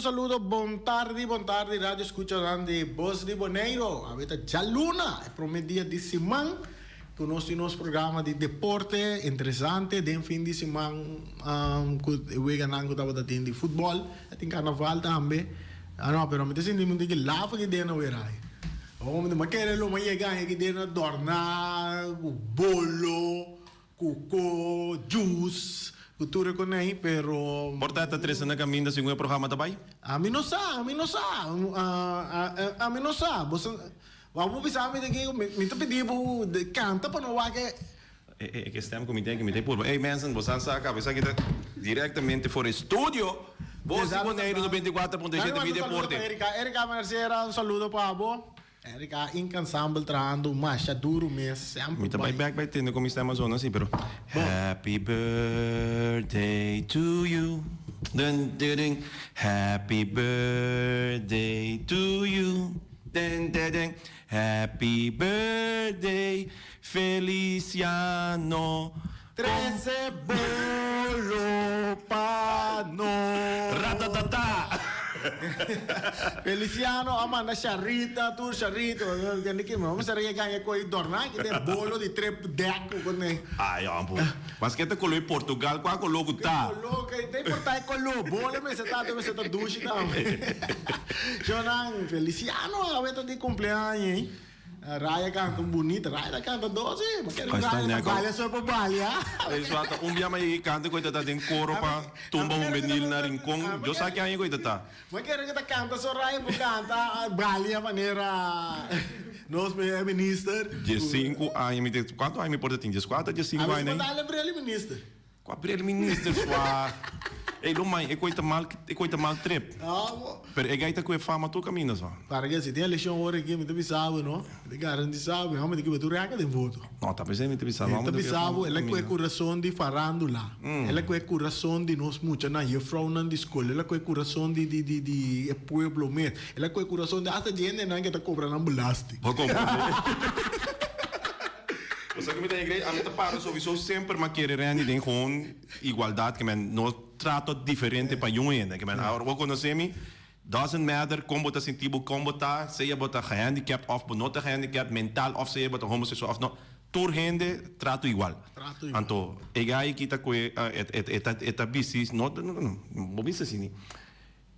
saludo, bon tardi, bon tardi radio escuchanan di Bos di Boneiro. Awe ta djaluna, e prome dia di siman cu nos tin nos programa di deporte interesante den fin di siman cu e weganan cu tabata tin di futbol, a tin carnaval tambe. Ah no, pero mi ta sinti mi tin ki lava ki den awe rai. Awor mi ta kere lo mi a yega aki den a dorna cu bolo. Cuco, juice, cu tur e coney, pero. Por ta ta trece na caminda segun e programa ta bay? Ami no sa, ami no sa, ami no sa. Bo sa, wou bo bisa mi den ki, mi ta pidi bo canta pa no wak e. E ke stem cu mi tin aki, mi ta purba. Ey mensen, bo sa sa caba esaki ta directamente for e studio. Bos di Boneiru 94.7 Mi Deporte. Erika, Erika Mercera, un saludo pa bo. Erika incansabel trahando masha duro mes semper Mi ta bai bek bai tende con mi stem a zona si pero Happy birthday to you dun dun dun Happy birthday to you dun dun dun Happy birthday Feliciano Trece bolo pa nos. Ratatata! Feliciano a manda Sharita, tur Sharita. Kende ki mi sa rega e koe dorna ki den bolo di trip dek ku kone. Ay hombo. Maske ta kolo e Portugal kua kolo ku ta. Kolo ke ta importa e kolo. Bolo mester ta mester ta dushi tambe. Shownan Feliciano awe ta di cumpleaños. Raya canta un bunita, Raya ta canta dos eh, ma kere Raya ta balia so por balia. Ey suata, un bia ma yega canta cu e ta ta den coro pa tumba un benil na Rincon, yo sa ki aña cu e ta ta. Ma kere cu ta canta so Raya por canta balia manera nos minister. 15 aña mi tin, cuanto aña mi por ta tin? 14, 15 aña. A mi por ta bril minister. Kua bril minister swa. Ey lo mai e koi ta mal e koi ta mal trip. Pero e gai ta ku e fama tur kaminda swa. Para ke si tin elekshon ora aki mi ta bisa bo no, mi ta garantisa bo e homber ta kiba tur reka den voto. No ta pesey mi ta bisa bo. Mi ta bisa bo el a kue kurason di farandula, el a kue kurason di nos muchanan, jefrounan di skol, el a kue kurason di di di di e pueblo mes, el a kue kurason di asta djendenan ke ta kobra nan belasting. Bo komprende. Bo sa ku mi ta iglesia, ami ta para sowiso semper ma kere Randy den gewoon igualdad ke men no trato diferente pa yun hende ke men awor bo konosé mi doesn't matter kon bo ta sinti bo kon bo ta sea bo ta gehandicapt of bo no ta gehandicapt mental of sea bo ta homosexual of no tur hende trato igual anto e guy ki ta koe e ta e ta bisti no bo bisa asini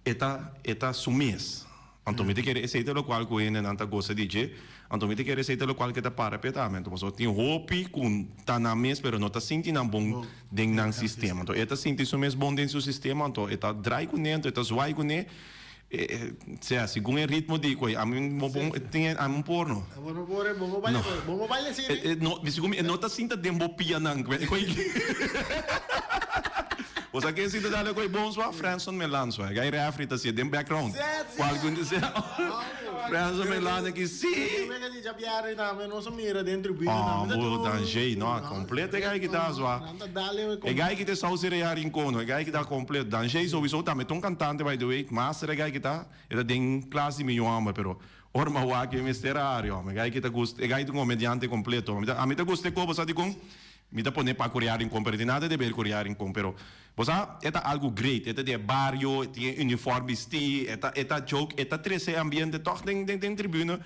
E ta, e ta su mes. Anto mi ta kere esei ta lokual ku hendenan ta gosa di dje. Anto mi ta kere esei ta lokual ku e ta para p'e tambe. Anto pasobra tin hopi ku ta nan mes pero no ta sinti nan bon den nan sistema. Anto e ta sinti su mes bon den su sistema, anto e ta drai kuné, anto e ta zwai kuné. Sea, segun e ritmo di ku ami bo bon tin ami un porno. Bo no por, bo no baila, bo no baila asina. No, segun mi e no ta sinta den bo pianan. Bo sa ken sinta dale koe bon swa? Franson Melan swa. E gai refri ta siet den background. Cual cu ta sea. Franson Melan aki si. Wega di djabièrnè tambe nos a mira den tribuna tambe. Oh, bo Dangé no, completo e gai ki ta swa. E gai ki ta Sauce Real Rincon, e gai ki ta completo. Dangé sowieso tambe ta un cantante by the way. Master e gai ki ta, e ta den klas di mi yu homber pero ora mi a wak e mester a hari homber. E gai ki ta gusta, e gai ta un comediante completo. Ami ta gusta e kobo sa dikon? Mi ta pone pa Curiá Rincon, pero tin nada de ber Curiá Rincon, pero bo sa e ta algu great, e ta di e bario, e tin e uniform bisti, e ta e ta joke, e ta trece e ambiente toch den den den tribune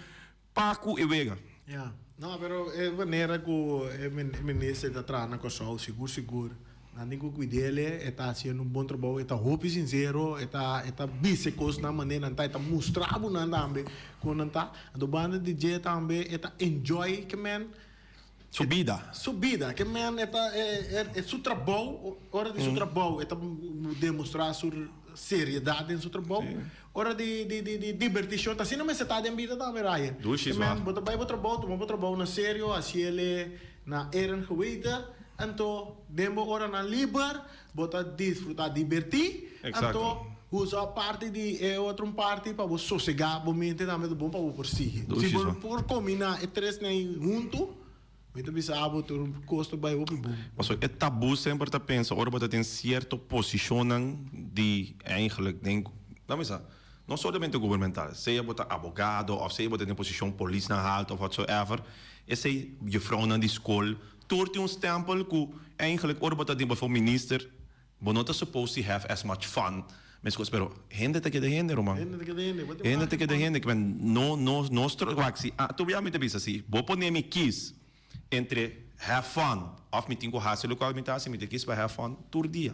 pa cu e wega. Ya, no, pero e manera cu e minister ta traha na Kòrsou sigur sigur nan tin cu cuid'el, e ta haciendo un bon trabou, e ta hopi sincero, e ta e ta bisa e cosnan manera nan ta, e ta mustra bo nan tambe con nan ta, anto banda di dje tambe e ta enjoy ke men. Su bida. Su bida. Ke men e ta e su trabou, ora di su trabou e ta demostrá su seriedat den su trabou. Ora di di di di dibertishon ta asina mester ta den bida tambe Ryan. Dushi Ke men bo ta bai bo trabou, tuma bo trabou na serio, hasi el na eer en geweten, anto den bo oranan liber bo ta disfrutá, dibertí, anto usa parti di e otro un parti pa bo sosegá bo mente tambe ta bon pa bo por sigui. Si bo por kombiná e tresnan ei huntu, mi ta bisa bo tur kos ta bai hopi bon. Pasobra e tabú semper ta pensa ora bo ta den sierto posishonnan di eigenlijk den, laat mi sa, no solamente gubernamental, sea bo ta abogado òf sea bo ta den posishon polisnan haltu òf whatsoever, esei jufrounan di skol Tur tin un stempel ku eigenlijk ora bo ta den bijvoorbeeld minister bo no ta supposed to have as much fun. Meskos pero hende ta keda hende ruman. Hende ta keda hende. Bo Hende ta keda hende ke men no no nos tro wak si a tur bia mi ta bisa si bo pone mi kis entre have fun of mi tin ku hasi lokual mi ta hasi mi ta kis pa have fun tur dia.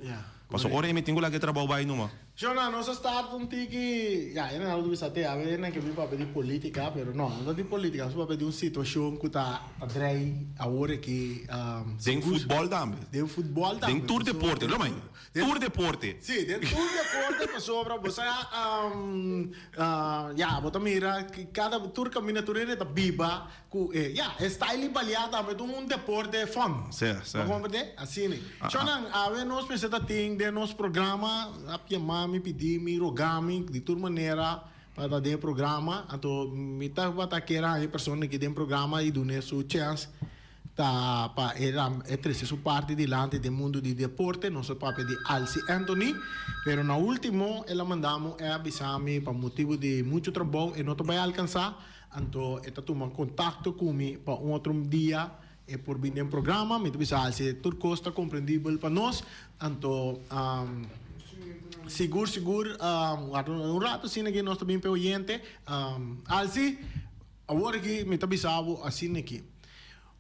Pasobra ora mi tin ku laga e trabou bai numa. Shona, nos a start un tiki, ya, e nan a bisa te, awe nan ke bin papia di politica, pero no, no ta di politica, nos papia di un situacion cu ta ta drei awor aki, Den futbol tambe. Den futbol tambe. Den tur deporte, lo mai. Tur deporte. Sí, den tur deporte pasobra bo sa ya, bo ta mira cada tur caminda tur hende ta biba cu e, ya, e style di balia tambe ta un deporte fun. Sí, sí. Bo comprende? Asina. Shownan, awe nos mester ta tin den nos programa, a yama mi, pidi mi, roga mi di tur manera pa ta den e programa. Anto mi tabata kier haña e persona aki den programa y dun'e su chance. Ta pa e e trece su parti dilanti den mundo di deporte, nos a papia di Alcy Anthony, pero na ultimo el a manda mi un app bisa mi pa motibo di mucho trabou e no ta bay alcansa, anto e ta tuma contacto cu mi pa un otro dia e por bin den programa, mi ta bisa Alcy tur cos ta comprendibel pa nos, anto sigur sigur warda un rato asina aki nos ta bin pa e oyente, Alcy awor aki mi ta bisa bo asina aki.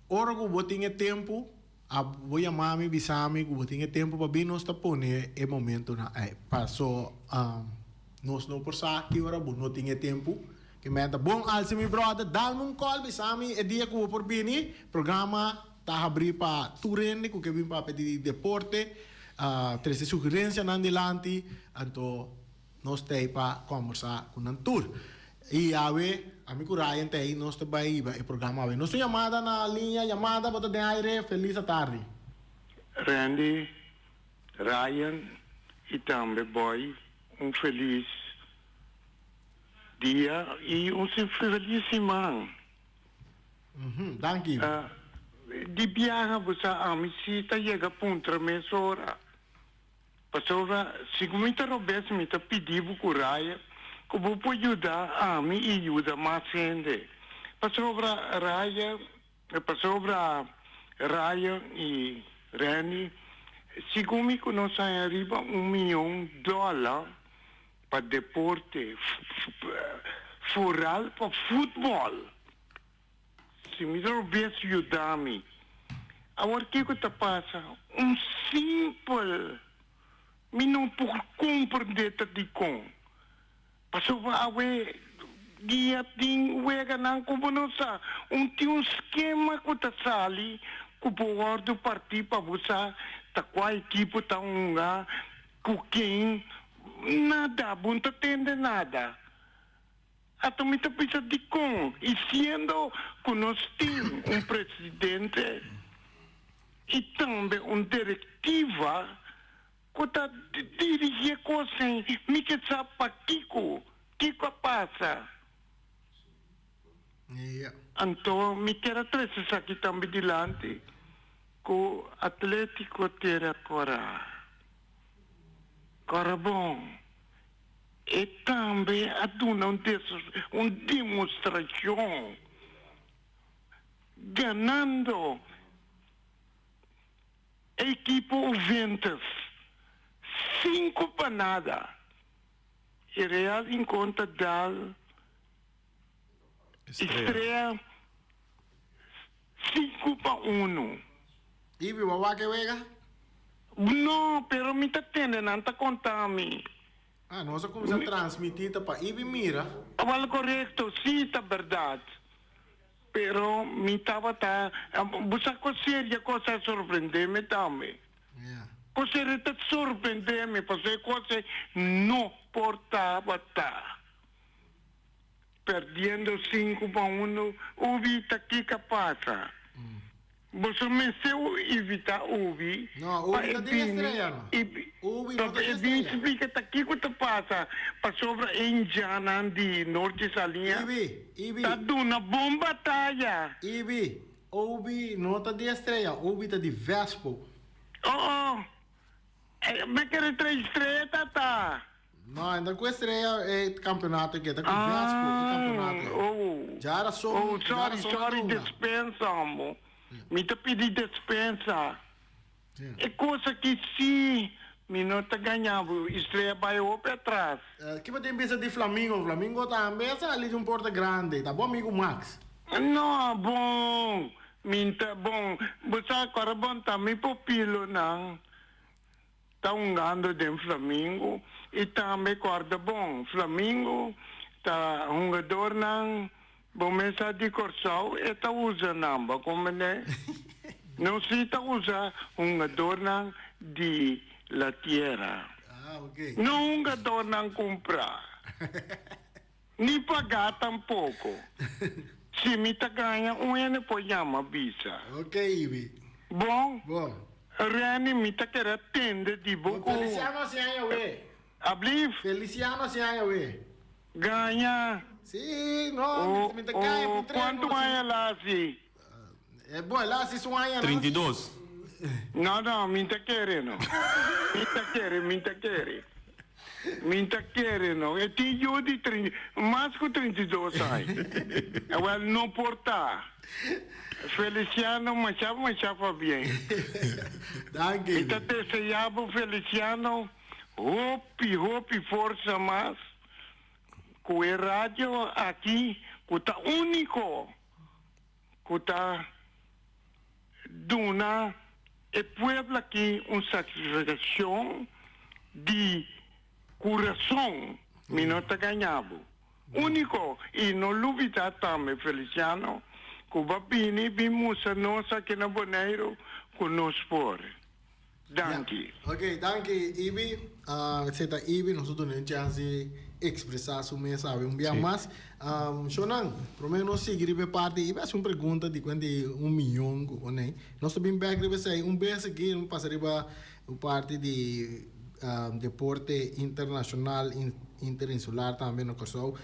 Ora ku bo tin e tempu, a bo yama mi bisa mi ku bo tin e tempu pa bin nos ta pone e momentunan ei. Paso nos no por sa ki ora bo no tin e tempu. Ke meta bon alsi mi brother, dal mi un call bisa mi e dia ku bo por bini. Programa ta habri pa tur hende ku ke bin papia di deporte, trese sugerencianan dilanti, anto Nos ta ei pa kòmbersá ku nan tur. I awe, ami ku Ryan ta ei, nos ta bai hiba e programa awe. Nos tin yamada na liña, yamada bo ta den aire, felis atardi. Randy, Ryan i tambe Boy un felis dia i un felis siman. Danki. Di biaha bo sa ami si ta yega puntra mesora. Pasobra si ku mi ta robes mi ta pidi bo ku raya ku bo por yuda ami i yuda mas hende. Pasobra raya, pasobra Ryan i Renny, segun mi ku nos haña riba un miyon dòler pa deporte, foral pa futbòl. Si mi ta robes yuda mi. Awor kiko ta pasa? Un simpel mi no por comprende ta dikon. Pasobra awe dia tin weganan ku bo no sa. Un tin un skema ku ta sali ku por wordo parti pa bo sa ta kua ekipo ta hunga ku ken. Nada, bo no ta tende nada. Ato mi ta bisa dikon i siendo ku nos tin un presidente i tambe un direktiva ku ta dirigi e kosnan mi ke sa pakiko, kiko a pasa. Anto mi kier a trese esaki tambe dilanti ku Atletico Tera Kora. Kora bon. E tambe a duna un un demostrashon ganando e ekipo Juventus sinku pa nada. E Real Rincon ta dal Estrella 5-1. Ibi, bo a wak e wega? No, pero mi ta tende nan ta konta mi. Ah, nos a kuminsá transmití ta pa Ibi mira. Awal korekto, sí ta bèrdat. Pero mi tabata, bo sa ku serio kos a sorprendé mi tambe. Ku serio ta sorprendé mi, pasobra e kos ei no por tabata. Perdiendo 5-1, Ubi ta kiko a pasa? Boso mester evita Ubi No, pa Ubi e ta den bini estrella no. i Ubi pa no ta e den bini estrella. splika ta kiko ta pasa pasobra e indiannan di Norte Saliña Ibi, Ibi. ta duna bon bataya. Ibi, Ubi no ta di estrella, Ubi ta di Vespo. Oh oh, me kere trae estrella tata. No, e ta cu Estrella e campeonato aki, e ta cu Vespo e campeonato. Ah, oh. Dja rason, Oh, dja sorry, rason a sorry, duna. despensa, amo. Mi ta pidi despensa. Sí. E cosa aki sí. Mi no ta gaña bo, Estrella bai hopi atras. Ki bo tin bisa di Flamingo? Flamingo tambe a sali di un porta grandi. Ta bo amigu Max. No, bon. Mi ta bon. Bo sa ku ora bon ta mi pupilonan ta hungando den Flamingo i tambe kòrda bon, Flamingo ta hungadornan bo mes sa di Kòrsou e ta usa nan, bo a komprendé? No si ta usa hungadornan di la tierra. Ah, ok. No hungadornan kumprá. Ni pagá tampoko. Si mi ta gaña un hende por yama bisa. Ok, Ibi. Bon. Bon. Renny, mi ta kere tende di bo ku. Feliciano hasi aña we. Ablief? Feliciano hasi aña we. Gaña. Si, no, mi ta gaña ku tres. Kuantu aña el a hasi? Bo, el a hasi su aña. 32. No, no, mi ta kere no. Mi ta kere, mi ta kere. Mi ta kere no. E tin yu di mas ku 32 aña. Awel, no por ta. Feliciano, masha, masha pabien. Danki. Mi ta desea bo, Feliciano, hopi, hopi forsa mas ku e radio aki ku ta úniko ku ta duna e pueblo aki un satisfakshon di kurason, mi no ta gaña bo. Úniko, i no lubidá tambe, Feliciano, ku bo a bini bin mustra nos aki na Boneiru ku nos por. Danki. Ok, danki Ibi. Esei ta Ibi, nos a duna un chance di expresa su mes awe un bia mas. Shonan, prome nos sigui riba e parti, Ibi a haci un pregunta di cuenta di un miyon cu con Nos ta bin bek riba esei un bes aki, nos pasa riba e parti di deporte internacional, interinsular tambe na Corsou.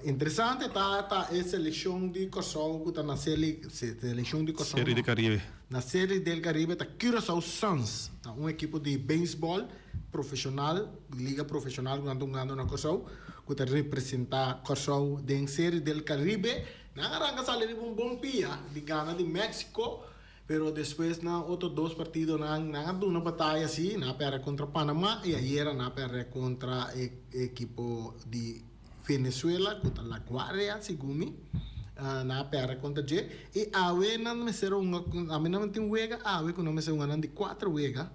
Interesante ta ta e seleccion di Corsou cu ta na seleccion di Corsou. Serie di Caribe. Na Serie del Caribe ta Curaçao Suns, ta un ekipo di beisbòl profeshonal, liga profeshonal ku nan ta hungando na Kòrsou, ku ta representá Kòrsou den Serie del Caribe. Nan a ranka sali riba un bon pia di gana di Mexico, pero despues na otro dos partidonan nan a duna bataya si, nan a pèrdè kontra Panama i ayera nan a pèrdè kontra e ekipo di Venezuela ku ta La Guardia segun mi nan a pèrdè kontra dje i awe nan mester hunga ami nan tin wega awe ku nan mester hunga nan di kuater wega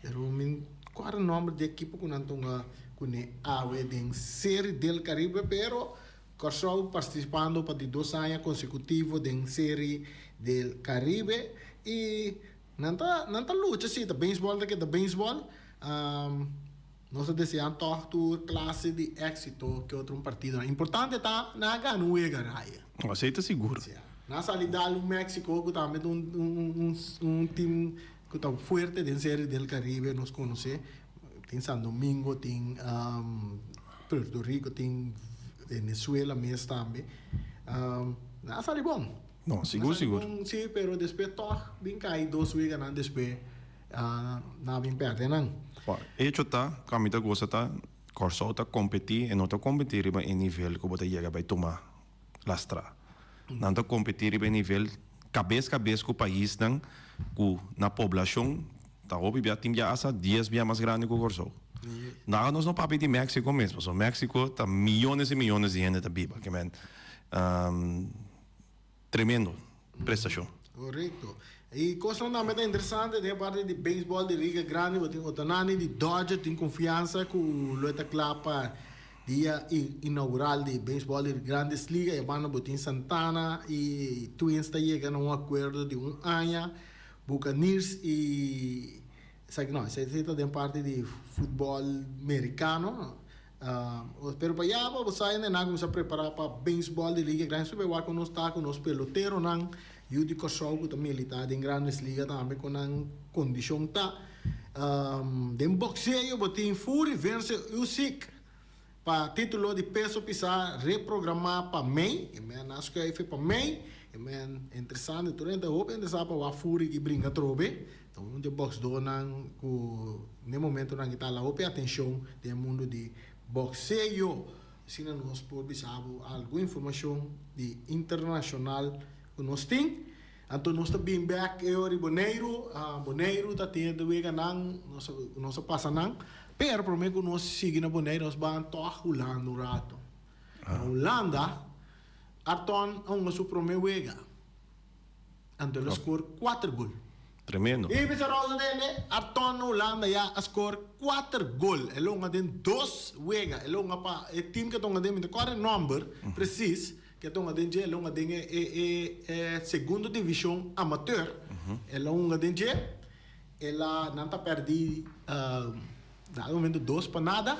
pero mi kòrda nòmber di ekipo ku nan ta hunga kuné awe den Serie del Caribe pero Kòrsou partisipando pa di dos aña konsekutivo den Serie del Caribe i nan ta nan ta lucha si ta beisbòl ta keda beisbòl. Nos ta deseá tòg tur klase di éksito ke otro un partidonan. Importante ta nan a gana un wega raya. Esei ta sigur. Sia. Nan a sali dal un Mexico ku tambe ta un un tim ku ta fuerte den Serie del Caribe nos konosé. Tin San Domingo, tin Puerto Rico, tin Venezuela mes tambe. Nan a sali bon. No, sigur sigur. Nan a sali bon si, pero despues tòg bin kai dos weganan despues. Nan a bin pèrdè nan. Bon, echo ta, ku ami ta gosa ta, Kòrsou ta kompetí e no ta kompetí riba e nivel ku bo ta yega bai tuma lastrá. Nan ta kompetí riba e nivel kabes kabes ku paisnan ku na poblashon ta hopi bia, tin bia asta dies bia mas grandi ku Kòrsou. Nada nos no papia di Mexico mes, pasobra Mexico ta miyones i miyones di hende ta biba. Ke men Tremendo prestashon. Korekto. E kosnan tambe ta interesante den e parti di beisbòl di Liga Grandi bo tin Otanani di Dodger tin konfiansa ku lo e ta kla pa dia inaugural di beisbòl di Grandes Liga. E banda bo tin Santana i Twins ta yega na un akuerdo di un aña. Buccaneers i esaki no esaki ta den parti di futbòl merikano. Pero pa ya bo sa hende nan a kuminsá prepará pa beisbòl di Liga Grandi. Su wak ku nos ta ku nos peloteronan yu di Kòrsou ku ta militá den Grandes Liga tambe ku nan kondishon ta. Den bokseo bo tin Fury vense Usyk pa título di peso pisá reprogramá pa mei. E men a skuif pa mei. E men interesante tur hende ta hopi interesá pa wak Fury ki bringa atrobe. Ta un di e bòksdónan ku n'e momentunan aki ta hala hopi atenshon den e mundu di bòkseo. Asina nos por bisa bo algun informashon di internashonal ku nos tin. Anto nos ta bin bek e ora di Boneiru. Boneiru ta tin e weganan, nos nos a pasa nan. Pero prome ku nos sigui na Boneiru nos ban tòg Hulanda un rato. Na Hulanda Arton a hunga su prome wega. Anto el a score kuater gol. Tremendo. I bisa Rosa tende, Arton na Hulanda ya a score kuater gol. El a hunga den dos wega. El a hunga pa e team ke ta hunga den, mi ta kòrda e nòmber presis, ke ta hunga den dje. El a hunga den e e e segundo divishon amateur. El a hunga den dje. El a, nan ta pèrdí na e momento dos pa nada.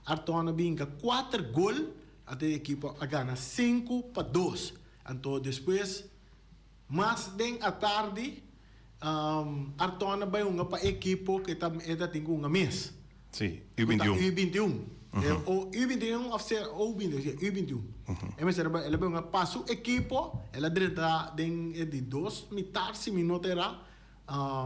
Arton a binka kuater gol, anto e ekipo a gana 5-2. Anto despues mas den atardi Arton a bai hunga pa ekipo ku e ta e ta tin ku hunga mes. Sí, U 21. U 21. O U 21 of sea O 21, sí, U 21. E mester a bai, el a bai hunga pa su ekipo, el a drenta den e di dos mitar si mi no ta era.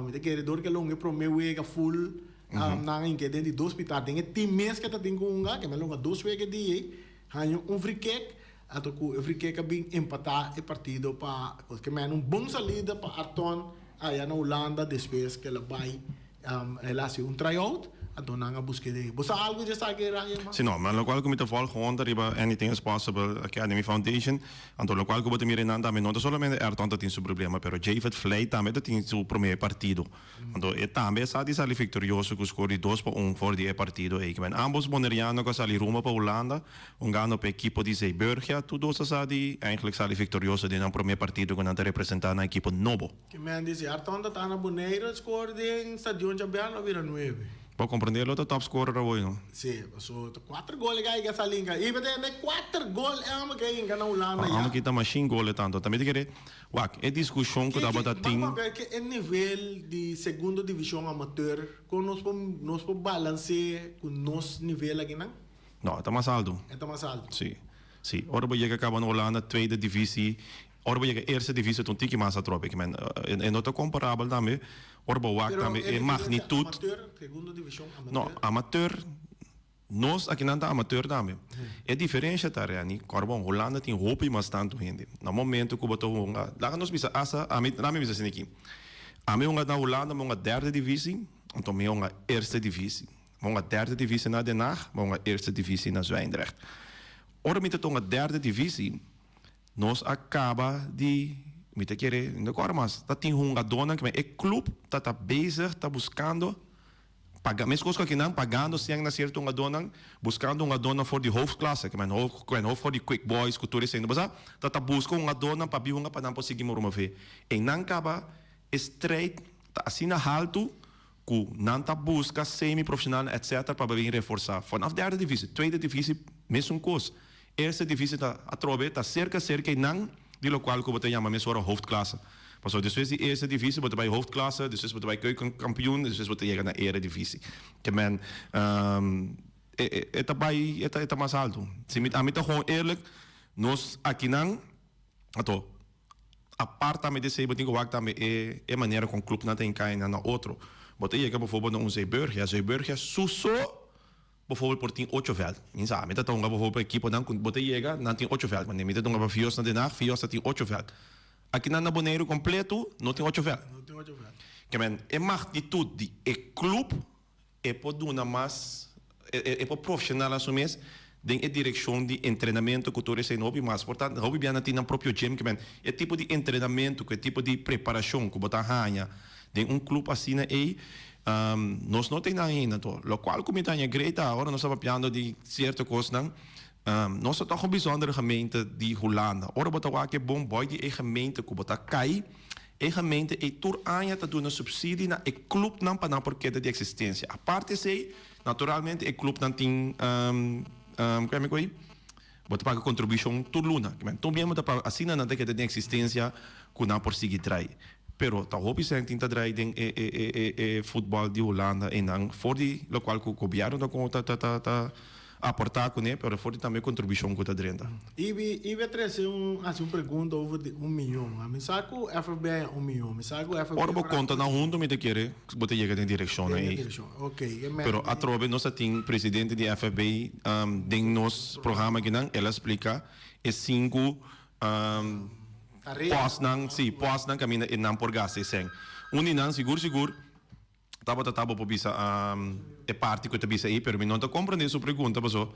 Mi ta kere dor ku el a hunga e prome wega full, nan a hinka den di dos mitar. Den e team mes ku e ta tin ku hunga, ke el a hunga dos wega e dia ei, haña un free kick. Anto ku e Frikek a bin empatá e partido pa ke men un bon salida pa Arton aya na Hulanda despues ke el a bai el a hasi un try out anto nan a busk'é den. Bo sa algu dje esaki Ryan? Si no, ma lokual ku mi ta vòlg honda riba Anything is Possible Academy Foundation, anto lokual ku bo ta mira einan tambe no ta solamente Ayrton ta tin su problema pero Japhet Vlei tambe ta tin su promé partido. Anto e tambe a sa di sali viktorioso ku skor di 2-1 for di e partido ei. Kimen ambos boneriano ku a sali rumbo pa Hulanda hungando pa e ekipo di Zeeburgia, tur dos a sa di eigenlijk sali viktorioso den nan prome partido ku nan ta representa nan ekipo nobo. Kimen di si Arton ta ta na Boneiru e skor den Stadion Chabel lo bira nuebe. Bo komprende lo ta top scorer awoy no? Si, paso ta kuater gol e guy ke sa linka. I bete e kuater gol e amo ke hinka na Hulanda ya. Amo kita mashin gol e tanto. Tambe ta kere Wak, e diskushon ku tabata tin. Ban papia ke e nivel di segundo divishon amateur kon nos por nos por balans'é ku nos nivel akinan? No, e ta mas altu. E ta mas altu. Si, si. Ora bo yega kaba na Holanda tweede divisie, ora bo yega eerste divisie ta un tiki mas atrobe. Ke men e no ta komparabel tambe. Ora bo wak tambe e magnitut. Amateur, segundo divishon amateur. No, amateur. Nos akinan ta amateur tambe. E diferencia ta, Renny, Corbon, Hulanda tin hopi mas tantu hende. Na momento cu bo ta hunga, laga nos bisa hasta, ami, laga mi bisa asina aki. Ami hunga na Hulanda, mi hunga derde divisie, anto mi hunga eerste divisie. Mi hunga derde divisie na Den Haag, mi hunga eerste divisie na Zwijndrecht. Ora mi ta hunga derde divisie, nos a caba di, mi ta kere, mi no ta corda mas, ta tin hungadornan, e club ta ta bezig, ta buscando Paga, meskos ku akinan, pagando sèn na sierto hungadónan, buskando hungadónan for di hoofdklasse, ke men hoofd, ke men hoofd for di Quick Boys ku tur esei. Bo sa, ta ta buska hungadónan pa bin hunga pa nan por sigui promové. Einan kaba e strijd ta asina haltu ku nan ta buska semi-profesionalnan etcetera pa bin reforsá. Vanaf derde divisie, tweede divisie mesun kos. Eerste divisie ta atrobe ta serka serka einan di lokual ku bo ta yama mesora hoofdklasse. Pasobra despues di eerste divisie bo ta bai hoofdklasse, despues bo ta bai keukenkampioen, despues bo ta yega na eredivisie. Ke men e ta bai e ta mas alto. Si mi ami ta gewoon eerlijk, nos akinan ato apart tambe di esei bo tin ku wak tambe e e manera kon clubnan ta hinka einan na otro. Bo ta yega bijvoorbeeld na un Zeeburgia, Zeeburgia su so Bijvoorbeeld por tin ocho veld. Mi sa, mi ta tonga bijvoorbeeld pa ekiponan ku bo ta yega, nan tin ocho veld. Wanneer mi ta tonga pa Fios na Den Haag, Fios ta tin ocho veld. Akinan na Boneiru kompletu no tin ocho veld. No tin ocho veld. Ke men, e magnitut di e klup e por duna mas, e por profesional a su mes den e direkshon di entrenamentu ku tur esei hopi mas. Por tanto, hopi bia nan tin nan propio gym. Ke men, e tipo di entrenamentu ku e tipo di preparashon ku bo ta haña den un klup asina ei, Nos no tin nan ainda to. Locual cu mi ta haña great ta ora nos ta papiando di cierto cosnan, nos ta toch un bijzondere gemeente di Hulanda. Ora bo ta wak e bon boy di e gemeente cu bo ta cay, e gemeente ey tur aña ta duna subsidie na e clubnan pa nan por keda di existencia. Aparte esey, naturalmente e clubnan tin, cu yama e cu ey? Bo ta paga contribucion tur luna. Tur bienbo ta paga, asina nan ta keda den existencia cu nan por sigui drai. Pero ta hopi sèn tin ta drai den e e e e futbòl di Hulanda einan for di lokual ku gobièrnu ta kon ta ta ta ta aportá kuné pero for di tambe kontribushon ku ta drenta. Ibi Ibi a trese un hasi un pregunta over di un miyon. A mi sa ku FFB a haña un miyon. Mi sa ku FFB Ora bo konta nan huntu mi ta kere bo ta yega den direkshonnan Den e ei. direkshon. Ok. E men Pero atrobe nos a tin presidente di FFB den nos programa akinan el a splika e sinku. Pòstnan, sí, pòstnan kaminda e nan por gasta e sèn. Un di nan sigur sigur tabata ta bo por bisa e parti ku ta bisa ei, pero mi no ta komprendé su pregunta paso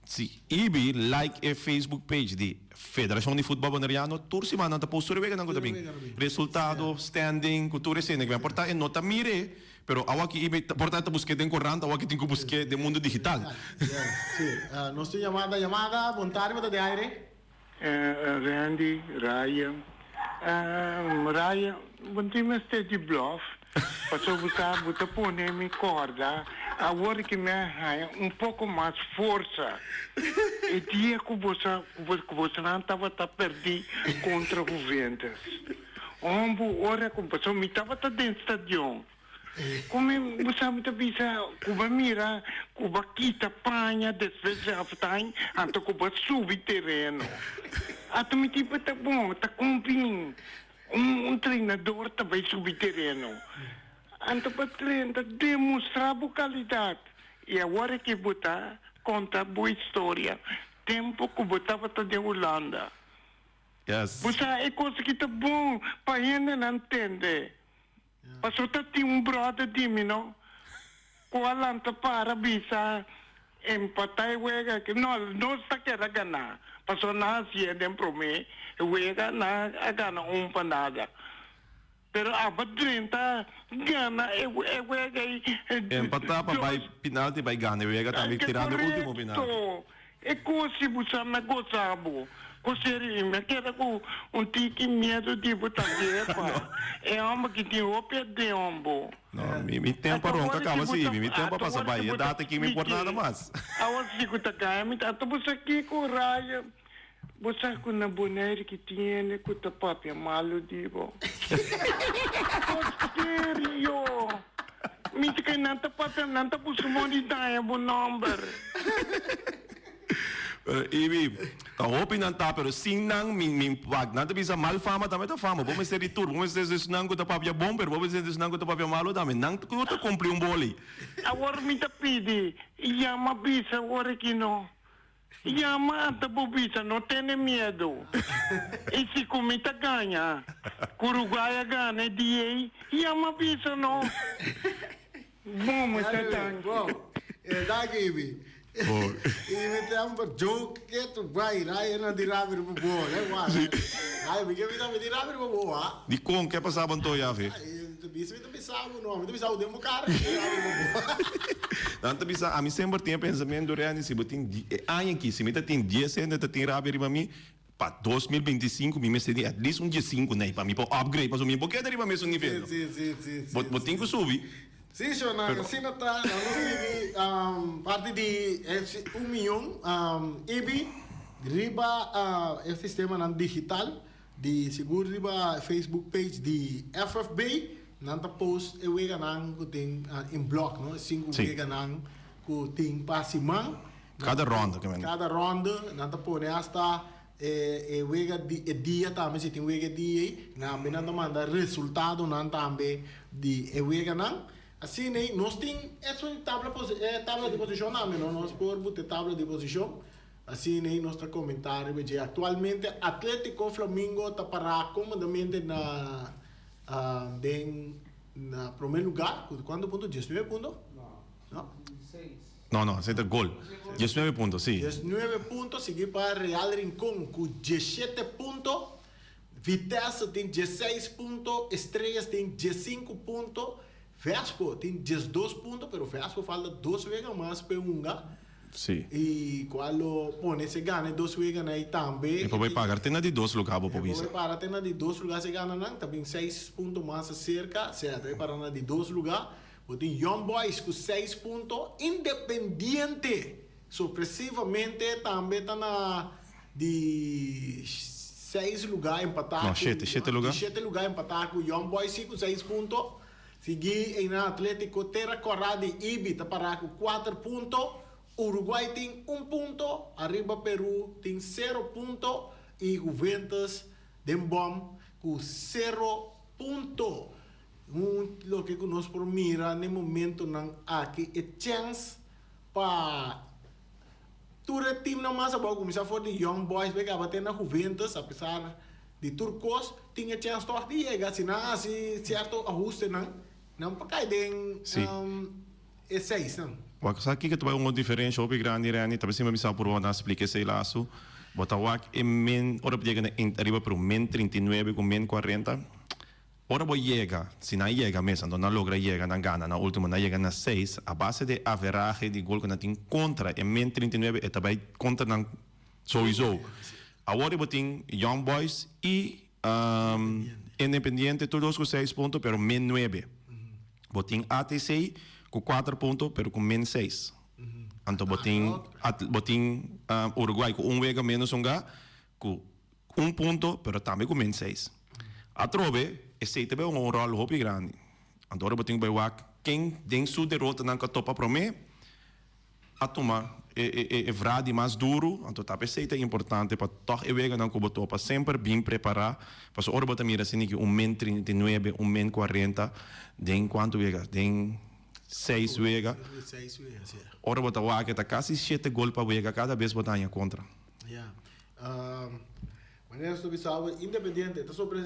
si Ibi like e Facebook page di Federashon di Futbòl Boneriano tur siman nan ta post tur e weganan ku ta bin. Resultado, standing, ku tur esei. Por ta e no ta mir'é, pero awaki Ibi por ta e ta busk'é den korant, awaki tin ku busk'é den mundu digital. Sí, nos tin yamada, yamada, bon tardi, bo ta den aire. Randy, Ryan, Ryan, bo no tin mester di bluff, pasobra bo sa bo ta pone mi corda awor ki mi a haña un poco mas forsa. E dia cu bo sa cu bosonan tabata perdi contra Juventus. Hombo, ora cu pasobra mi tabata den stadion. Come bo sa mi ta bisa cu bo a mira cu bo a kita paña despues di half time anto cu bo a subi tereno. Ato mi tipo ta bon ta cumpin un trenador ta bay subi tereno anto bo a trenta demostra bo calidad y awor aki bo ta conta bo historia tempo cu bo tabata den Hulanda. Yes. Bo sa e cos aki ta bon pa hendenan tende. Paso ta tin un brother di mi no cu a lanta para bisa empata e wega aki. No, nos ta keda gana paso nan hacié den prome wega nan a gana un pa nada. Pero aba drenta gana e wega ey. Empata pa bay penalti bay gana e wega tambe tirando e ultimo penalti. Correcto. E kos si bo sa mi a gosa bo. Koseri mi a keda ku un tiki miedu di bo tambe pa e homber ki tin hopi aden hombo. No, mi mi tempo a ronka kaba si, mi mi tempo a pasa bai, e data aki mi por nada mas. Awor si ku ta gaya mi ta ata bo sa kiko raya bo sa ku na Bonaire ki tin hende ku ta papia malu di bo. Koserio mi ta kere nan ta papia nan ta buska modo di daña bo nomber. Pero Ibi, ta hopi nan ta, pero sin nan mi mi wak nan ta bisa mal fama tambe ta fama. Bo mester di tur, bo mester di esnan ku ta papia bon, pero bo mester di esnan ku ta papia malu tambe. Nan tur ta kumpli un boli. Awor mi ta pidi, yama bisa awor aki no. Yama anta bo bisa, no tene miedu. I si ku mi ta gaña, ku Uruguay a gana e dia ei, yama bisa no. Bon, mi ta danki. Bon, danki Ibi. Ibi te amper joke ke tu bai rai na di rabi riba bo. Le wa. Rai mi ke mi di rabi riba bo ha. Di kon ke pasaba anto Yafe? Bisa mi ta bisa bo no, mi ta bisa bo den bo kara di rabi riba bo. Nan ta bisa ami semper tin e pensamentu Renny si bo tin e aña aki si mi ta tin dies hende ta tin rabia riba mi Pa 2025 mi mester tin at least un diesinku nei pa mi por upgrade pasobra mi por keda riba mesun nivel no. Sí, sí, sí, sí, Bo bo tin ku subi. Sí, shona, Pero. asina ta, nan lo sigui parti di e un miyon ibi riba e sistemanan digital di sigur riba Facebook page di FFB nan ta post e weganan ku tin in blok no, e sinku weganan ku tin pa siman. Kada ronda ke men. Kada ronda nan ta pone hasta e e wega di e dia tambe si tin wega e dia ei nambe nan ta manda resultadonan tambe di e weganan. Asina ei nos tin esun tabla e tabla di posishon tambe no nos por buta e tabla di posishon asina ei nos ta komenta riba dje. Aktualmente Atletico Flamingo ta para komodamente na den na prome lugar ku kuantu punto diesnuebe punto? No. No, no, esei ta gol. Diesnuebe punto, si. Diesnuebe punto, sigui pa Real Rincon ku diesshete punto. Vitesse tin diesseis punto, Estrellas tin diesinku punto, Vespo tin diesdos punto, pero Vespo falta dos wega mas p'e hunga. Si. I kual lo pone si e gana e dos weganan ei tambe. E por bai pagar te na di dos lugar bo por bisa. E por bai para te na di dos lugar si e gana nan, ta bin seis punto mas aserka, sea ta bai para na di dos lugar. Bo tin Young Boys ku seis punto, Independiente sorpresivamente tambe ta na di seis lugar empatá No, shete, shete lugar. Di shete lugar empatá ku Young Boys si ku seis punto. Sigui einan Atletico Terra Kòrá di Ibi ta pará ku kuater punto, Uruguay tin un punto, ariba Peru tin sero punto i Juventus den bòm ku sero punto. Un loke ku nos por mira n'e momentonan aki e chèns pa tur e timnan mas abou kuminsá for di Young Boys bai kaba te na Juventus apesar. Di tur kos tin e chèns tòg di yega si nan hasi sierto ahustenan, nan por kai den e seisnan. Wak sa kiko ta bai un diferensha hopi grandi Renny, ta besi mi bisa por wak nan splika esei lasu. Bo ta wak e min ora bo yega na ariba pero min 39 ku min 40. Ora bo yega, si nan yega mes anto nan logra yega nan gana na ultimo nan yega na seis a base di e averahe di gol ku nan tin kontra e min 39 e ta bai kontra nan Souiso. Awor bo tin Young Boys y Independiente tur dos cu seis punto pero min nuebe. Bo tin ATC cu cuater punto pero cu min seis. Anto bo tin bo tin Uruguay cu un wega menos hunga cu un punto pero tambe cu min seis. Atrobe esey ta bay hunga un rol hopi grandi. Anto ora bo tin cu bay wak ken den su derotanan cu a topa prome. A tuma e vra di mas duru, anto ta p'esei ta importante pa tòg e weganan ku bo topa semper bin prepará, pasobra ora bo ta mira asina ki un min 39, un min 40 den kuantu wega? Den seis wega, ora bo ta wak e ta kasi shete gol pa wega kada bes bo ta haña kontra. Ya. Manera su ta bisa awe Independiente ta sobre.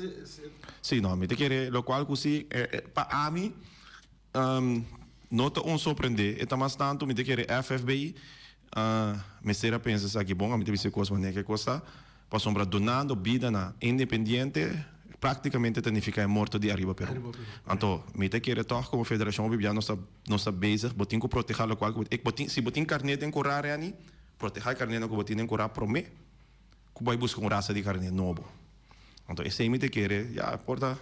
Si, no, mi ta kere lokual ku si pa ami. No ta un sorprendé, e ta mas tantu mi ta kere FFB mester a pensa esaki bon, ami ta bisa e kos manera ke kos ta, pasobra dunando bida na Independiente praktikamente ta nifiká e morto di Ariba Peru. Anto mi ta kere tòg komo federashon hopi bia nos ta nos ta bezig, bo tin ku protehá lokual ku bo tin, si bo tin karné den kurá Renny, protehá e karnénan ku bo tin den kurá promé ku bai buska un rasa di karné nobo. Anto esei mi ta kere, ya por ta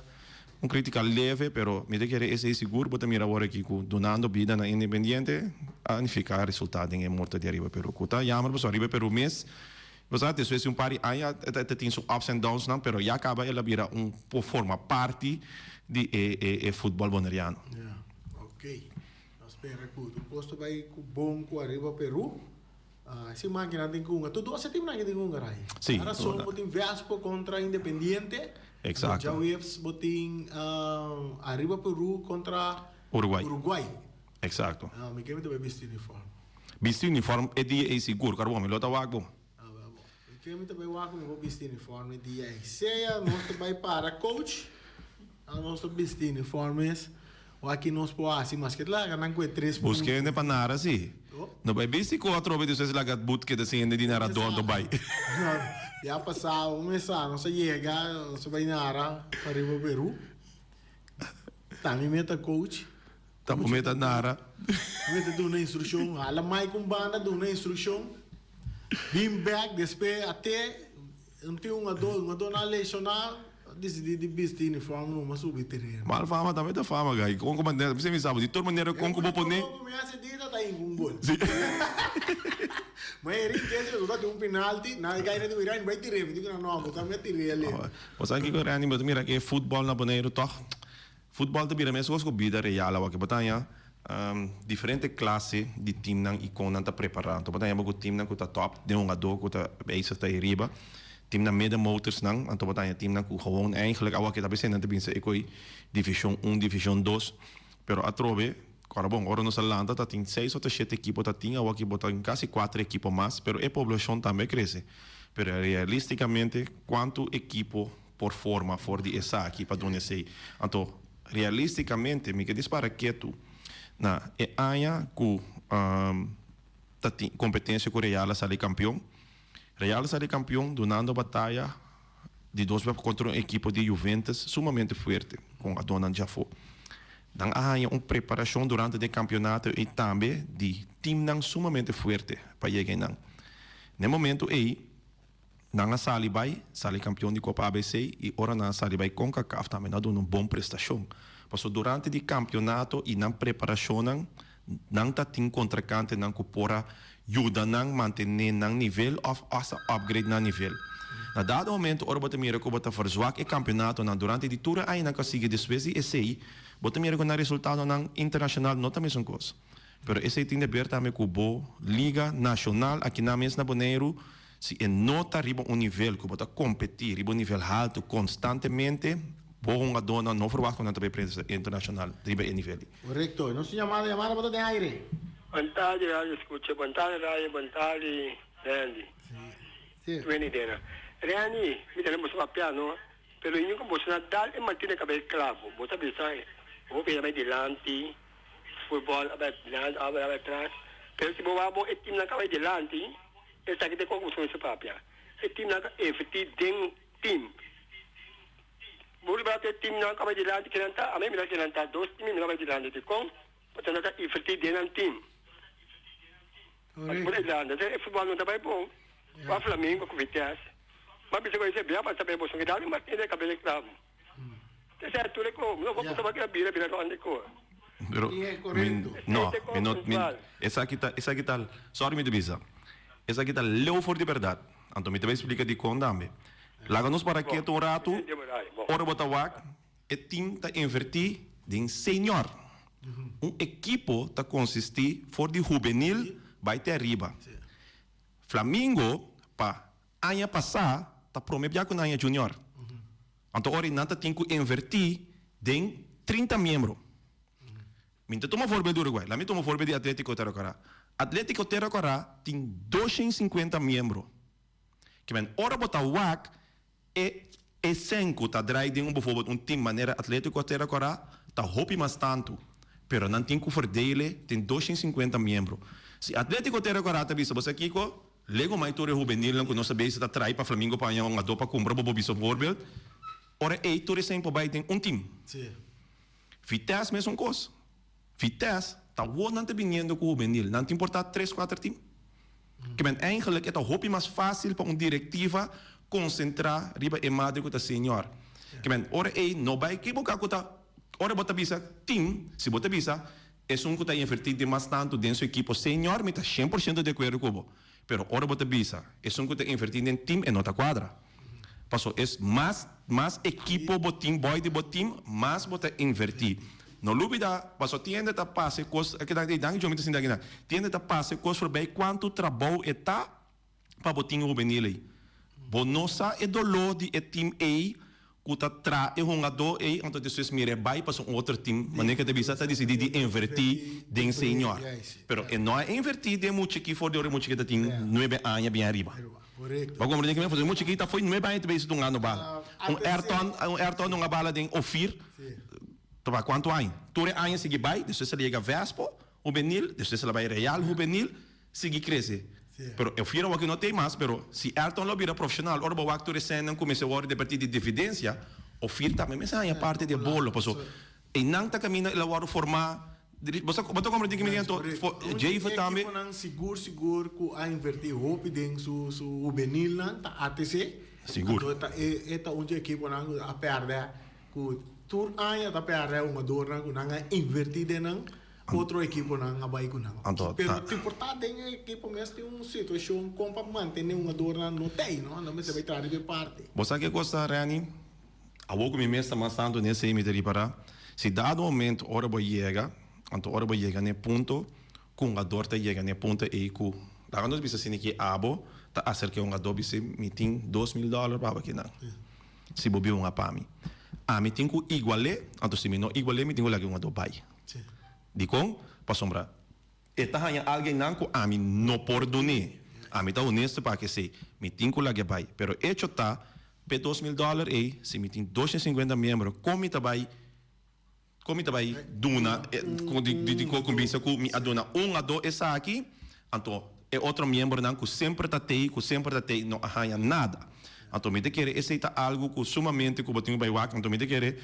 un critica leve, pero mi ta kere esei sigur bo ta mira awor aki cu dunando bida na Independiente a nifica resulta den e morto di Ariba Peru. Cu ta jammer pasobra Ariba Peru mes, bo sa despues di un par di aña e ta tin su ups and downs nan, pero ya caba el a bira un por forma parti di e e futbol Boneriano. Ya, ok. Nos spera cu tur cos ta bay cu bon cu Ariba Peru. Si makinan tin ku hunga. Tur dos e timnan ke tin ku hunga rai. Sí. Arason bo tin Vespo kontra Independiente. Exacto. Djaweps bo tin Arriba Peru kontra Uruguay. Uruguay. Exacto. Mi ke mi ta bai bisti uniform. Bisti uniform e dia ei sigur. Karo bo mi lo ta wak bo. Ah bo. Mi ke mi ta bai wak mi por bisti uniform e dia ei. Sea nos ta bai para coach. Nos ta bisti uniformes. Wak nos por hasi maske ta laga nan ku e tres punto. Buska hende pa nara si. No bai bisti ku atrobe despues laga but keda sin hende di narador no bai. Ya pasa un mes sa nos a yega nos a bai nara pa riba Peru. Ta mi meta coach. Ta bo meta nara. Mi meta duna instrukshon hala Mike un banda duna instrukshon bin bek despues ate. Un tin un adó, un adó nan lesioná, a disidí di bisti uniforme numa subi tereno. Mal fama tambe ta fama, gai. Kon ku manera, mi sa bo, di tur manera kon ku bo pone. E úniko gol ku mi hasi dita ta hinka un gol. Ma e rin kesi pasobra tin un penalti, nan e gai na di Rani bai tir'é, mi di ku nan no, bo ta mi a tir'é alé. Bo sa kiko Rani, bo ta mira ku e futbòl na Boneiru tòg, futbòl ta bira meskos ku bida real awor ke bo ta haña diferente klase di teamnan i kon nan ta prepará. Anto bo ta haña bo ku teamnan ku ta tòp den hungadó ku ta bezig ta ariba, teamnan middenmotors-nan, anto bo ta haña teamnan ku gewoon eigenlijk awor ke ta bisa nan ta binse e koe divishon un, divishon dos. Pero atrobe, kòrda bon, ora nos a lanta ta tin seis òf ta shete ekipo ta tin, awor ki bo ta tin kasi kuater ekipo mas, pero e poblashon tambe a krese. Pero realistikamente kuantu ekipo por forma for di esaki pa duna esei. Anto, realisticamente mi ke dispara ketu na e aña ku ta tin competencia ku Real a sali campeon. Real a sali campeon dunando bataya di dos bes contra un ekipo di Juventus sumamente fuerte con adonan djafo. Nan a haña un preparacion durante den campeonato ei tambe di teamnan sumamente fuerte pa yega einan. Na e momento ei. Nan a sali bai, sali kampion di Kopa ABC i ora nan a sali bai Concacaf tambe nan a duna un bon prestashon. Pasobra durante di kampionato i nan preparashonnan nan ta tin kontrakantenan ku por a yuda nan mantené nan nivel òf asta upgrade nan nivel. Na dado momento ora bo ta mira ku bo ta verzwak e kampionatonan durante di tur e añanan ku a sigui despues di esei, bo ta mira ku nan resultadonan internashonal no ta mesun kos. Pero esei tin de ber tambe ku bo liga nashonal akinan mes na Boneiru. Si e no ta riba un nivel ku bo ta kompetí riba un nivel haltu konstantemente, bo hungadónan no ferwagt ku nan ta bai prensa internashonal riba e nivel ei. Korekto. Nos tin yamada, yamada bo ta den aire. Bon tardi radio escucha, bon tardi radio, bon tardi Randy. Si. Wendy Dena. Randy, mi ta den boso papia no. Pero inyu ku boso na dal e mantina kabei klavo, bo ta bisa hopi a bai dilanti, futbòl a bai dilanti, a bai atras, pero si bo wak bon e timnan ka bai dilanti, esaki ta e kos ku boso mester papia. E timnan ta invertí den tim. Bo riba ku e timnan ka bai dilanti kinan ta? Ami mira kinan ta, dos tim mi mira bai dilanti. Dikon? Pasobra nan ta invertí den nan tim. Por Irlanda e futbol no ta bai bon. Wak Flamengo ku Vitesse. M'a bisa ku esei bia pa sabe boso ke dal Martinez e kabel e klabo. Esei tur e ko. No bo ta bira bira bira rond e ko. Pero mi no mi no mi esaki ta esaki ta sorry mi ta bisa esaki ta leu for di berdad anto mi ta bai splika dikon tambe laga nos para ketu un ratu ora bo ta wak E team ta invertí den senior. Un ekipo ta konsistí for di hubenil bai te ariba. Flamingo pa aña pasá ta promé bia ku nan aña junior. Anto ora nan ta tin ku invertí den 30 miembro. Mi ta tuma voorbeeld di Uruguay. Laat mi tuma voorbeeld di Atlético Tero Corá. Atlético Tero Corá tin 250 miembro. Ke men ora bo ta wak E esen ku ta drai den un bijvoorbeeld un team manera Atletico Tera Kora ta hopi mas tantu, pero nan tin ku verdele den 250 miembro. Si Atletico Tera Kora ta bisa bo sa kiko, lego mai tur e hubenilnan ku nos ta bezig ta trai pa Flamingo pa haña un ado pa kumpra bo bo bisa voorbeeld, ora ei tur esen por bai den un team. Vitesse mesun kos. Vitesse ta wou nan ta biniendo ku hubenil, nan tin por ta tres kuater team. Ke men eigenlijk e ta hopi mas fásil pa un direktiva konsentrá riba e madre ku ta senior. Ke men ora ei no bai kiboká ku ta ora bo ta bisa team, si bo ta bisa esun ku ta invertí den mas tantu den su ekipo senior mi ta 100% di akuerdo ku bo. Pero ora bo ta bisa esun ku ta invertí den team e no ta kuadra. Paso es mas mas ekipo bo tin boy di bo team mas bo ta invertí. No lubida paso tin hende ta pasa e kos akinan ey danki John mi ta sinti akinan tin hende ta pasa e kos forbij kuantu trabou e ta pa bo tin e hubenil ey. Bo no sa e doló di e team ey ku ta tra e hungadó ey anto despues mira e bai paso un otro team manera ke ta bisa ta disidí di invertí den senior. Pero e no a invertí den muchiki for di ora e muchiki ta tin nuebe aña bien ariba. Correcto. Bo comprende kimen? Pasobra mucha kita foi nuebe aña ta bezig tungando bala. Un Ayrton, un Ayrton dunga bala den Ofir ta pa cuanto aña? Tur e aña sigui bay, despues el a yega Vespo juvenil, despues el a bay Real juvenil, sigui crece. Pero Ofir awor aki no t'ey mas, pero si Ayrton lo bira profesional, ora bo wak tur e sennan cuminsa worde departi di dividencia, Ofir tambe mester haña parti di e bolo, pasobra Einan ta kaminda el a wòrdu formá. Bo sa, bo ta komprendé ki mi di anto? Jeve tambe. Ekiponan sigur sigur ku a invertí hopi den su su hubenilnan ta ATC. Sigur. Anto ta e e ta un dje ekiponan ku a pèrdè ku tur aña ta pèrdè hungadornan ku nan a invertí den nan, otro ekiponan a bai ku nan. Anto Pero ta. tin por ta den e ekipo mes tin un situashon kon pa mantené hungadornan no t'ei no, nan mester bai traha riba e parti. Bo sa ke kos ta, Renny? Awor ku mi mes ta mas tantu den esei mi ta ripará, si dado momento ora bo yega, anto ora bo yega na e punto ku un hungador ta yega na e punto ei ku laga nos bisa asina ki abo ta aserka e hungador bisa mi tin 2000 dòler pa abo kinan si bo bin hunga pa mi. Ami tin ku igual'é, anto si mi no igual'é mi tin ku laga e hungador bai. Dikon? Pasobra. E ta haña algennan ku ami no por dun'é. Ami ta honesto pa esei. Mi tin ku lag'é bai. Pero echo ta, p'e 2000 dòler ei, si mi tin 250 miembro, kon mi ta bai, kon mi ta bai duna, di di kon bisa ku mi a duna un a do esaki, anto e otro miembronan ku semper ta tei, ku semper ta tei no a haña nada. Anto mi ta kere esei ta algu ku sumamente ku bo tin ku bai wak. Anto mi ta kere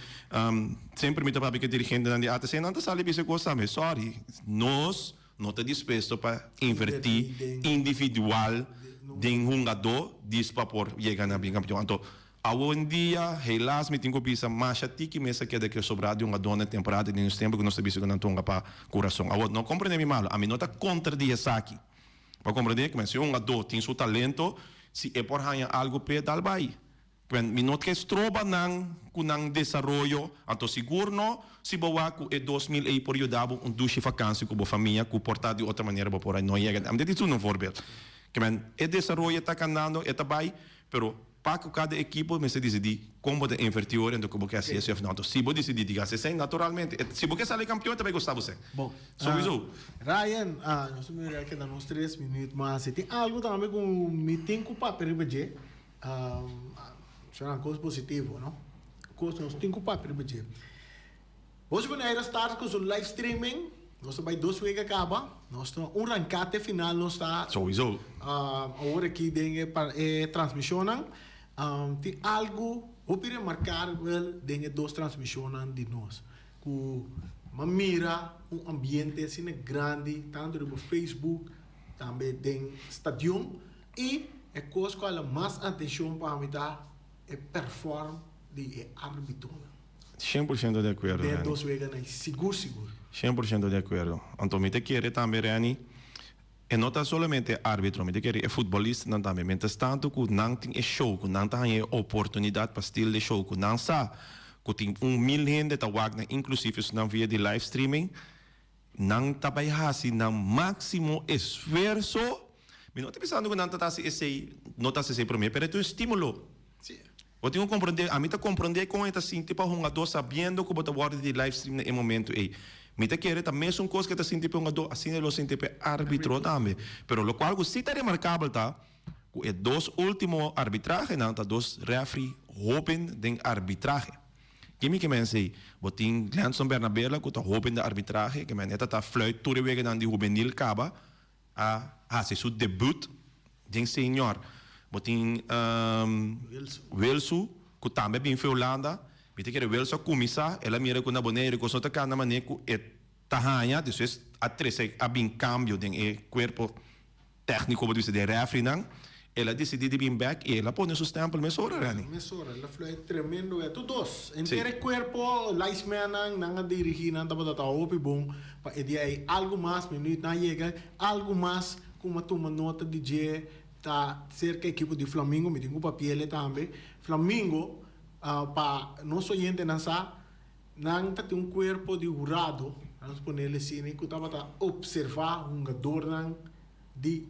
semper mi ta papia ku e dirigentenan di ATC, nan ta sali bisa e kos tambe, sorry, nos no ta dispuesto pa invertí individual den hungadó dis pa por yega na bin kampion. Anto awendia helaas mi tin ku bisa masha tiki mes a keda ke sobrá di hungadó na temporada di nos tempu ku nos ta bisa ku nan ta hunga pa kurason. Awor no komprendé mi malu, ami no ta kontra di esaki. Bo a komprendé? Ku men si un hungadó tin su talento, si e por haña algu p'e, dal bai. Ku men mi no ke stroba nan ku nan desaroyo, anto sigur no si bo wak ku e 2000 ei por yuda bo un dushi fakansi ku bo famia ku por ta di otro manera bo por a no yega. Ami ta di un voorbeeld. Ku men e desaroyo ta kandando, e ta bai, pero Pa ku kada ekipo mester disidí kon bo ta invertí ora enton ku bo ke hasi esei òf no. Anto si bo disidí di gasta esei, naturalmente, si bo ke sali kampion e ta bai gusta bo esei. Bon. Souiso. Ryan, nos a mira keda nos tres minuut mas. Si tin algu tambe ku mi tin ku papia riba dje. Esnan kos positivo, no? Kos nos tin ku papia riba dje. Bos Bonaire a start ku su live streaming. Nos ta bai dos wega kaba. Nos ta un rankate final nos ta. Sowieso. Awor aki den e e transmishonnan. Tin algu hopi remarkabel den e dos transmishonnan di nos. Ku m'a mira un ambiente asina grandi tantu riba Facebook tambe den stadion. I e kos ku a la mas atenshon pa mi ta e perform di e arbitonan. 100% di akuerdo, Den Renny. dos weganan sigur sigur. 100% di akuerdo. Anto mi ta kere tambe, Renny, e no ta solamente e arbitro, mi ta kere e futbolistanan tambe. Mientras tanto ku nan tin e show, ku nan ta haña e oportunidat pa stil de show, ku nan sa ku tin un mil hende ta wak nan, inklusive esnan via di live streaming, Nan ta bai hasi nan máksimo esfuerso. Mi no ta bisando ku nan ta hasi esei, no ta hasi esei promé, pero e ta un estímulo. Bo tin ku komprondé, ami ta komprondé kon e ta sinti pa hungadó sabiendo ku bo ta wòrdu di live stream na e momento ei. Mi ta kere ta mesun kos ku e ta sinti pa e hungadó, asina e lo sinti pa e árbitro tambe. Pero lokual ku si ta remarkabel ta ku e dos último arbitrahenan ta dos rèfri hóben den arbitrahe. Ke mi ke men sei? Bo tin Glenson Bernabela ku ta hoben den arbitrahe, ke men e ta ta fluit tur e weganan di hubenil kaba a hasi su debut den senior. Bo tin Wilsu ku tambe a bin for Hulanda. Mi ta kere Wilsu a kuminsá, el a mira ku na Boneiru kos no ta kana manera ku e ta haña, despues a trese a bin kambio den e kuerpo Tecnico bo ta bisa den refrinan, el a dicidi di bin bek y el a pone su stempel mesora, Renny. Mesora, el a fluit tremendo wea. Tur dos, henter e cuerpo, linesmannan, nan a dirigi, nan tabata ta hopi bon pa e dia ey. Algo mas, minuut nan a yega, algo mas cu mi a tuma nota di dje ta cerca ekipo di Flamingo, mi tin cu papiele tambe. Flamingo, pa nos oyentenan sa, Nan ta tin un cuerpo di hurado, nan ta ponele asina, cu tabata observa hungadornan di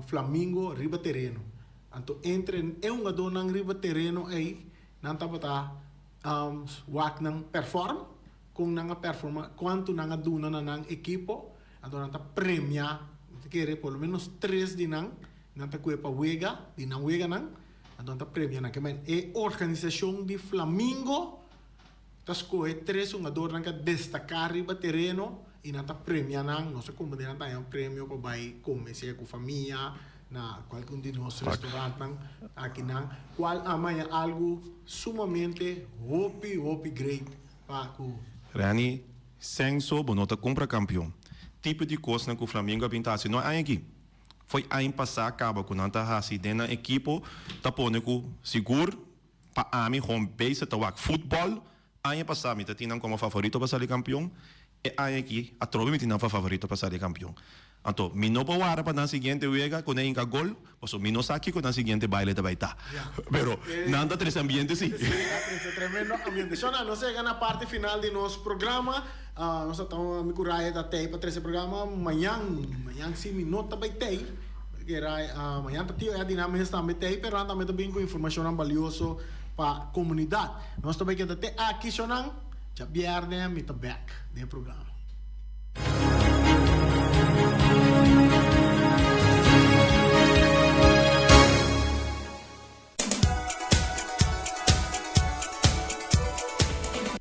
Flamingo riba tereno. Anto entre e hungadornan riba tereno ey, nan tabata wak nan perform, con nan a performa, cuanto nan a duna na nan ekipo, anto nan ta premia, mi ta kere por lo menos tres di nan, nan ta cue pa wega, di nan weganan, anto nan ta premia nan. Kimen e organisacion di Flamingo ta skohe tres hungadornan ku a destaká riba tereno i nan ta premia nan. Nos a komprendé nan ta haña un premio pa bai kome sea ku famia na kualke un di nos restaurantnan akinan, kual a haña algu sumamente hopi hopi great pa ku. Renny, Senso bo no ta kumpra kampion. Tipo di kosnan ku Flamingo a bin ta hasi no aña aki. Fo'i aña pasá kaba ku nan ta hasi den nan ekipo ta pone ku sigur Pa ami home base ta wak futbol. Aña pasa mi ta tin nan como favorito pa sali campeon. E aña aki atrobe mi tin nan pa favorito pa sali campeon. Anto mi no por wara pa nan siguiente wega cu nan hinca gol, pasobra mi no sa kico nan siguiente baile ta bay ta. Pero nan ta trece ambiente si. Si, ta trece tremendo ambiente. Shona, nos a yega na parti final di nos programa. Nos ta tuma mi cu Raya ta tey pa trece programa mañan. Mañan si mi no ta bay tey. Porque Raya, mañan ta Tio Eddy nan mes tambe tey, pero nan tambe ta bin cu informacionnan balioso pa comunidad. Nos ta bay keda te aki, Shonan. Djabierne mi ta bek den e programa.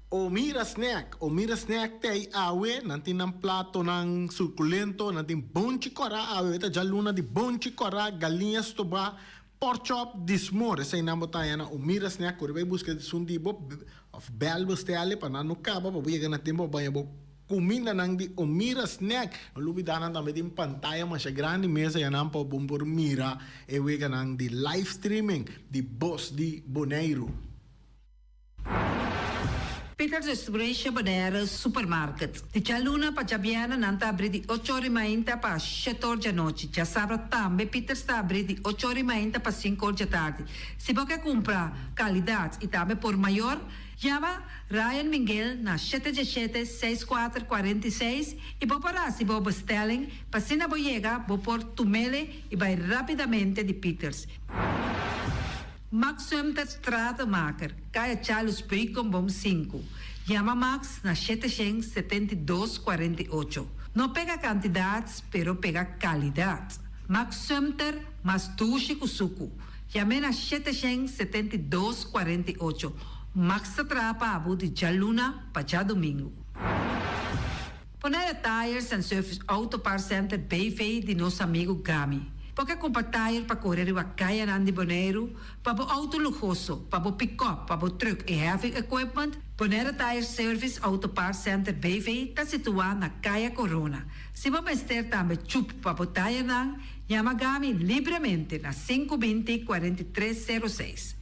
O mira snack, o mira snack tei awe, nan tin nan platonan suculento, nan tin bonchi kòrá awe, ta djaluna di bonchi kòrá, galiña stobá, pork chop, dismor, eseinan bo ta haña na O Mira Snack, kore bai buska esun di bo òf bèl bo stèl'e pa nan no kaba pa bo yega na tempu pa baña bo Kumindanan di Omira Snack. No lubidá nan tambe tin pantaya masha grandi mesa ya nan pa bo por mira e weganan di live streaming di Bos di Boneiru. Peter Distribution Bonaire Supermarket. Di djaluna pa djabièrnè nan ta abrí di ocho or i mainta pa shete or djanochi. Djasabra tambe Peters ta abrí di ocho or i mainta pa sinku or djatardi. Si bo ke kumpra kalidat i tambe por mayor, Yama Ryan Minguel na shete djeshete seis kuater 46 i bo por hasi bo bestelling pa asina bo yega bo por tumele i bai rapidamente di Peters. Max Sumter Stratenmaker, Kaya Charles Beukenboom sinku. Yama Max na 772 48. No pega kantidat pero pega kalidat. Max Sumter mas dushi ku suku. Yam'é na 772 48. Max ta traha pa abo di djaluna pa djadumingu. Bonaire Tires and Service Auto Parts Center BV di nos amigu Gami. Bo ke kumpra tire pa kore riba kayanan di Boneiru, pa bo outo luhoso, pa bo pikòp, pa bo trùk i heavy equipment? Bonaire Tire Service Auto Parts Center BV ta situá na Kaya Korona. Si bo mester tambe chup pa bo tirenan, yama Gami libremente na 520 43 06.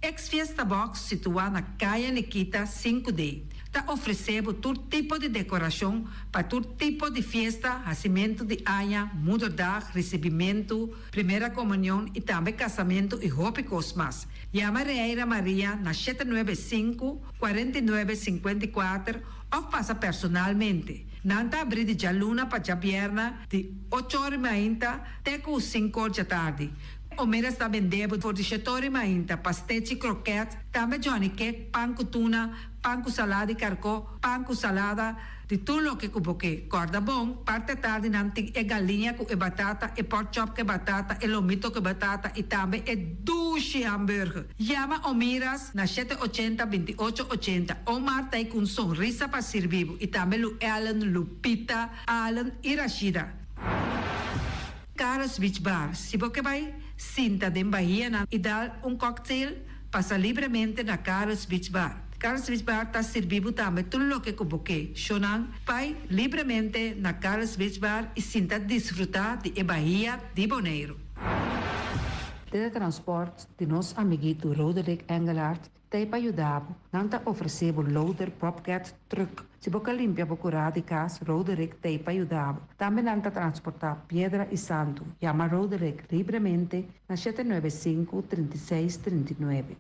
Ex Fiesta Box, situá na Kaya Nikita 5D, ta ofresé bo tur tipo di dekorashon pa tur tipo di fiesta, hasimentu di aña, moederdag, risibimentu, primera komunion i tambe kasamentu i hopi kos mas. Yama Reira Maria na 795 49 54 òf pasa personalmente. Nan ta abrí di djaluna pa djabièrnè di 8 or di mainta te ku 5 or djatardi. Omera ta bende bo for di 7 or di mainta, pastechi, kroket, tambe johnny cake, pan ku tuna, pan ku salada di karkó, pan ku salada, di tur loke ku bo ke. Kòrda bon, parti atardi nan tin e galiña ku e batata, e pork chop ku e batata, e lomito ku e batata i tambe e dushi hamburger. Yama Omiras na 780 28 80. Omar ta ku un sonrisa pa sirbi bo i tambe Lu Ellen, Lupita, Allen i Rashida. Carlos Beach Bar. Si bo ke bai sinta den bahianan i dal un cocktail, pasa libremente na Carlos Beach Bar. Carlos Beach Bar ta sirbi bo tambe tur loke ku bo ke. Shonan, bai libremente na Carlos Beach Bar i sinta disfrutá di e bahia di Boneiru. Teletransport di nos amiguito Roderick Engelhardt ta pa yuda. Nan ta ofresé loader, bobcat, truck. Si bo limpia bo kurá di kas, Roderick ta pa yuda. Tambe nan ta transportá piedra i santu. Yama Roderick libremente na 795 36 39.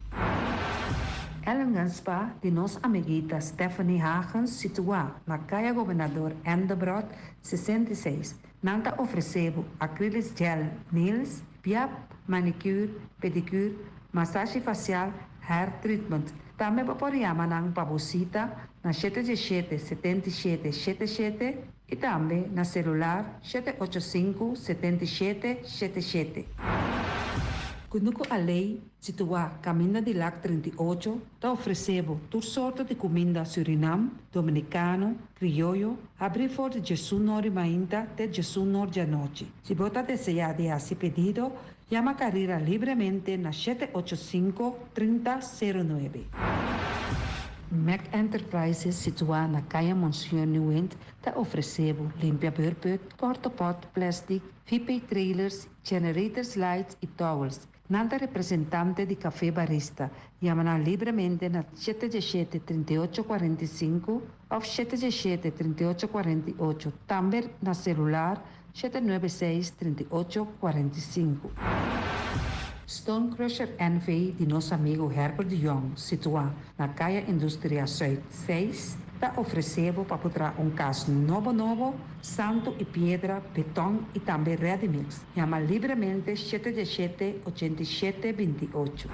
Ellen Spa di nos amiguita Stephanie Hagens, situá na Kaya Gobernador Endebrot 66. Nan ta ofresé acrylic gel nails, BIAP, manicure, pedicure, masashi fasial, hair treatment. Tambe por yama nan pa sita na 717 77 77 i tambe na selular 785 77 77. Kunuku Alei, situá Kaminda di Lac 38, ta ofresé tur sorto di kuminda Surinam, Dominikano, Krioyo, habrí for di 11 or di mainta te 11 or di anochi. Si bo ta deseá di hasi pedido, yama Carrera libremente na 785 3009. Mac Enterprises, situá na Kaya Monsieur Nieuwind, ta ofresé limpia beurput, porta-pot, plastic, VP trailers, generators lights i towels. Nan ta representante di Café Barista. Yama libremente na 717 3845 òf 717 3848. Tambe na selular 796 3845. Stone Crusher NV di nos amigu Herbert de Jong, situá na Kaya Industria Zuid 6, ta ofresé pa traha un kas nobo nobo, santu i piedra, beton i tambe ready mix. Yama libremente 717 87 28.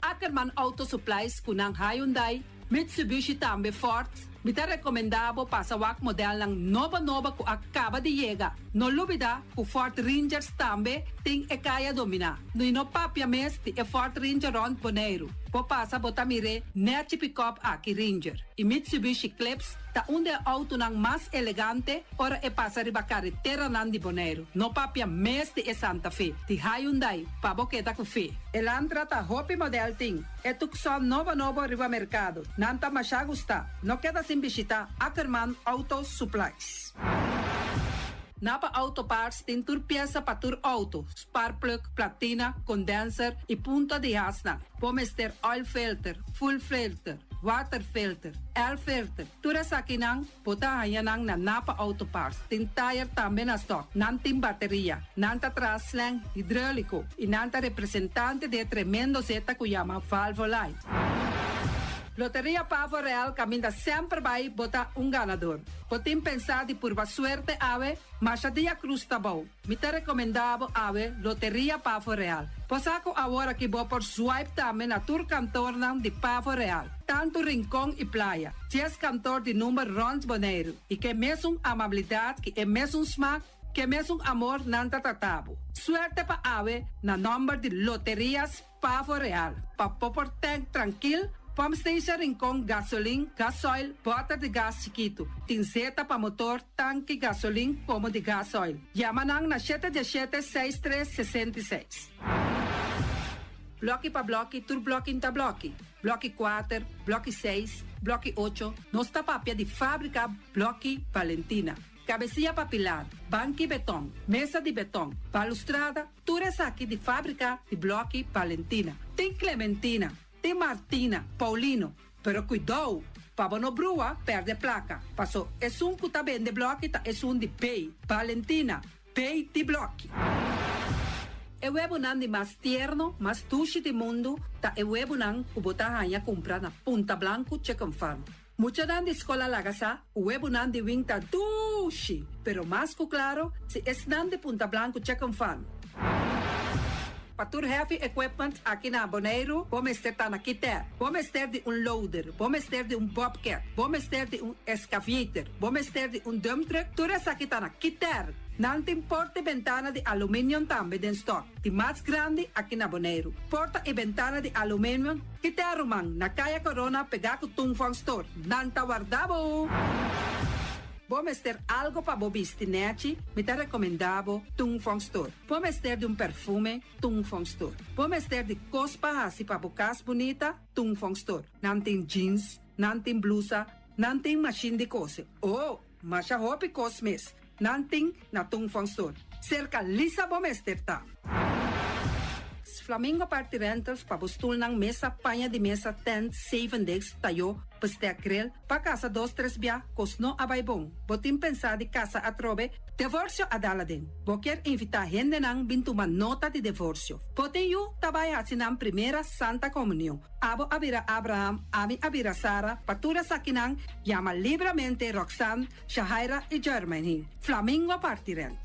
Ackerman Auto Supplies ku nan Hyundai, Mitsubishi tambe Ford. Mi ta rekomendá bo pasa wak modelnan nobo nobo ku a kaba di yega. No lubidá ku Ford Rangers tambe tin e kaya dominá. No no papia mes di e Ford Ranger rònt Boneiru. Bo pasa bo ta mir'é nèchi pick-up aki Ranger. I Mitsubishi Eclipse ta un di e outonan mas elegante ora e pasa riba kareteranan di Boneiru. No papia mes di e Santa Fe. Di Hyundai, pa bo keda ku fe. Elantra ta hopi model tin. E Tucson nobo nobo riba merkado. Nan ta masha gusta. No keda sin bishitá Ackerman Auto Supplies. Napa Auto Parts tin tur piesa pa tur outo, spark plug, platina, condenser i punta di hasnan. Bo mester oil filter, fuel filter, water filter, air filter. Tur esakinan, bo ta haña nan na Napa Auto Parts. Tin tire tambe na stock. Nan tin bateria. Nan ta traha slang hidráuliko. I nan ta representante di tremendo zeta ku yama Valvoline. Loteria Pavo Real kaminda semper bai bo ta un ganadó. Bo tin pensá di purba suerte awe, masha dia krus ta bou. Mi ta rekomendá bo awe Loteria Pavo Real. Bo sa ku awor aki bo por swipe tambe na tur kantornan di Pavo Real. Tantu Rincon i Playa. 10 kantor di number rònt Boneiru. I ku e mesun amabilidat, ku e mesun smak. Ke mesun amor nan ta trata bo. Suerte pa awe na nòmber di Loterias Pavo Real. Pa bo por tank trankil, pump station Rincon gasolin, gasoil, bòter di gas chikitu. Tin zeta pa motor, tanki gasolin komo di gasoil. Yama nan na shete diesshete seis tres 66. Blòki pa blòki, tur blòki n'ta blòki. Blòki kuater, blòki seis, blòki ocho, nos ta papia di fábrika Blòki Valentina. Kabesia pa pilar, banki beton, mesa di beton, balustrada, tur esaki di fábrika di Blòki Valentina. Tin Clementina, tin Martina, Paulino, pero kuidou pa bo no brua pèrdè plaka, paso esun ku ta bende blòki ta esun di B, Valentina, B di blòki. E webunan di mas tierno, mas dushi di mundu ta e webunan ku bo ta haña kumpra na Punta Blanku Chicken Farm. Muchanan di skol a laga sa ku webunan di wing ta dushi, pero mas ku klaro si esnan di Punta Blanku Chicken Farm. Pa tur heavy equipment aki na Boneiru bo mester ta na Kiter. Bo mester di un loader, bo mester di un bobcat, bo mester di un excavator, bo mester di un dump truck, tur esaki ta na Kiter. Nan tin porta i bentana di aluminium tambe den stock, di mas grandi aki na Boneiru. Porta i bentana di aluminium. Kita ruman, na Kaya Corona pegá ku Tung Fong Store. Nan ta warda bo! Bo mester algo pa bo bisti nèchi? Mi ta rekomendá bo Tung Fong Store. Bo mester di un perfume? Tung Fong Store. Bo mester di kos pa hasi pa bo kas bunita? Tung Fong Store. Nan tin jeans, nan tin blusa, nan tin mashin di kose. Oh! Masha hopi kos mes. Nan tin na Tung Fong Store. Serka Lisa bo mester ta. Flamingo Party Rentals pa bo stulnan, mesa, paña di mesa, tent, zeven desk, tayó, bestek, grill, pa kasa dos tres bia, kos no a bai bon. Bo tin pensá di kasa atrobe? Devorsio a dal aden. Bo kier invitá hendenan bin tuma nota di devorsio. Bo tin yu ta bai hasi nan primera Santa Komunion. Abo a bira Abraham, ami a bira Sara, pa tur esakinan yama libramente Roxanne, Shahaira i Jermaine. Flamingo Party Rent.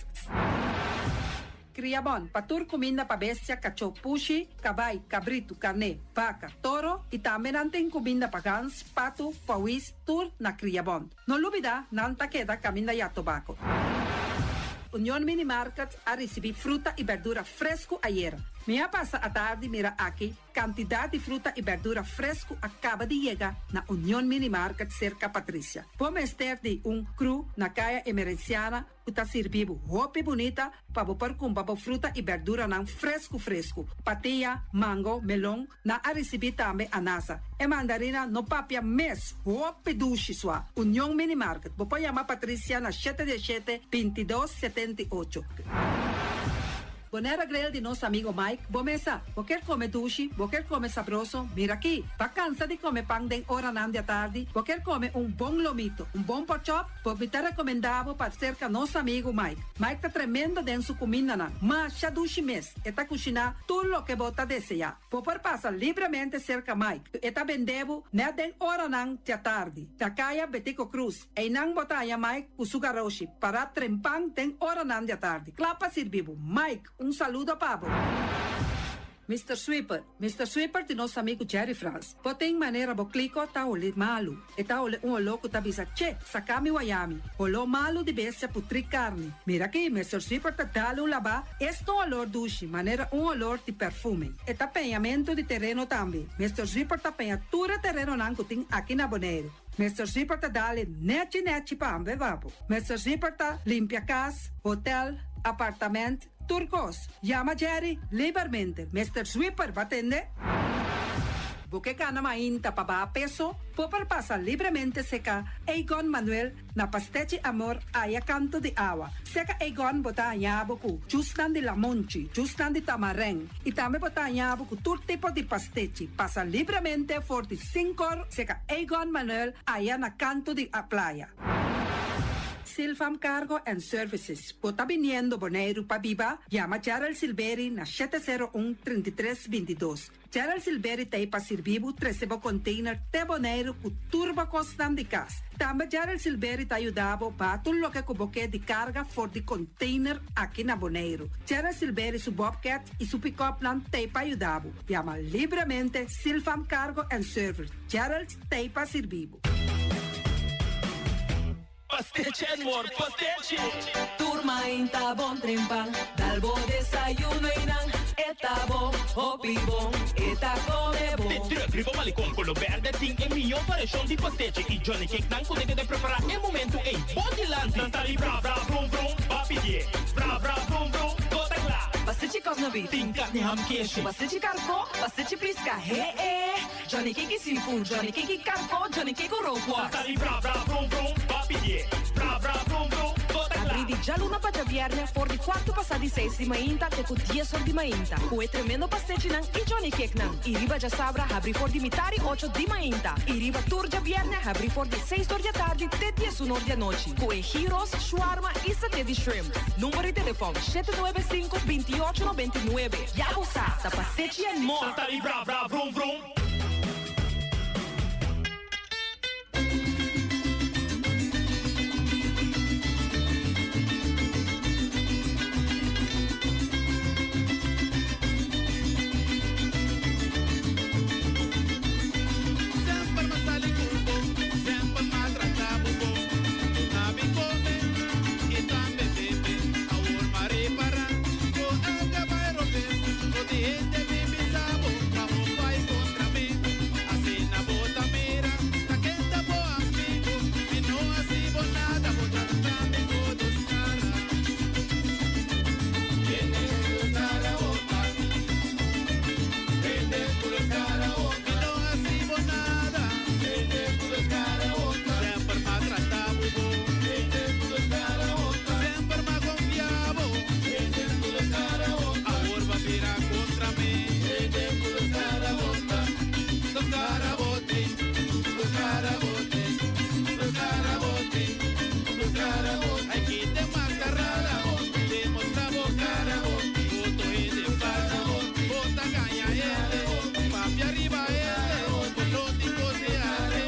Kriabon, pa tur kuminda pa bestia, kachó, pushi, kabai, kabritu, karné, baka, toro i tambe nan tin kuminda pa gans, patu, pawis, tur na Kriabon. No lubida, nan ta keda kaminda ya tobako. Union Mini Market a risibí fruta i berdura fresku ayera. Mi a pasa atardi mira aki Kantidat di fruta i bèrdura fresku a kaba di yega na Union Mini Market serka Patricia. Bo mester di un kru na Kaya Emerenciana ku ta sirbi bo hopi bunita pa bo por kumpra bo fruta i bèrduranan fresku fresku. Patia, mango, melon, nan a risibí tambe anasa. E mandarina no papia mes, hopi dushi sua. Union Mini Market, bo por yama Patricia na shete diesshete, 22, 78. Bonera Grill di nos amigo Mike, bo mesa, bo kier come dushi, bo kier come sabroso, mira aki, ba cansa di come pan den oranan di atardi, bo kier come un bon lomito, un bon porkchop, bo mi ta recomenda bo pa cerca nos amigo Mike. Mike ta tremendo den su cumindanan, masha dushi mes, e ta cushina tur loke bo ta desea. Bo por pasa libremente cerca Mike, e ta bende bo net den oranan di atardi, na caya Betico Croes. Einan bo ta haña Mike ku su garoshi pará trempan den oranan di atardi, kla pa sirbi bo. Mike, un saludo pa bo. Mister Sweeper, Mister Sweeper di nos amigu Jerry Frans. Bo tin manera bo kliko ta holi malu. E ta holi un holó ku ta bisa, Che, saka mi wayami. Holó malu di bestia putrí karni. Mira aki, Mister Sweeper ta dal un labá, es ta un olor dushi, manera un olor di perfume. E ta peñamentu di tereno tambe. Mister Sweeper ta peña tur e terenonan ku tin aki na Boneiru. Mister Zipper ta dale nechi nechi pa hamber babo. Mister Zipper ta limpia cas, hotel, apartament, tur cos. Yama Jerry libermente. Mister Zwipper ba tende? Bo ke cana mainta pa baha peso? Bo por pasa libremente seca Egon Manuel na Pastechi Amor aya canto di awa. Seca Egon bo ta haña bo cu jusnan di lamonchi, jusnan di tamareng y tambe bo ta haña bo cu tur tipo di pastechi. Pasa libremente for di Sinkor seka Egon Manuel aya na kanto di a playa. Silfam Cargo and Services, Bo ta biniendo Boneiru pa biba? Yama Gerald Silberi na shete sero un, 33, 22. Gerald Silberi ta ei pa sirbi bo trese bo container te Boneiru ku tur bo kosnan di kas. Tambe Gerald Silberi ta yuda bo baha tur loke ku bo ke di karga for di container aki na Boneiru. Gerald Silberi su bobcat i su pick-upnan ta ei pa yuda bo. Yama libremente Silfam Cargo and Service. Gerald ta pa sirbi bo. Pastechi Edward, pastechi! Tur mainta bon trempan, dal bo desayuno einan. E ta bon, hopi bon, e ta come bon. De truck riba Malecon color berde tin e miho variacion di pastechi y Johnny Cake nan cu ta keda prepara e momento ey bo dilanti. Nan ta di bra bra vrum vrum, ba pidié. Bra bra vrum vrum, bo ta cla. Pastechi cosna beef. Tin carni ham keshi. Pastechi carco, pastechi pisca, he e. Johnny Cake y seafood, Johnny Cake y carco, Johnny Cake cu rookworst. Nan ta di bra bra vrum vrum, ba pidié. Bra bra vrum vrum, bo ta cla. Abrí di djaluna pa djabièrnè for di kuartu pasá di seis di mainta te ku dies or di mainta ku e tremendo pastechinan i Johnny Cakenan. I riba djasabra habrí for di mitari ocho di mainta i riba tur djabièrnè habrí for di seis or di atardi te diesun or di anochi ku e gyros, shawarma i saté di shrimp. Number di telefòn, shete nuebe sinku, binti ocho 99. Ya bo sa, ta pastechi and more! Nan ta di bra bra vrum vrum. Semper m'a sali ku bo, semper m'a trata bo bon. Na mi come i tambe bebe. Awor m'a repara ku alga bai robes. No tin hende mi bisa bo pa bo bai kontra mi. Asina bo ta mira ta ken ta bo amigo. Mi no hasi bo nada, bo ta trata mi ku dos kara. Hende ku dos kara ota. Hende ku dos kara ota. Mi no hasi bo nada. Hende ku dos kara ota. Semper m'a trata bo bon. Hende ku dos kara ota. Semper m'a konfia bo. Hende ku dos kara ota. Awor bo a bira kontra mi. Hende ku dos kara ota. Dos kara bo tin. Dos kara bo tin. Dos kara bo tin. Dos kara bo tin. Ai kite maskarada. Demostra bo kara. Otro hende falso. Bo ta gaña hende. Papia riba hende. Bo no tin kos di hasi.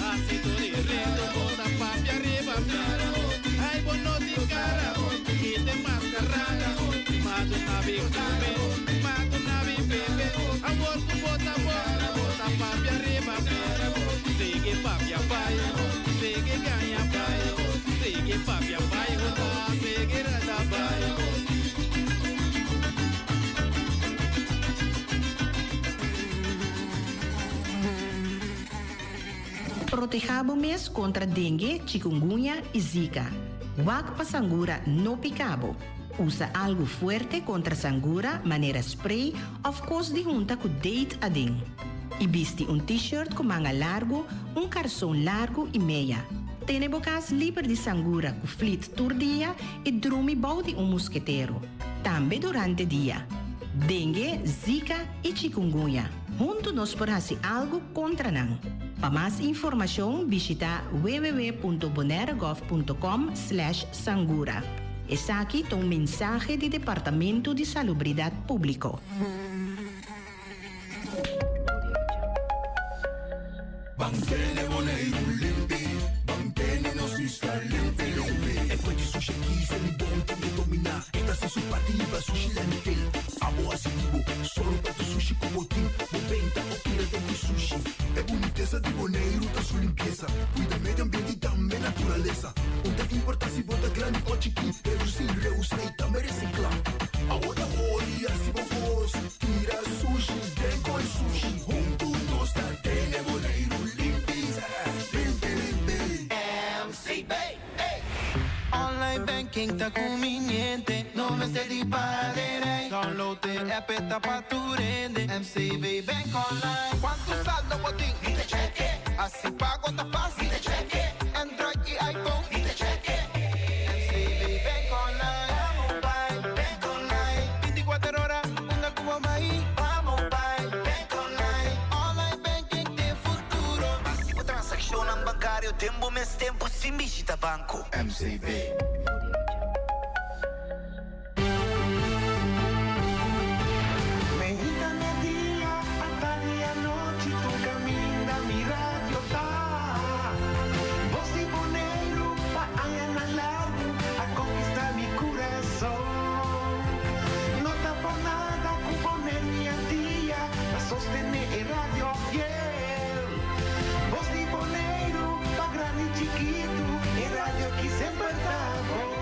Hasi tur di reto. Bo ta papia riba mi. Ai bo no tin kara. Kite maskarada. Matu na bi kome. Matu na bi bebe. Awor ku bo ta bo. Bo ta papia riba mi. Sigui papia bai. Sigui gaña bai. Sigui papia bai. Bo ta sigui reda bai. Protehá bo mes kontra dengue, chikungunya i zika. Wak pa sangura no pika bo. Usa algu fuerte kontra sangura manera spray òf kos di hunta ku date aden. I bisti un t-shirt ku manga largu, un karson largu i meya. Tene bo kas liber di sangura ku flit tur dia i drumi bou di un musketero. Tambe durante dia. Dengue, zika i chikungunya. Huntu nos por hasi algu kontra nan. Pa mas informashon bishita www.bonairegov.com slash sangura. Esaki ta un mensahe di Departamento di Salubridat Públiko. Ban tene Boneiru limpi, ban tene nos isla limpi limpi. E kue di sushi aki se mi bon tin ke dominá. E ta hasi su parti riba sushi landfill. Abo hasi di bo, sòru pa tur sushi ku bo tin. Bo benta o tira den ku sushi. E bunitesa di Boneiru ta su limpiesa. Kuida medio ambiente i tambe naturalesa. Un ta importá si bo ta grandi o chikí. Redusí, reusá i tambe resiklá. Abo ta hori hasi bo kos. Tira sushi den koi sushi. Huntu nos ta tene Boneiru limpi, limpi, limpi. MCB, ey! Online banking ta kuminiente, no mester di para den rij. Download e app e ta pa tur hende, MCB Bank Online. Kuantu saldo bo tin? Mi ta cheke. Hasi pago ta fásil. Mi ta cheke. Android i iPhone. Mi ta cheke. MCB Bank Online. Vamos bai, Bank Online. 24 ora, unda ku bo bai. Vamos bai, Bank Online. Online banking t'e futuro. Hasi bo transakshonnan bankario den bo mes tempu sin bishita banko. MCB. Meinta media, atardi anochi, tur kaminda mi radio ta. Bos di Boneiru pa añanan largu a konkistá mi kurason. No ta por nada ku Boneiru i Antia ta sostené e radio fiel. Bos di Boneiru pa grandi i chikitu, e radio ki semper ta bon.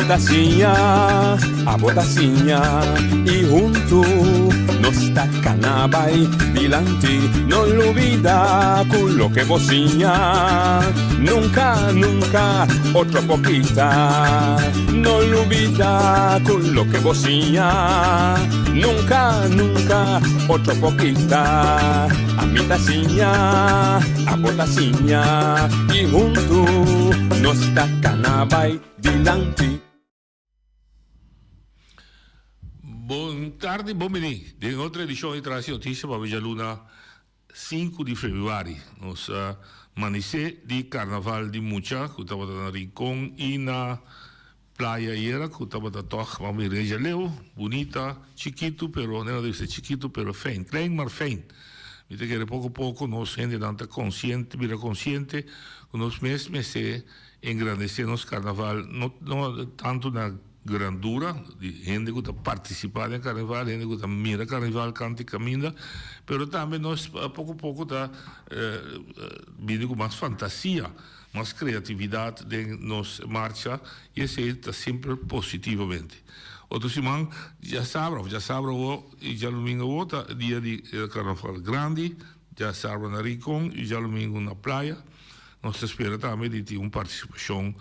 ta siña, abo ta siña y hunto nos ta cana bay dilanti. No lubida cu loke bo siña nunca, nunca otro por kita. No lubida cu loke bo siña nunca, nunca otro por kita. Ami ta siña, abo ta siña y hunto nos ta cana bay dilanti. Bon tardi, bon bini den otro edicion di Trasi Noticia pa djaluna sinku di februari. Nos a manisé di Carnaval di Mucha cu tabata na Rincon y na Playa ayera cu tabata tog ban bin reja leu, bunita, chikitu pero nena ta bisa chikitu pero fijn, klein maar fijn. Mi ta kere poco poco nos hendenan ta consciente, bira consciente cu nos mes mester engrandece nos carnaval no no tanto na grandura di hende cu ta participa den carnaval, hende cu ta mira carnaval canta y caminda, pero tambe nos poco poco ta bini cu mas fantasia. Mas creatividad den nos marcha y esey ta semper positivamente. Otro siman djasabra of djasabra awo y djalumingo awo ta dia di carnaval grandi, djasabra na Rincon y djalumingo na Playa. Nos ta spera tambe di tin un participacion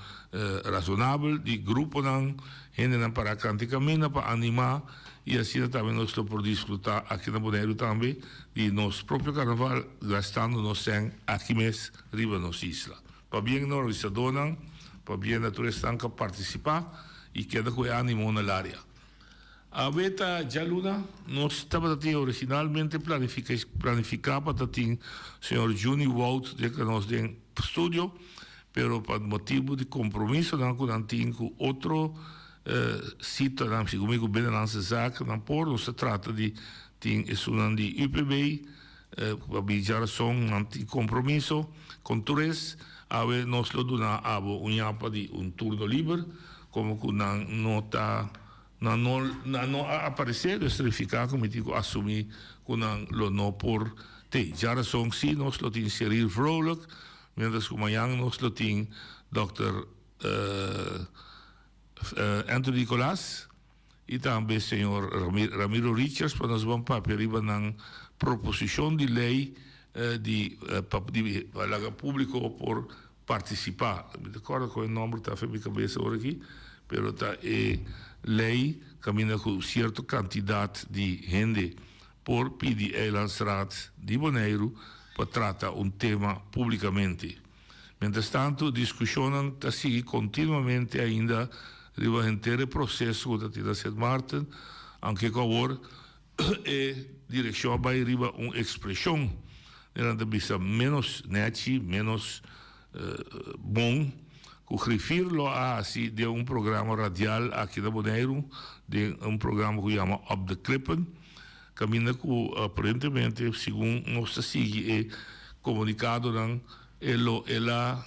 razonabel di gruponan, hendenan para canta y camina pa anima y asina tambe nos lo por disfruta aki na Boneiru tambe di nos propio carnaval gastando nos cen aki mes. riba nos isla. Pabien na organisadónan, pabien na tur esnan ku a partisipá i keda ku e ánimo na laria. Awe ta djaluna, nos tabata tin originalmente planifiká pa ta tin señor Juni Wout den ku nos den studio, pero pa motibu di kompromisonan ku nan tin ku otro sitanan, segun mi ku Binnenlandse Zaken nan por, nos ta trata di tin esunnan di UPB, Pa bija rason nan tin compromiso con tur es, awe nos lo duna abo un yapa di un turno liber, como cu nan no ta, nan no, nan no a aparece, dus significa cu mi tin cu asumi cu nan lo no por te. Djarason si nos lo tin Cyril Vrolijk, mientras cu mañan nos lo tin Dòkter Anthony Nicolas. y tambe señor Ramiro Richards pa nos ban papia riba nan proposicion di ley di pa laga publico por participa. Mi ta corda con e nomber ta afe mi cabeza ora aki, pero ta e ley caminda cu cierto cantidad di hende por pidi Eilandsraad di Boneiru pa trata un tema publicamente. Mientrastantu, diskushonnan ta sigui kontinuamente ainda riba henter e proseso ku ta tin na Sint Maarten, aunke ku awor e direkshon a bai riba un ekspreshon di nan ta bisa ménos nèchi, ménos bon, ku Griffier lo a hasi den un programa radial aki na Boneiru, den un programa ku yama Op de Klippen, kaminda ku aparentemente, segun nos ta sigui e komunikadonan, E lo el a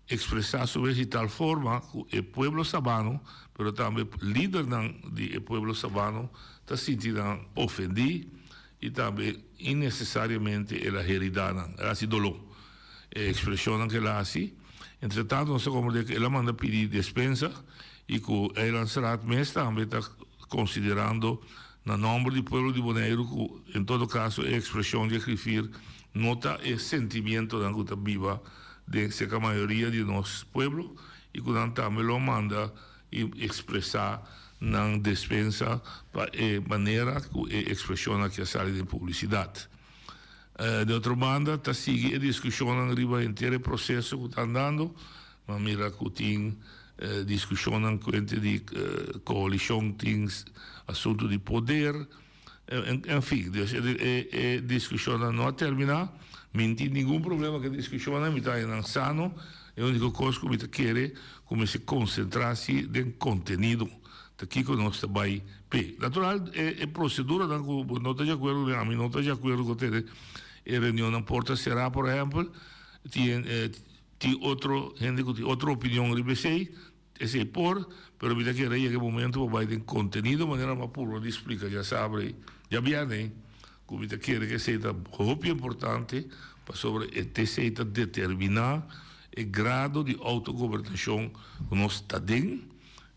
expresa su mes di tal forma cu e pueblo Sabano, pero tambe lidernan di e pueblo Sabano ta sinti nan ofendi y tambe innecesariamente el a herida nan, el a haci dolor. E expresionnan cu el a haci. Entre tanto nos ta comprende cu el a manda pidi despensa y cu Eilandsraad mes tambe ta considerando na nomber di pueblo di Boneiru cu en todo caso e expresion di e griffier No ta e sentimientonan ku ta biba den serka mayoria di nos pueblo i ku nan tambe lo manda i ekspresá nan despensa pa e manera ku e ekspreshonnan aki a sali den publisidat. Di otro banda ta sigui e diskushonnan riba henter e proseso ku ta andando. M'a mira ku tin diskushonnan kuente di koalishon, tin asuntu di poder. En fin, dus e diskushonnan no a terminá. Mi no tin ningun problema ku e diskushonnan, mi ta haña nan sano. E úniko kos ku mi ta kere ku mester konsentrá si den kontenido, ta kiko nos ta bai p'e. Natural, e proseduranan ku bo no ta di akuerdo kuné, ami no ta di akuerdo ku tene e reunionnan porta será, por ehèmpel, tin tin otro hende ku tin otro opinion riba esei. Esei por, pero mi ta kere yega e momento pa bai den contenido manera mi a purba di splica djasabra ei, djabièrnè ei, cu mi ta kere cu esei ta hopi importante pasobra e esei ta determina e grado di autogobernacion cu nos ta den.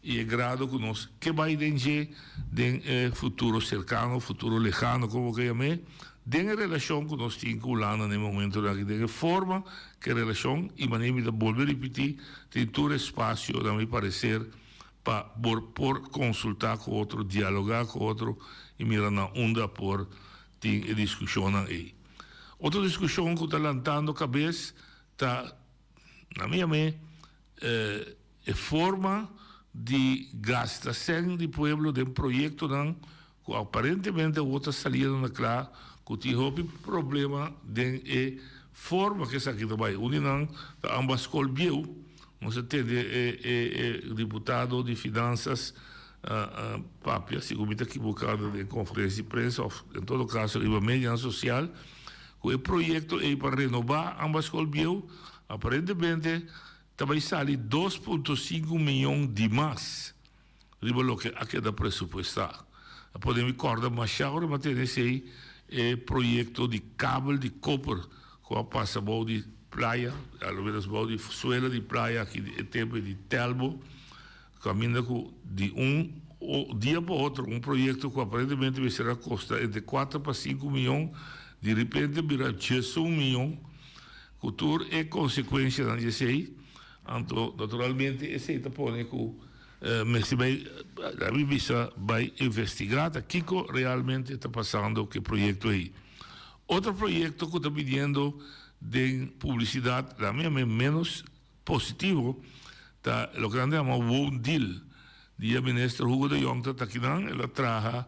i e grado ku nos ke bai den dje den e futuro serkano, futuro lehano komo bo ke yam'é, den e relashon ku nos tin ku Hulanda na e momentonan aki, den e forma ku e relashon, i manera mi ta bolbe ripití, tin tur espasio na mi pareser pa por por konsultá ku otro, dialogá ku otro i mira na unda por tin e diskushonnan ei. Otro diskushon ku ta lantando kabes ta, na mi yam'é, E forma di gasta sèn di pueblo den proyektonan ku aparentemente awor ta saliendo na kla ku tin hopi problema den e forma ku esaki ta bai. Un di nan ta ambas skol bieu. Nos a tende e diputado di finansas papia, si ku mi ta kiboká den konferensia di prensa òf en todo kaso riba medianan sosial, ku e proyekto ei pa renobá ambas skol bieu aparentemente Ta bai sali 2.5 miyon di mas riba loke a keda presupuestá. A pone mi kòrda mashá ora mi a tene esei e proyekto di kabel di koper ku a pasa bou di playa, a lo menos bou di suela di playa aki e tempu di Telbo, kaminda ku di un dia pa otro un proyekto ku aparentemente mester a kosta entre kuater pa sinku miyon di repente bira 11 miyon. Ku tur e konsekuensianan di esei, anto naturalmente esei ta pone ku mester bai, laga mi bisa, bai investigá ta kiko realmente ta pasando ku e proyekto ei. Otro proyekto ku ta biniendo den publisidat, laga mi yam'é ménos positivo, ta loke nan ta yama woondeal. Dia minister Hugo de Jonge ta takinan, el a traha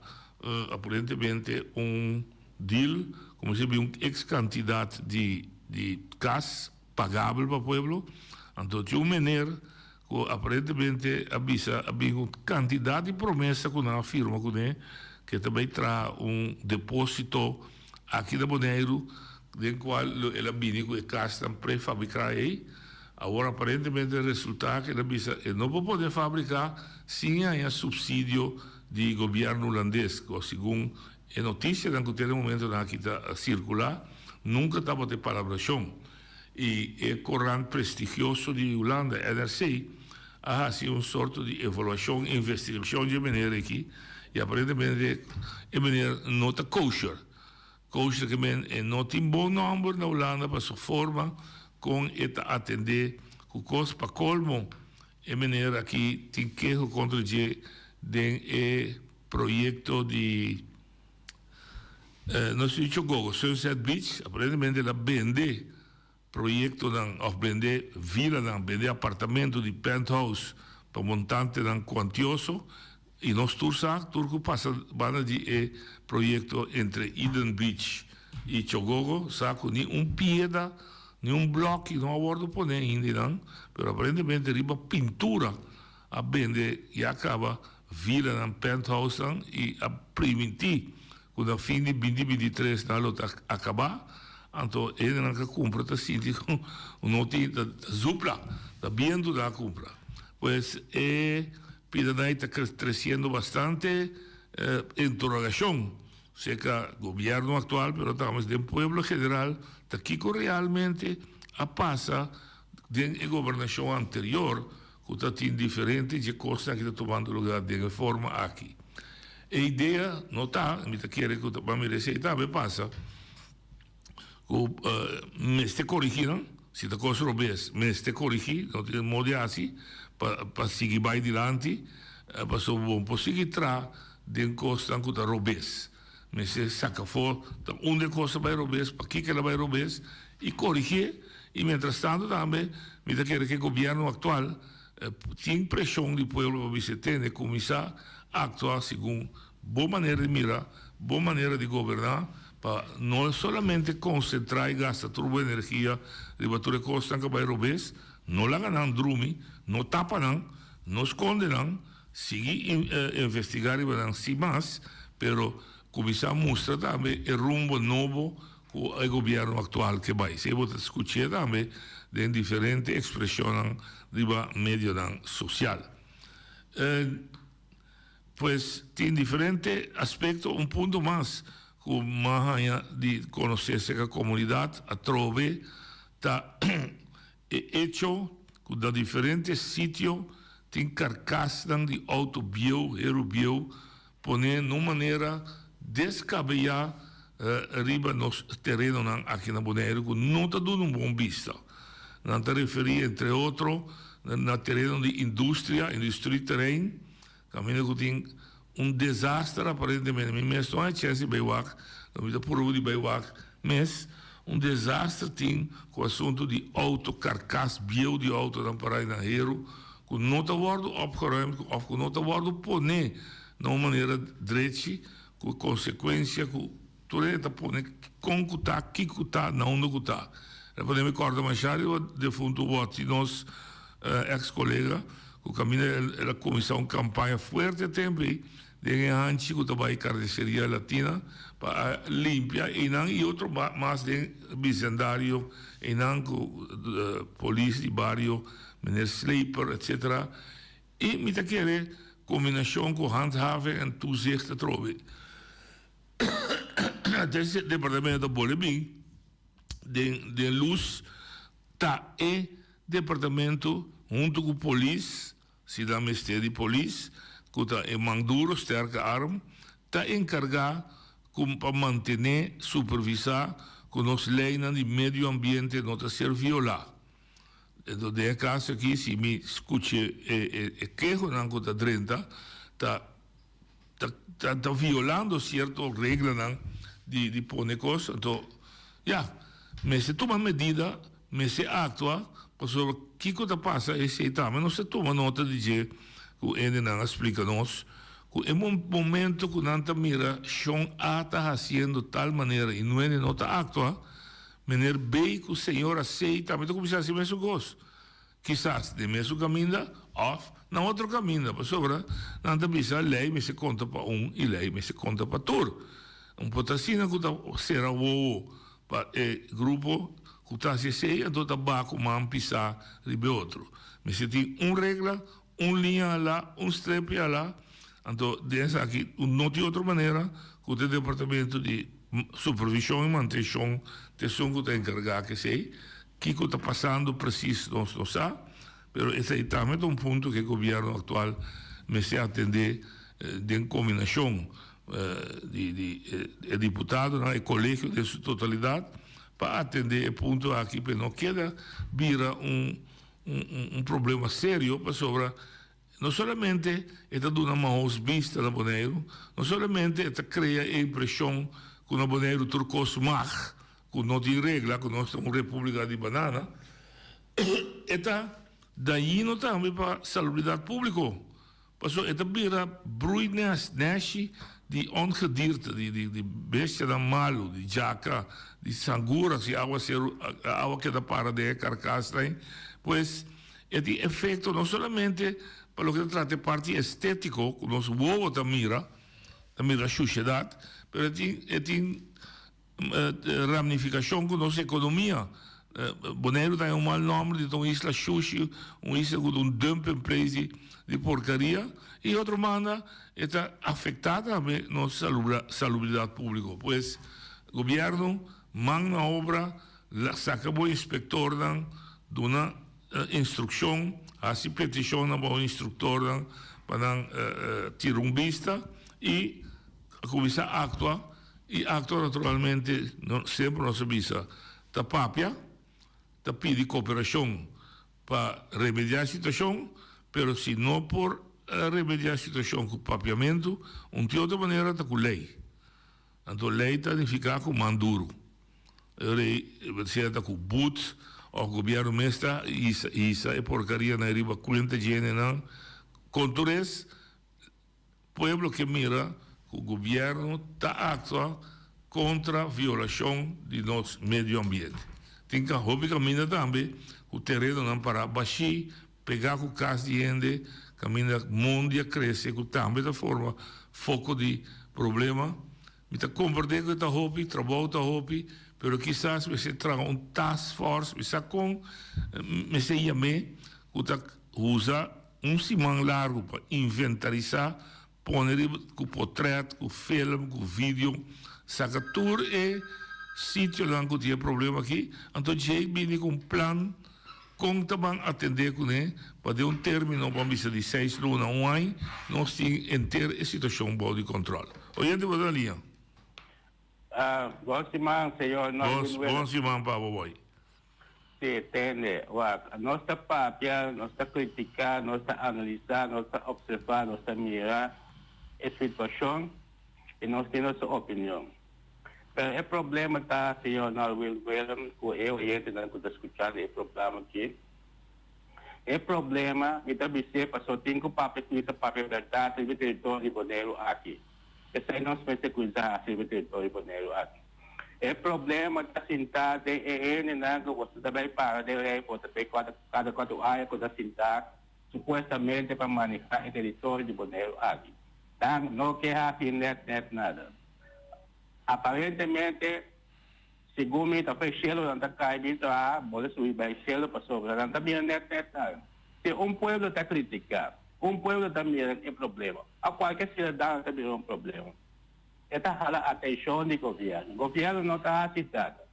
aparentemente un Deal, como si bin un ex cantidad di di cas pagabel pa pueblo, anto tin un meneer cu aparentemente a bisa a bin cu cantidad di promesa cu nan a firma cune cu e ta bay traha un deposito aki na Boneiru den cual lo el a bini cu e casnan prefabrica ey. Awor aparentemente resulta cu el a bisa e no por pone fabrica sin haña subsidio di gobierno Hulandes, cu segun E noticianan cu te na e momentonan aki ta circula nunca tabata e palabracion y e corant prestigioso di Hulanda, NRC, a haci un sorto di evaluacion, investigacion dje meneer aki y aparentemente e meneer no ta kosher. Kosher ke men e no tin bon nomber na Hulanda pa su forma con e ta atende cu cos. Pa colmo e meneer aki tin keho contra dje den e. Proyecto di nos dicho gogo Sunset Beach aparentemente el a bende proyectonan of bende vilanan, bende apartamento di penthouse pa montantenan cuantioso y nos tur sa, tur cu pasa banda di e proyecto entre Eden Beach y Chogogo sa cu ni un pieda, ni un bloki no a wordo pone ainda eynan, pero aparentemente riba pintura a bende ya caba Vilanan, penthousenan y a primintí cu na fin di binti 23 nan lo ta acabá, anto hendenan cu a cumpra ta sinti cu no tin, ta zupla, ta bientu nan a cumpra. Pues e pidanay ta creciendo bastante interrogacion cerca gobierno actual pero tambe den pueblo general ta kico realmente a pasa den e gobernacion anterior Ku ta tin diferente dje kosnan ki ta tumando lugá den e forma aki. E idea no ta, mi ta kere ku ta ban mira esei tambe pasa, ku mester korigí nan, si ta kos robes mester korigí, no tin modo di hasi pa pa sigui bai dilanti, pasobra bo no por sigui traha den kosnan ku ta robes. Mester saka afó ta unda e kos a bai robes, pakiko el a bai robes i korigié. I mientrastanto tambe mi ta kere ku e gobièrnu aktual tin preshon di pueblo pa bisa tende kuminsá aktua segun bo manera di mira, bo manera di goberná pa no solamente konsentrá i gasta tur bo energia riba tur e kosnan ku a bai robes, no laga nan drumi, no tapa nan, no skonde nan. Sigui investigá riba nan sin mas, pero kuminsá mustra tambe e rumbo nobo ku e gobièrnu aktual ke bai. Esei bo ta skuch'é tambe den diferente ekspreshonnan riba medionan sosial. Pues tin diferente aspekto. Un punto mas ku m'a haña di konosé serka komunidat atrobe ta e echo ku na diferente sitio. Tin karkasnan di outo bieu, heru bieu, poné na un manera deskabeyá riba nos terenonan aki na Boneiru ku no ta duna un bon bista. Nan ta referí entre otro na tereno di industria, industrieterrein, kaminda ku tin un desaster aparentemente. Mi mes no a chèns di bai wak, no mi ta purba di bai wak mes. Un desaster tin ku asuntu di outo, karkas bieu di outonan pará na heru ku no ta wòrdu opgeruimd òf ku no ta wòrdu poné na un manera drechi ku konsekuensia ku tur hende ta pone kon ku ta, kiko ku ta, na unda ku ta. E pone mi kòrda masha riba defuntu Wòtsi, nos eks kolega, ku kaminda el a kuminsá un kampaña fuerte tempu ei den e hanchi ku ta bai Carniceria Latina pa a limpia einan i otro mas den bisendario einan ku polis di bario, meneer Sleper etcetera. I mi ta kere kombinashon ku handhaving en toezicht atrobe. Des departamento ta bole bin den den lus ta e departamento hunto ku polis, si nan mester di polis, ku ta e man duro, sterke arm, ta enkargá ku pa mantené, supervisá ku nos leinan di medio ambiente no ta ser violá. Enton den e kaso aki si mi skucha e e kehonan ku ta drenta ta ta ta violando cierto reglanan di di pone cos anto ya mester tuma medida mester actua pasobra kico ta pasa esey tambe nos ta tuma nota di dje cu hendenan a splica nos cu e momento cu nan ta mira shon A ta haciendo tal manera y nuende no ta actua meneer B cu señora C tambe ta cuminsa haci mesun cos. Kisas den mesun kaminda òf na otro kaminda, pasobra nan ta bisa lei mester konta pa un i lei mester konta pa tur. Un por ta asina ku ta sera wowo pa e grupo ku ta hasi esei, anto ta baha ku man pisá riba e otro. Mester tin un regla, un liña halá, un strepi halá, anto den esaki no tin otro manera ku ta e departamento di supervishon i mantenshon ta esun ku ta enkargá ku esei. Kiko ta pasando precies nos no sa, pero esei tambe ta un punto ku e gobierno aktual mester atende den kombinashon di di e diputadonan, e kolegio den su totalidat pa atende e punto aki pa e no keda bira un un problema serio pasobra no solamente e ta duna mahos bista na Boneiru, no solamente e ta krea e impreshon ku na Boneiru tur kos mag, ku no tin regla, ku nos ta un repúblika di banana, e ta dañino tambe pa salubridat públiko, pasobra e ta bira broeinest, nèshi di ongedierte, di di di bestianan malu, di djaka, di sangura, si awaseru, awa keda para den e karkasnan ei, pues e tin efekto no solamente pa loke ta trata e parti estétiko ku nos wowo ta mira, ta mira shushedat, pero e tin e tin Ramnifikashon ku nos ekonomia. Boneiru ta haña un mal nòmber di ta un isla shushi, un isla ku ta un dumping place di porkaria. I otro banda e ta afektá tambe nos salubridat públiko. Pues gobièrnu man na obra, saka bo inspektornan, duna instrukshon, hasi petishon na bo instruktornan pa nan tira un bista i kuminsá aktua. E acto naturalmente, semper nos a bisa, ta papia, ta pidi cooperacion pa remedia e situacion, pero si no por remedia e situacion cu papiamento, un tin otro manera ta cu ley. Anto ley ta nifica cu man duro. E ora ey sea ta cu boet of gobierno mes ta hisa e porcaria nan riba cuenta dje nan, con tur es. Pueblo ke mira ku gobièrnu ta aktua kontra violashon di nos medio ambiente. Tin ka hopi kaminda tambe ku terenonan pará bashí, pegá ku kas di hende, kaminda mondi a krese ku tambe ta forma foko di problema. Mi ta komprendé ku e ta hopi, trabou ta hopi, pero kisas mester traha un task force, mi sa kon mester yam'é, ku ta usa Un siman largu pa inventarisá, pone riba ku potrèt, ku film, ku video, saka tur e sitionan ku tin e problema aki, anto djei bini ku un plan. Kon ta ban atendé kuné pa den un término ban bisa di seis luna, un aña, nos tin henter e situashon bou di kòntròl. Oyente bo ta na liña. Bon siman, señor Norwin Willem. Bon siman pa bo, boy. Sí, tende, wak, nos ta papia, nos ta kritiká, nos ta analisá, nos ta opservá, nos ta mira e situashon i nos tin nos opinion. Pero e problema ta, señor Norwil Willem, ku e oyentenan ku ta skuchando e programa aki, e problema, mi ta bis'é pasobra tin ku papia ku mi ta papia bèrdat riba e teritorio di Boneiru aki. Esei nos mester kuinsá hasi riba e teritorio di Boneiru aki. E problema ta sintá den e hendenan ku boso ta bai para den rei bo ta bai kada kuatro aña ku ta sintá supuestamente pa manehá e teritorio di Boneiru aki. Nan no ke hasi nèt nèt nada. Aparentemente, segun mi ta fue shelu nan ta kai bin traha, bo ta subi bai shelu pasobra nan ta mira net net nan. Si un pueblo ta critica, un pueblo ta mira e problema, a cualke ciudadano ta mira un problema, e ta hala atencion di gobierno. Gobierno no ta haci nada.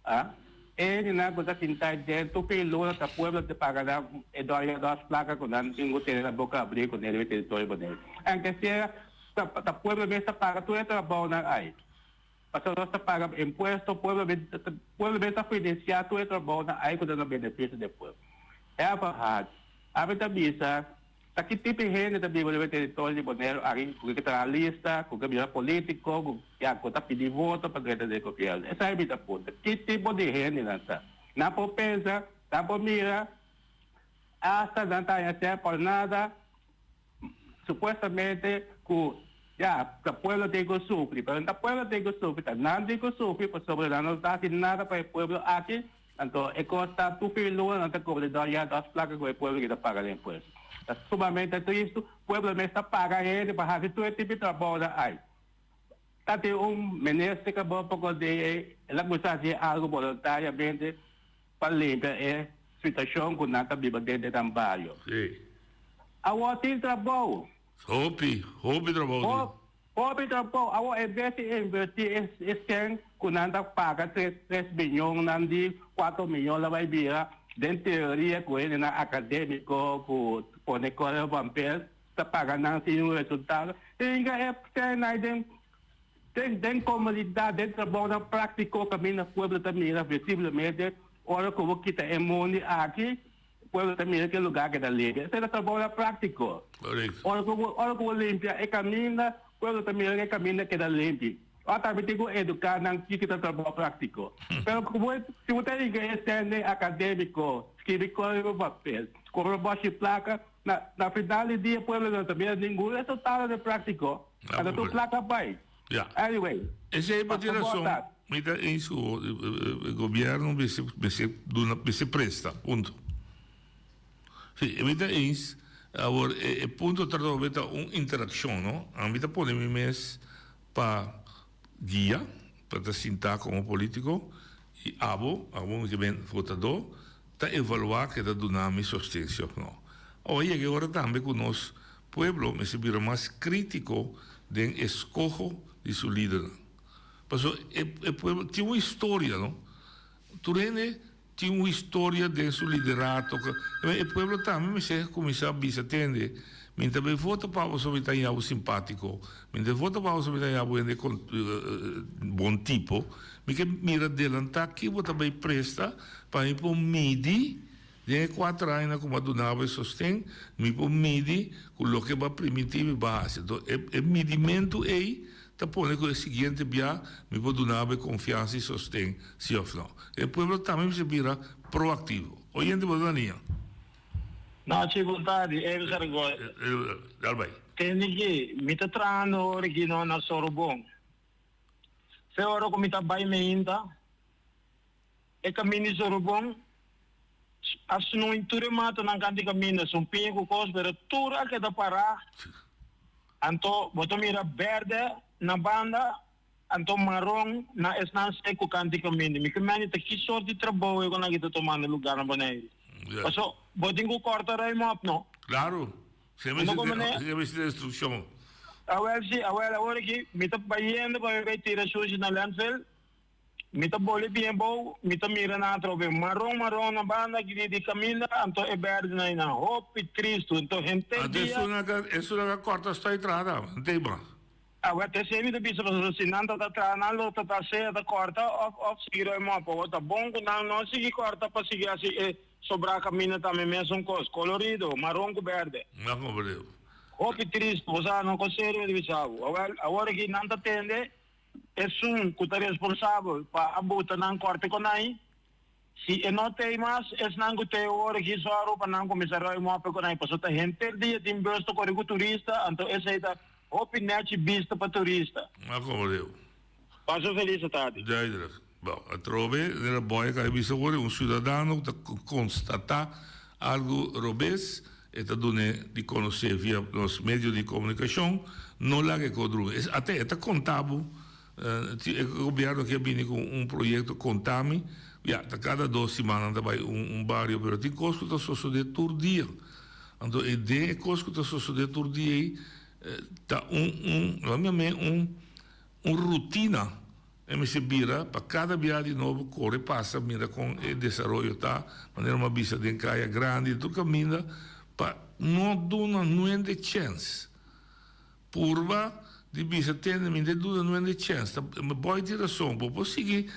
A E hendenan cu ta sinta den tur fin luna ta pueblo ta paga nan e dòler dos placa cu nan tin cu tene na boca abri cu nel territorio Boneiru. Aunke sea ta ta pueblo mes ta paga tur e trabounan ay. Pasobra nos ta paga impuesto, pueblo mes pueblo mes ta financia tur e trabounan ay cu ta na beneficio di e pueblo. Everhard, ami ta bisa Ta ki tipo di hende ta biba riba e teritorio di Boneiru aki ku ke traha lista, ku ke bira polítiko, ku ya ku ta pidi voto pa drenta den gobièrnu? Esaki mi ta puntra. Ki tipo di hende nan ta? Nan por pensa, nan por mira, asta nan ta haña sèr por nada, supuestamente ku ya ta pueblo tin ku sufri, pero no ta pueblo tin ku sufri, ta nan tin ku sufri pasobra nan no ta hasi nada pa e pueblo aki. Anto e kos ta tur fin luna nan ta kobra di dòr ya dòs plaka ku e pueblo ki ta paga den impuesto. Ta sumamente tristu, pueblo mes ta paga hende pa hasi tur e tipo di trabounan ai. Ta tin un minister ku a bo poko di e el a kuminsá hasi algu boluntariamente pa limpia e situashon ku nan ta biba den den nan bario. Awor tin trabou. Hopi, hopi trabou tin. Hopi trabou awor en bes di inverti e cen cu nan ta paga tres miyon nan di cuatro miyon la bay bira den teoria cu hendenan academico cu pone cor papel ta paga nan sin un resultado hinga e cen ay den den comunidad den trabounan practico caminda pueblo ta mira visiblemente ora cu bo kita e mondi aki Pueblo ta mira ki lugar keda limpia. Esei ta trabounan práktiko. Ora ku bo ora ku bo limpia e kaminda, pueblo ta mira ku e kaminda keda limpi. Ora tambe tin ku eduká nan kiko ta trabou práktiko. Pero ku bo si bo ta hinka e sende akadémiko, skibi kos riba papel, kobra bòshi plaka, na na final di dia pueblo no ta mira ningun resultado den práktiko. Anto tur plaka bai. Anyway, Esei bo tin pasobra rason. ta. Mi ta eens ku bo. E gobièrnu mester mester duna mester presta, punto. Si, mi ta eens. Awor e e punto ta atrobe ta un interakshon, no? Ami ta pone mi mes pa guia, pa ta sintá komo polítiko i abo, abo mi ke ben votadó, ta evaluá ke ta duna mi sostensia òf no. Awor yega e ora tambe ku nos pueblo mester bira mas krítiko den eskoho di su lidernan. Pasobra e e pueblo tin un historia no. Tur hende tin un historia den su liderato. E pueblo tambe mester cuminsa bisa tende, mi ta bay vota pa bo pasobra mi ta haña bo simpatico, mi ta vota pa bo pasobra mi ta haña bo hende bon tipo. Mi ke mira delanta ki bo ta bay presta pa mi por midi Den e kuater añanan ku mi a duna bo e sosten, mi por midi ku loke bo a primintí mi bo a hasi. Anto e e midimentu ei ta pone ku e siguiente bia mi por duna bo e konfiansa i sosten, si òf nò. E pueblo tambe mester bira proaktivo. Oyente bo ta na liña. Nochi bon tardi, Edu Zaragoza. Dal bai. Tende ki mi ta trahando ora ki no na Sorobon. Fe ora ku mi ta bai meinta. E kaminda di Sorobon a snui tur e matanan kant di kaminda, sumpiña ku kos, pero tur a keda pará. Anto bo ta mira bèrdè na banda, anto maron na esnan seku kant di kaminda. Mi ke mende ta ki sort di trabou e ku nan aki ta tumando lugá na Boneiru. Paso bo tin ku kòrta ruim òp no? Klaru, si e mester instrukshon. Awèl si, awèl awor aki mi ta bayendo pa mi bai tira sushi na landfill. Mi ta bole bien bou, mi ta mira nan atrobe maron maron na banda di di caminda, anto e berde nan einan. Hopi tristu. Anto henter Anto dia. esun a esun a corta stoy traha ta, henter mas. Awe te esei mi ta bisa pasobra si nan ta ta traha nan lo ta ta sea ta corta of of sigui roe mop. Awor ta bon cu nan no sigui corta pa sigui haci e sobra caminda tambe mesun cos, colorido, maron cu berde. No comprende. Hopi tristu, bo sa no con serio mi ta bisa bo. Awel awor aki nan ta tende Esun ku ta responsabel pa a buta nan kòrte konai, si e no t'ei mas, esnan ku t'ei awor aki sòru pa nan kuminsá ròi mòpe konai, pasobra ta henter dia tin bus ta kore ku turista, anto esei ta hopi nèchi bista pa turista. A komprendé. Pasa felis atardi. Duidelijk. Bon, atrobe den e boy ka bisa awor un ciudadano ku ta konstatá algu robes, E ta dun'é di konosé via nos medio di komunikashon, no laga e ko drumi. Es ate e ta konta bo, si e gobièrnu aki a bini ku un proyekto konta mi, ya, ta kada dos siman nan ta bai un bario, pero tin kos ku ta sosodé tur dia. Anto e den e kos ku ta sosodé tur dia ei ta un un, lo mi yam'é un un rutina. E mester bira pa kada bia di nobo kore pasa mira kon e desaroyo ta, manera mi a bisa den kaya grandi tur kaminda pa no duna nuende chèns. Purba di bisa tende mi no duna nuende chèns. Ta boy tin rason, bo por sigui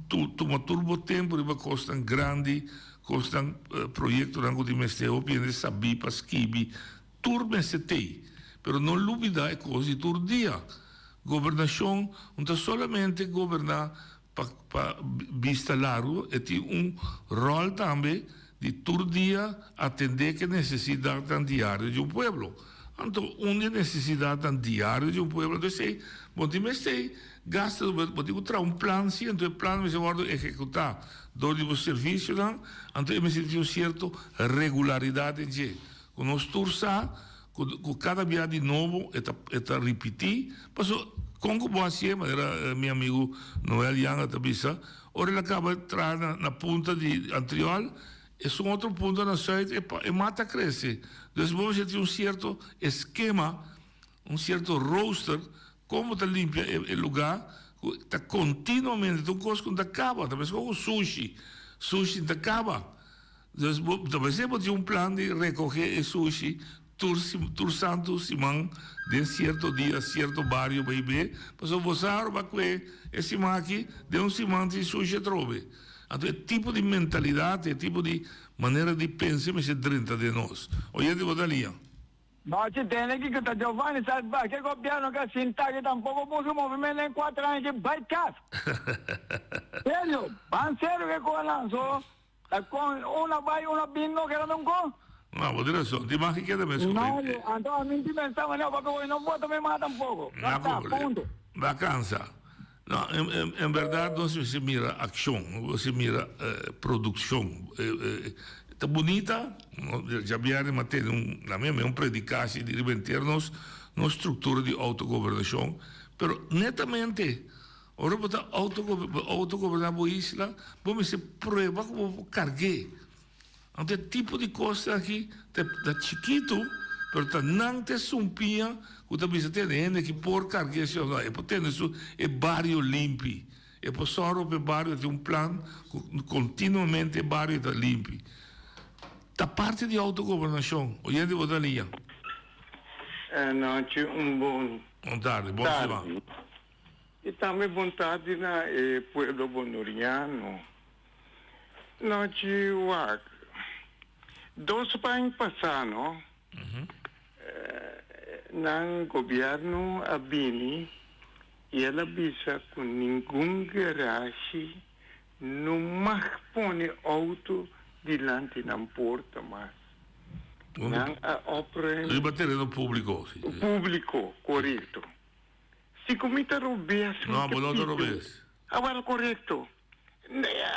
tuma tur bo tempu riba kosnan grandi, kosnan proyektonan ku tin mester hopi hende sabí pa skibi. Tur mester tei, pero no lubida e cos di tur dia. Gobernacion no ta solamente goberna pa pa bista largo, e tin un rol tambe di tur dia atende cu e necesidadnan diario di un pueblo. Anto un di e necesidadnan diario di un pueblo ta esey, bo tin mester gasta, bo tin cu traha un plan si, anto e plan mester wordo ehecuta door di bo servicionan, anto e mester tin un cierto regularidad den dje. Ku nos tur sa ku ku kada bia di nobo e ta e ta ripití, paso kon ku bo hasié, manera mi amigu Noel Yanga ta bisa, ora el a kaba traha na na punta di Antriol, esun otro punta na sùit e e mata krese. Dus bo mester tin un sierto eskema, un sierto rooster kon bo ta limpia e e lugá ku ta kontinuamente, ta un kos ku no ta kaba, ta meskos ku sushi, sushi no ta kaba. Dus bo ta mester bo tin un plan di recoge e sushi tur tur santu siman den cierto dia cierto bario bay be pasobra bo sa aruba cue e siman aki den un siman tin sushi atrobe. Anto e tipo di mentalidad e tipo di manera di pensa mester drenta den nos. Oyente bo ta lia. Nochi tende ki ku ta Giovanni sa ke gobierno ka sinta ki tampoco puso movimento den cuatro aña ki bay cas. Serio, ban serio ke konan so ta kon una bay una bin no keda nunko. No, bo tin razon. Tin mas ki keda mes ku No, anto a mi tin pensa manera papia hoy no vota mi mas tampoco. Na Ta, punto. Ba cansa. No, en, en, en berdad nos mester mira accion, nos mester mira produccion. Ta bunita, djabièrnè mi a tene un, na mi un predicatie di riba henter nos, nos structura di autogobernacion, pero netamente ora bo ta autogoberna bo isla, bo mester prueba cu bo por cargu'e. Anto e tipo di kosnan aki ta ta chikitu, pero ta nan ta e sumpiña ku ta bisa tene hende aki por karga esi òf no. E por tene su e bario limpi, e por sòru pa e bario tin un plan ku kontinuamente e bario ta limpi. Ta parti di outogobernashon. Oyente bo ta liña. Anochi un bon Bon tardi, bon siman. tardi. I tambe bon tardi na e pueblo bonuriano. Nochi wak. Dos aña pasá no, nan gobierno a bini y el a bisa cu ningun garashi no mag pone auto dilanti nan porta mas. Nan a opruim. Riba tereno publico. Publico, corecto. Si cu mi ta robes mi No, ta bo no ta pidi. robes. Awel corecto.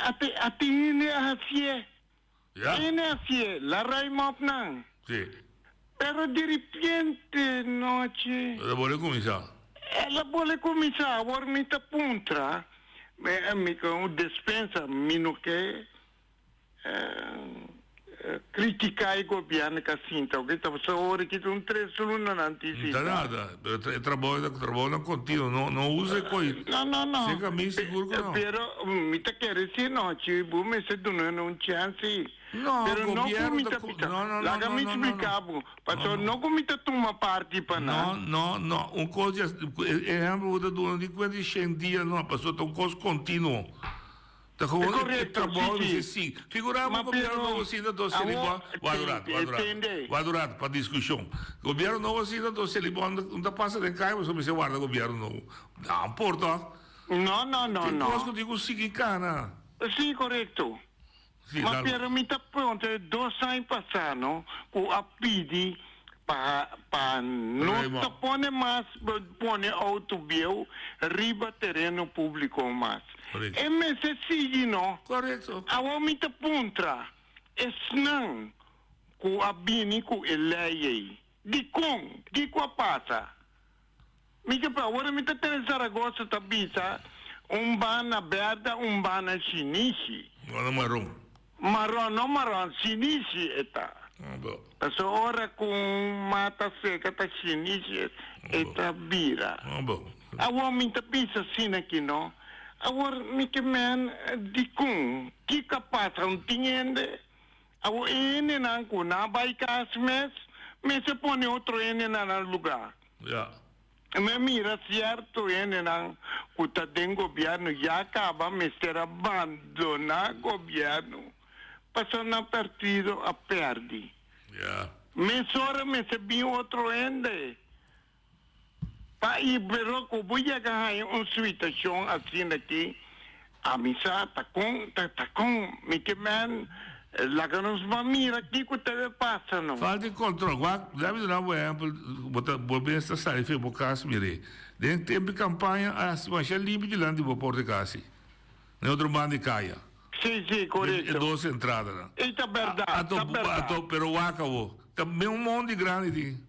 Ate ate hende a hacié. Ja. Hende a hacié. La ruim op nan. Sí. Pero di ripiente nochi. El a bole cuminsa. El a bole cuminsa. Awor mi ta puntra. Mi con un despensa mi no ke. Critica e gobierno ca sinta oke ta pasobra ora ki ta un tres luna nan tin Ta sinta. nada, pero e trabou ta trabounan continuo, no no usa e coi. No no no. Seca mi sigur cu no. Pero mi ta kere si no chi bo mester duna nan un chance si. No, Pero no cu gobierno mi ta ta cu bisa. no no no Laga no mi no no no. explica bo, pasobra No no cu mi ta tuma parti pa no nan. no no un cos ya e ehempel cu bo ta duna di cuenta di shen dia no pasobra ta un cos continuo. Ta E gewoon e korekto, trabou sí, mester sí. sigui. Figurá bo Ma gobierno pero nobo asina to awor Selibon, wak un rato, wak un rato, tende. wak un rato pa diskushon. Gobierno nobo asina to Selibon no ta pasa den kaya pasobra mester warda gobierno nobo. Nan por toch? No, no, no, Tin no. kos ku tin ku sigui kana. Sí, korekto. Sí, Ma dal. pero mi ta pregunta e dos aña pasá no ku a pidi pa pa no Raymond. ta pone mas pone auto bieu riba tereno públiko mas. Korekto. E mester sigui no. Korekto. Awor mi ta puntra esnan ku a bini ku e lei ei dikon? Kiko a pasa? Mi ke pa ora mi ta tene Zaragoza ta bisa un bana berde un bana shinishi. Bana maron. Maron no maron shinishi e ta. Ah bo. Paso ora ku un mata seka ta shinishi e ta bira. Ah bo. Awor mi ta bisa asina aki no. Awor mi ke men dikon kiko a pasa un tin hende awor e hendenan ku nan a bai kas mes mester pone otro hende na nan luga. Ja. Mi a mira cierto hendenan cu ta den gobierno ya caba mester a bandona gobierno pasobra nan partido a perdi. Ja. Mesora mester bin otro hende pa y pero cu bo yega haña un situacion asina aki ami sa ta con ta ta con mi ke men Laga nos ban mira kiko ta e pasa no. Falta di control. Wak, laat mi duna bo ehempel, bo ta bo mes ta sali fe bo cas mir'é. Den tempo di campaña a haci masha limpi dilanti di bo porta di casi. Na e otro banda di caya. Si, si, corecto. E dos entradanan. E ta berdad, Ato, ta berdad. ato, pero wak awo, ta men un mondi grandi tin.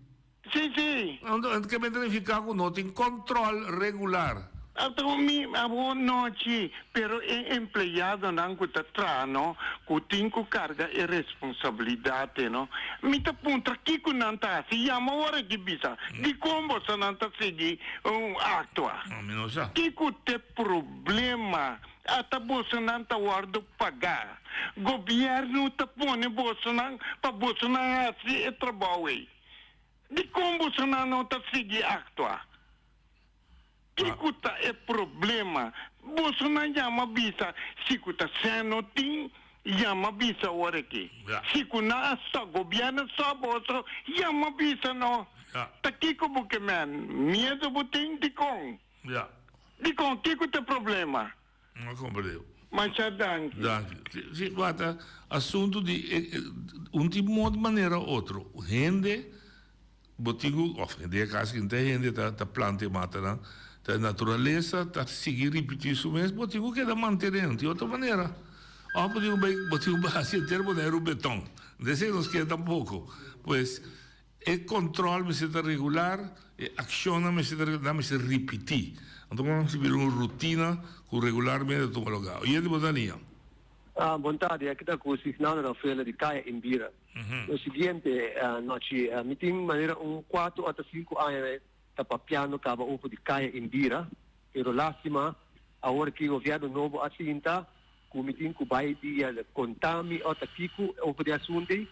Si, si. Anto ke mester nifiká ku no tin kòntròl regular. Anto mi abo nochi, pero e empleadonan ku ta traha no, ku tin ku karga e responsabilidat no, mi ta puntra kiko nan ta hasi, yama ora ki bisa, dikon bosonan ta sigui un aktua? No, mi no sa. Kiko t'e problema? Ata bosonan ta wòrdu pagá. Gobièrnu ta pone bosonan pa bosonan hasi e trabou ei. Dikon bosonan no ta sigui aktua? Kiko ta e problema? Bosonan yama bisa si ku ta sèn no tin, yama bisa ora aki. Si ku nan a stòp, gobièrnu a stòp boso, yama bisa no. Ta kiko bo ke men? Miedu bo tin? Dikon? Dikon? Kiko ta e problema? No a comprende. Masha danki. Danki. Si, si, wata, asuntu di e, e, un tin mod manera otro. Hende, bo tin ku, of hende e kas kin ta hende ta, ta planta e matanan, ta naturalesa ta sigui ripití su mes, bo tin ku keda mantené, no tin otro manera. Of bo tin ku bai, bo tin ku bai hasi henter Boneiru beton. Desei nos kier tampoko. Pues, E control mester ta regular, e accionnan mester ta regular, nan mester ripiti. Anto nan mester bira un rutina cu regularmente ta tuma lugar. Oyente bo ta liña. Ah, bon tardi, aki ta cu Signaldo Rafaela di Caya Indira. Lo siguiente, nochi, mi tin manera un cuatro ota cinco aña ta papiando caba over di Caya Indira, pero lastima awor ki gobierno nobo a sinta cu mi tin cu bay dia conta mi ota kico over di asunto ey.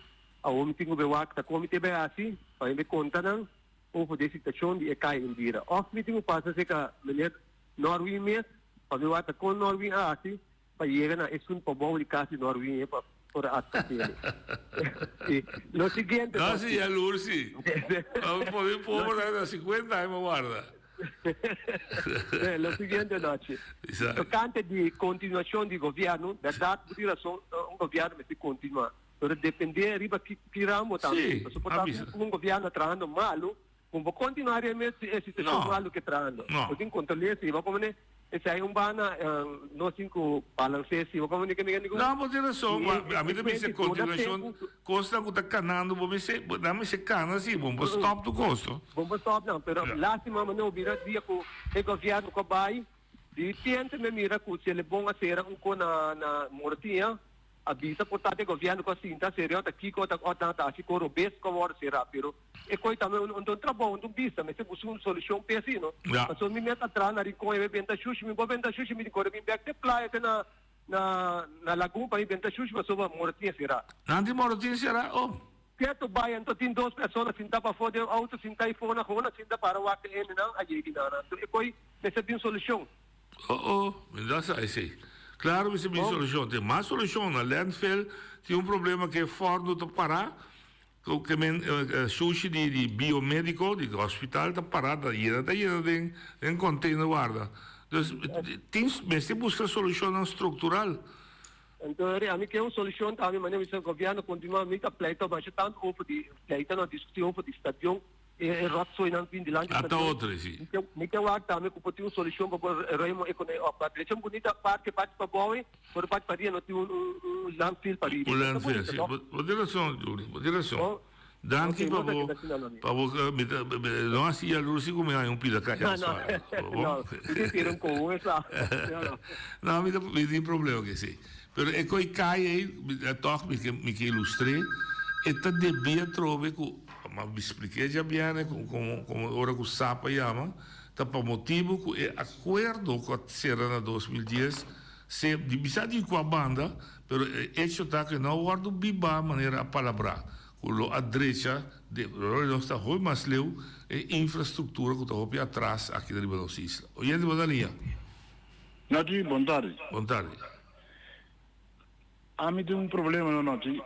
Awor mi tin ku bai wak ta kon mi te bai hasi pa mi bai konta nan over di e situashon di e kai Indira. Òf mi tin ku pasa serka meneer Norwin mes pa mi wak ta kon Norwin a hasi pa yega na esun pabou di kas di Norwin e pa por a atvertí. Sí. Lo siguiente No, si ya lur si. Pa mi pober na 50 aña mi a warda. Lo siguiente nochi. Tocante di continuacion di gobierno, berdad bo tin razon, un gobierno mester continua. Pero depende riba ki ki ramo tambe. Sí, Pasobra por ta avisa. ku un gobierno trahando malu, ku bo kontinuá riba mes e situashon No. malu ke trahando. No. Bo tin kontrol'é si bo komene esei un banda no sin ku balans'é si bo komene ke mi ku. No, bo tin rason, I ma a mi ta e bisa kuenti duna kontinuashon tempu. kosnan ku ta kanando bo mester bo nan mester kana si bo no por stòp tur kos no. Bo no por stòp nan, pero Ya. lástima manera bo bira dia ku e gobierno ku a bai, di repente mi a mira ku si el e bon a sera un ko na na Morotinha. A bisa por ta den gobièrnu ku a sinta serio ta kiko ta òf nan ta hasi ku robes ku a wòrdu será pero e koi tambe un un trabou un bista mester buska un solushon p'e así no pasobra mi mester a traha na Rincon e benta shushi mi bo benta shushi mi di kore bin bèk te playa te na na na lagun pa mi benta shushi pasobra morotin a será. Nan tin morotin será oh. Ketu bai anto tin dos persona sinta pafó den outo sinta i fona gewoon a sinta para wak e hendenan a yegi nan anto e koi mester bin solushon. Oh oh, mi no ta sa esei. Claro mester bin solucion. Tin mas solucion. Na landfill tin un problema ke forno ta para, ku ke men sushi di di biomedico di hospital ta para ta yena ta yena den den container warda. Dus tin mester busca solucionnan structural. Anto eri ami ke un solucion tambe manera mi bisa gobierno continua mi ta pleita masha tanto over di pleita no discuti over di stadion. E rotzoinan bin dilanti Ata stadion. otro, si. Mi ke mi ke wak tambe ku por tin un solushon pa por ruim e konei op. Pa drecha un bunita parke parti pa bou por parti pa riba no tin un un un landfill pa riba. Un Ta landfill, bunita, si. no? Bo bo tin rason, Juli, bo tin rason. Oh, Danki ok, pa no ta bo keda asina no mi. pa bo mi ta no hasi yalusi ku mi haña un pida kaya No, no, no, mi tin tira un koho esa. No, no. No, mi ta mi tin problema ku esei. Pero e koi kaya ei, mi tòg mi ke mi ke ilustr'é, e ta debí atrobe ku Ma mi spliké djabièrnè ku komo komo ora ku sap a yama ta pa motibu ku e akuerdo ku a sera na 2010 se di bisa di kua banda pero e echo ta ku e no a wòrdu bibá manera a palabrá ku lo a drecha de ora nos ta hopi mas leu e infrastruktura ku ta hopi atras aki riba nos isla. Oyente bo ta liña. Nati, bon tardi. Bon tardi. Ami tin un problema no nochi.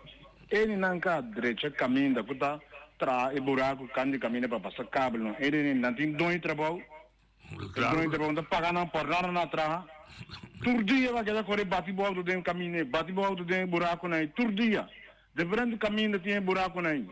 Eni nan ka drecha kaminda ku ta traha e buraku kan di kaminda pa pasa kabel no. Eni nan tin doño trabou. E doño trabou no ta paga nan por nada nan a traha. Tur dia nan keda kore bati bo auto den kaminda ei, bati bo auto den e burakunan ei tur dia. Diferente kaminda tin e burakunan ei.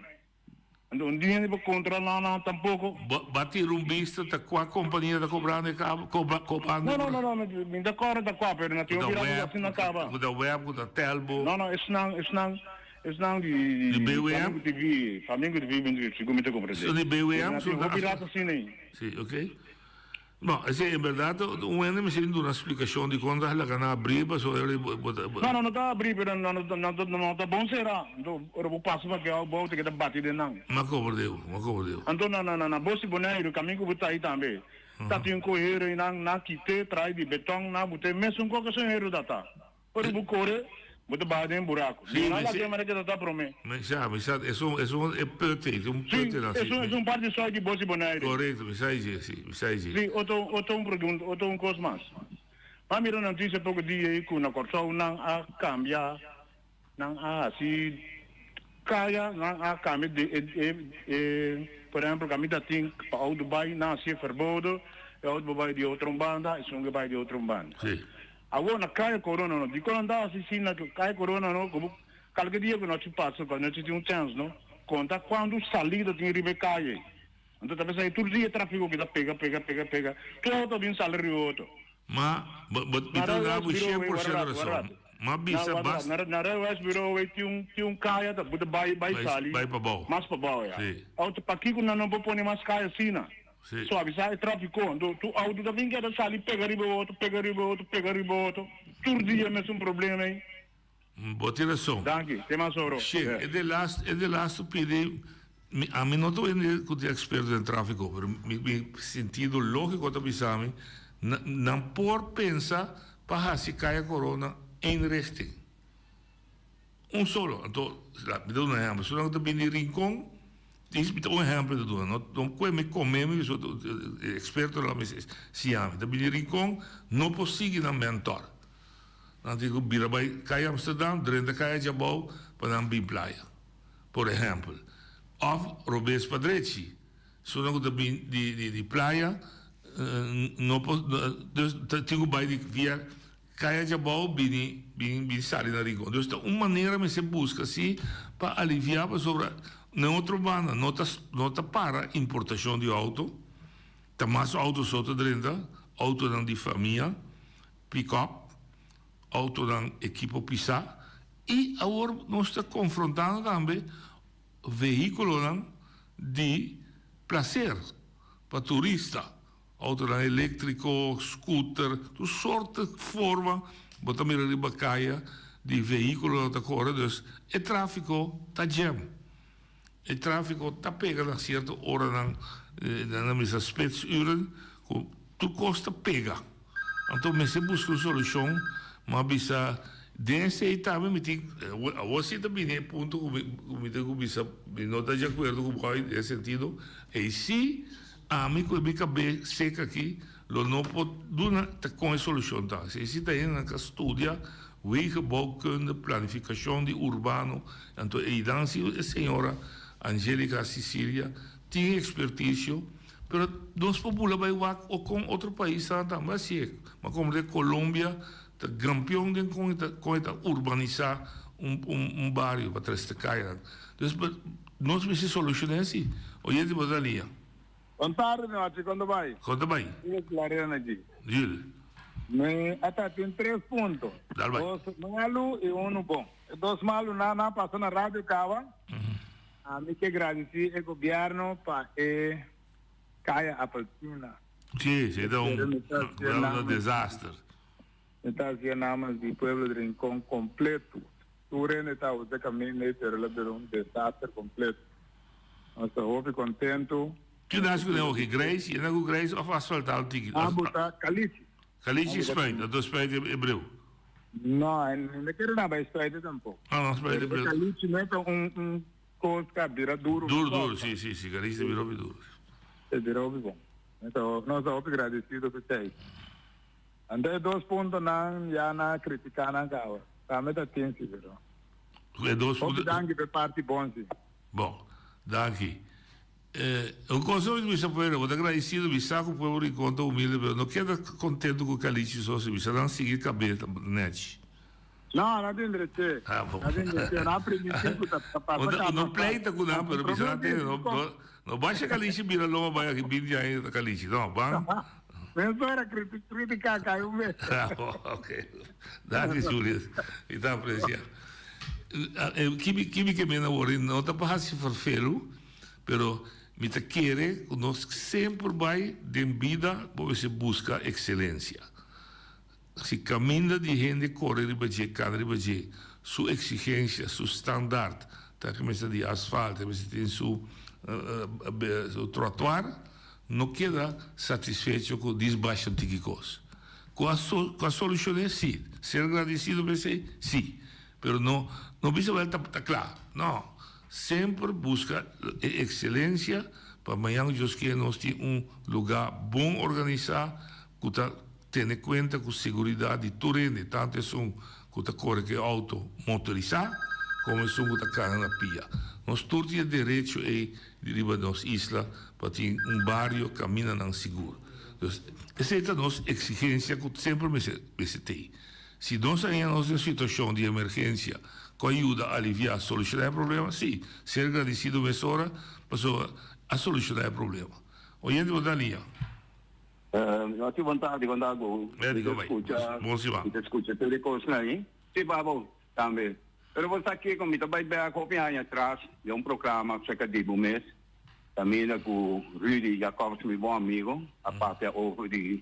Anto un dia ni por controla nan tampoco. Bo a tira un bista ta cua compania ta cobrando e cabo, cobra, cobando? No, no, no, no, mi ta corda ta cua, pero na tin hopi rato asina caba. Cu ta web, cu ta telbo. No, no, esnan, esnan, esnan di, di BWM? Flamingo TV, Flamingo TV, mi sigur mi ta comprende. Esnan di BWM? Na tin hopi rato asina ei. Si, ok. No, esei en berdad un hende mester bin duna splicacion di con ta laga nan abri pasobra e bo ta. No, no, no ta abri pero no no ta bon sera. Anto ora bo pasa pa keo bo ta keda bati den nan. Ma cobra deu, ma cobra deu. Anto na na na Bos di Boneiru camin cu bo ta ahi tambe ta tin un cohero y nan nan kite trai di beton nan bute mesun co cu esun hero ta ta. Ora bo kore, bo ta baha den buraku. Sí, No mi la si. kema ke ta ta promé. Mi sa, mi sa, esun, esun e put ei, un Sí, put na si. esun, esun parti soi di Bos di Bonaire. Korekto, mi sa dje, sí, mi sa dje. Sí, otro, otro un pregunta, otro un kos mas. M'a mira un notisia poko dia ei ku na Kòrsou nan a kambia, nan a hasi kaya, nan a kambia di e, e, e, por ehèmpel kaminda tin pa outo bai, nan a hasié verbodo, e outo por bai di otro un banda, esun ke bai di otro un banda. Sí. Awor na Kaya Corona no, dikon nan ta hasi si na Kaya Corona no, ku kalke dia ku nochi pasa ku anochi tin un chèns no, konta kuantu salida tin riba e kaya ei. Anto ta pensa ei tur dia trafiko ki ta pega pega pega pega, tur outo a bin sali riba otro. Ma bo bo mi Na ta Rijwijs duna bo Bureau shen ei, por wara shento rato, wara rason. rato. Ma Na bisa wara rato, basta. na na Rijwijs Bureau ei tin un tin un kaya ta bo ta bai bai Bai sali bai pabou. mas pabou ya. Si. Outo pakiko nan no por pone mas kaya asina? Sí. Suavisá e tráfiko. Anto tur outo ta bin keda sali pega riba e otro, pega riba e otro, pega riba e otro. Tur dia mesun problema ei. Bo tin rason. Danki. Te mas oro. She, e de last, e de lastu pidi, mi, ami no ta hende ku ta eksperto den tráfiko, pero mi, mi sentido lógiko ta bisa mi, na, nan por pensa pa hasi Kaya Corona één richting. Un solo. Anto, mi ta duna un ehèmpel. Esunnan ku ta bini di Rincon, dis mi ta un ehèmpel ta duna, no no kue mi kome mi pasobra e ekspertonan lo mester siña mi. Ta bini di Rincon, no por sigui nan mèntòr. Nan tin ku bira bai Kaya Amsterdam, drenta Kaya Djabou pa nan bin playa, por ehèmpel. Òf robes pa drechi. Esunnan ku ta bin di di di playa no por, dus ta tin ku bai di via Kaya djabou bini bin bin sali na Rincon. Dus ta un manera mester buska si pa alivia pasobra na otro banda no ta no ta para importacion di auto, ta mas auto so ta drenta, autonan di famia, pick-up, autonan ekipo pisa y awor nos ta confrontando tambe vehiculonan di placer pa turista. Autonan eléktriko, scooter, tur sorte forma bo ta mira riba kaya. di vehíkulo ta kore, dus e tráfiko ta jam. E tráfiko ta pega na sierto oranan, nan ta bisa spitsuren, ku tur kos ta pega. Anto mester buska un solushon, m'a bisa den esei tambe mi tin, awor si ta bini e punto ku mi ku mi tin ku bisa mi no ta di akuerdo ku Boy den e sentido, ei si ami ku e mi kabe sek aki lo no por duna ta kon e solushon ta. Esei si ta hendenan ku a studia wegenbouwkunde, planifikashon di urbano, anto einan si e señora Angelica Cicilia tin ekspertisio. Pero nos por bula bai wak o kon otro paisnan tambe hasié. Ma como den Colombia ta gampeon den kon e ta kon e ta urbanisá un un bario pa trese kayanan. Dus nos mester solushoná esei. Oyente bo ta liña. Bon tardi nochi, kon ta bai? Kon ta bai? Jules Larena aki. Jules. Mi a ta tin tres punto. Dal bai. Dos malu i unu bon. E dos malunan a pasa na radio kaba. Ami ke gradisí e gobièrnu pa e Kaya Appeltina. Sí, sí, ta un, un desaster. Mi ta hasié namens di pueblo di Rincon kompleto. Tur hende ta usa e kaminda ei, pero el a bira un desaster kompleto. Nos ta hopi kontentu. Ki nas ku den oki? Grijs? Yena ku grijs òf asfaltá un tiki? Abo ta kalichi. Kalichi spuit, anto spuit e breu. No, no kere na bai spuiten tampoco. Ah, no spuiten breu. Caliche no ta un un cos ca bira duro. Duro, duro, si, si, si, caliche ta bira hopi duro. Ta bira hopi bon. Nos ta hopi gradecido cu esey. Anto e dos puntonan ya na critica nan caba. Tambe ta tin si, pero. E dos punto. Hopi danki p'e parti bon si. Bon, danki. Un cosa mi bisa pueblo, bo ta agradecido, mi sa cu pueblo Rincon ta humilde, pero no keda contento cu calichi so, si bisa nan sigui cabe nechi. No, no tin dreche. Ah, bon. No tin dreche, no a primiti cu ta pasa caba. No pleita cu nan, pero bisa nan tene, no, no, no basha calichi bira loma bay aki binti aña ta calichi, no, ban. Mesora era critica cay un bes. Ah, bon, ok. Danki Julius, mi ta aprecia. Kimi, kimi ke mena wori no ta pa haci vervelu. Pero mi ta kere ku nos semper bai den bida bo mester buska ekselensia. Si kaminda di hende kore riba dje, kana riba dje, su eksigensia, su standaard ta ke mester di asfalt, e mester tin su su trotuar, no keda satisfecho ku dis basha un tiki kos. Ku a ku a solushoné? Si. Ser gradisido pa esei? Si. Pero no no bisa wel ta ta kla. No. Semper buska e ekselencia pa mañan Dios kier nos tin un luga bon organisa ku ta tene kuenta ku seguridat di tur hende, tantu esun ku ta kore ku e outo motorisa komo esun ku ta kana na pia. Nos tur tin e derecho ei di riba nos isla pa tin un bario kamindanan sigur. Dus esei ta nos eksigensia ku semper mester mester tei. Si nos a haña nos den situashon di emergensia ku a yuda aliviá, solushoná e problema? Sí, ser gradisido mesora pasobra a solushoná e problema. Oyente bo ta liña. Nochi bon tardi kon ta go. Mi ta skucha Bon siman. Mi ta skucha tur e kosnan ei. Sí babo tambe. Pero bo sa kiko mi ta bai bek hopi aña atras den un programa aserka di bo mes kaminda ku Rudy Jacobs mi bon amigo a papia over di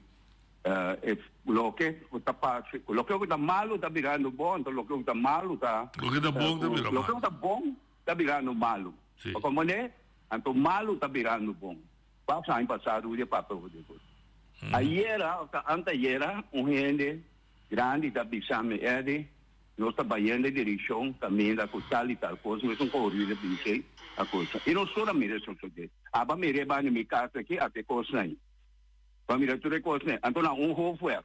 E loke ku ta pasa, loke ku ta malu ta birando bon, anto loke ku ta malu ta. Loke ta bon ta bira malu. Loke ku ta bon ta birando malu. Si. Bo komprendé? Anto malu ta birando bon. Basta aña pasá Rudy a papia over di e kos. Ayera òf ta antayera un hende grandi ta bisa mi, Eddy, nos ta bayendo e direkshon kaminda ku tal i tal kos, mesun kon Rudy a bisa a kosa. I nos tur a mira e sosodé. Aba mira e banda di mi kas aki, ata e kosnan ei. Pa mira tur e kosnan. Anto na un hoofdweg.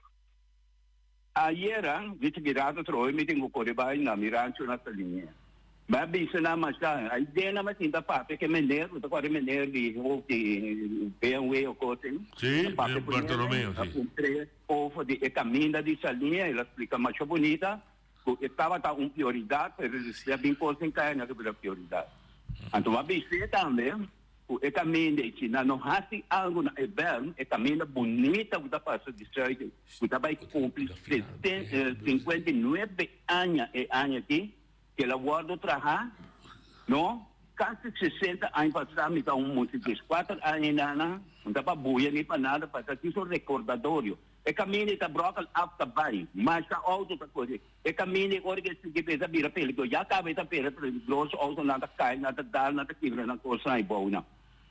Ayera, dice ki rato trohe mi tin ku kore bai na mi rancho na Saliña. Mi a bisa nan masha, ai den nan mi a sinta papia ku e meneer, bo ta kòrda e meneer di hoofd di BMW o kos ei? Sí, A papia ku Bartolomeo, nel, a sí. puntr'é over di e kaminda di Saliña, el a splika masha bunita ku e tabata un prioridat, pero despues a bin kos den kaya no a bira prioridat. Anto mi a bis'é tambe. Ku e kaminda ei, si nan no hasi algu na e bèrm, e kaminda bunita ku ta pasa di Suiker, ku ta bai kumpli 59 aña e aña aki, ku el a wòrdu trahá, no, kasi 60 aña pasá, mi ta un mucha dieskuater aña ei nana, no ta pa buya ni pa nada, pa ta djis un rekordadorio. E kaminda ta bròkel af ta bai, masha outo ta kore. E kaminda ei ora ku e sigui bes a bira peligroso. Ya kaba e ta bira peligroso, outonan ta kai, nan ta dal, nan ta kibra nan kosnan ei bou nan.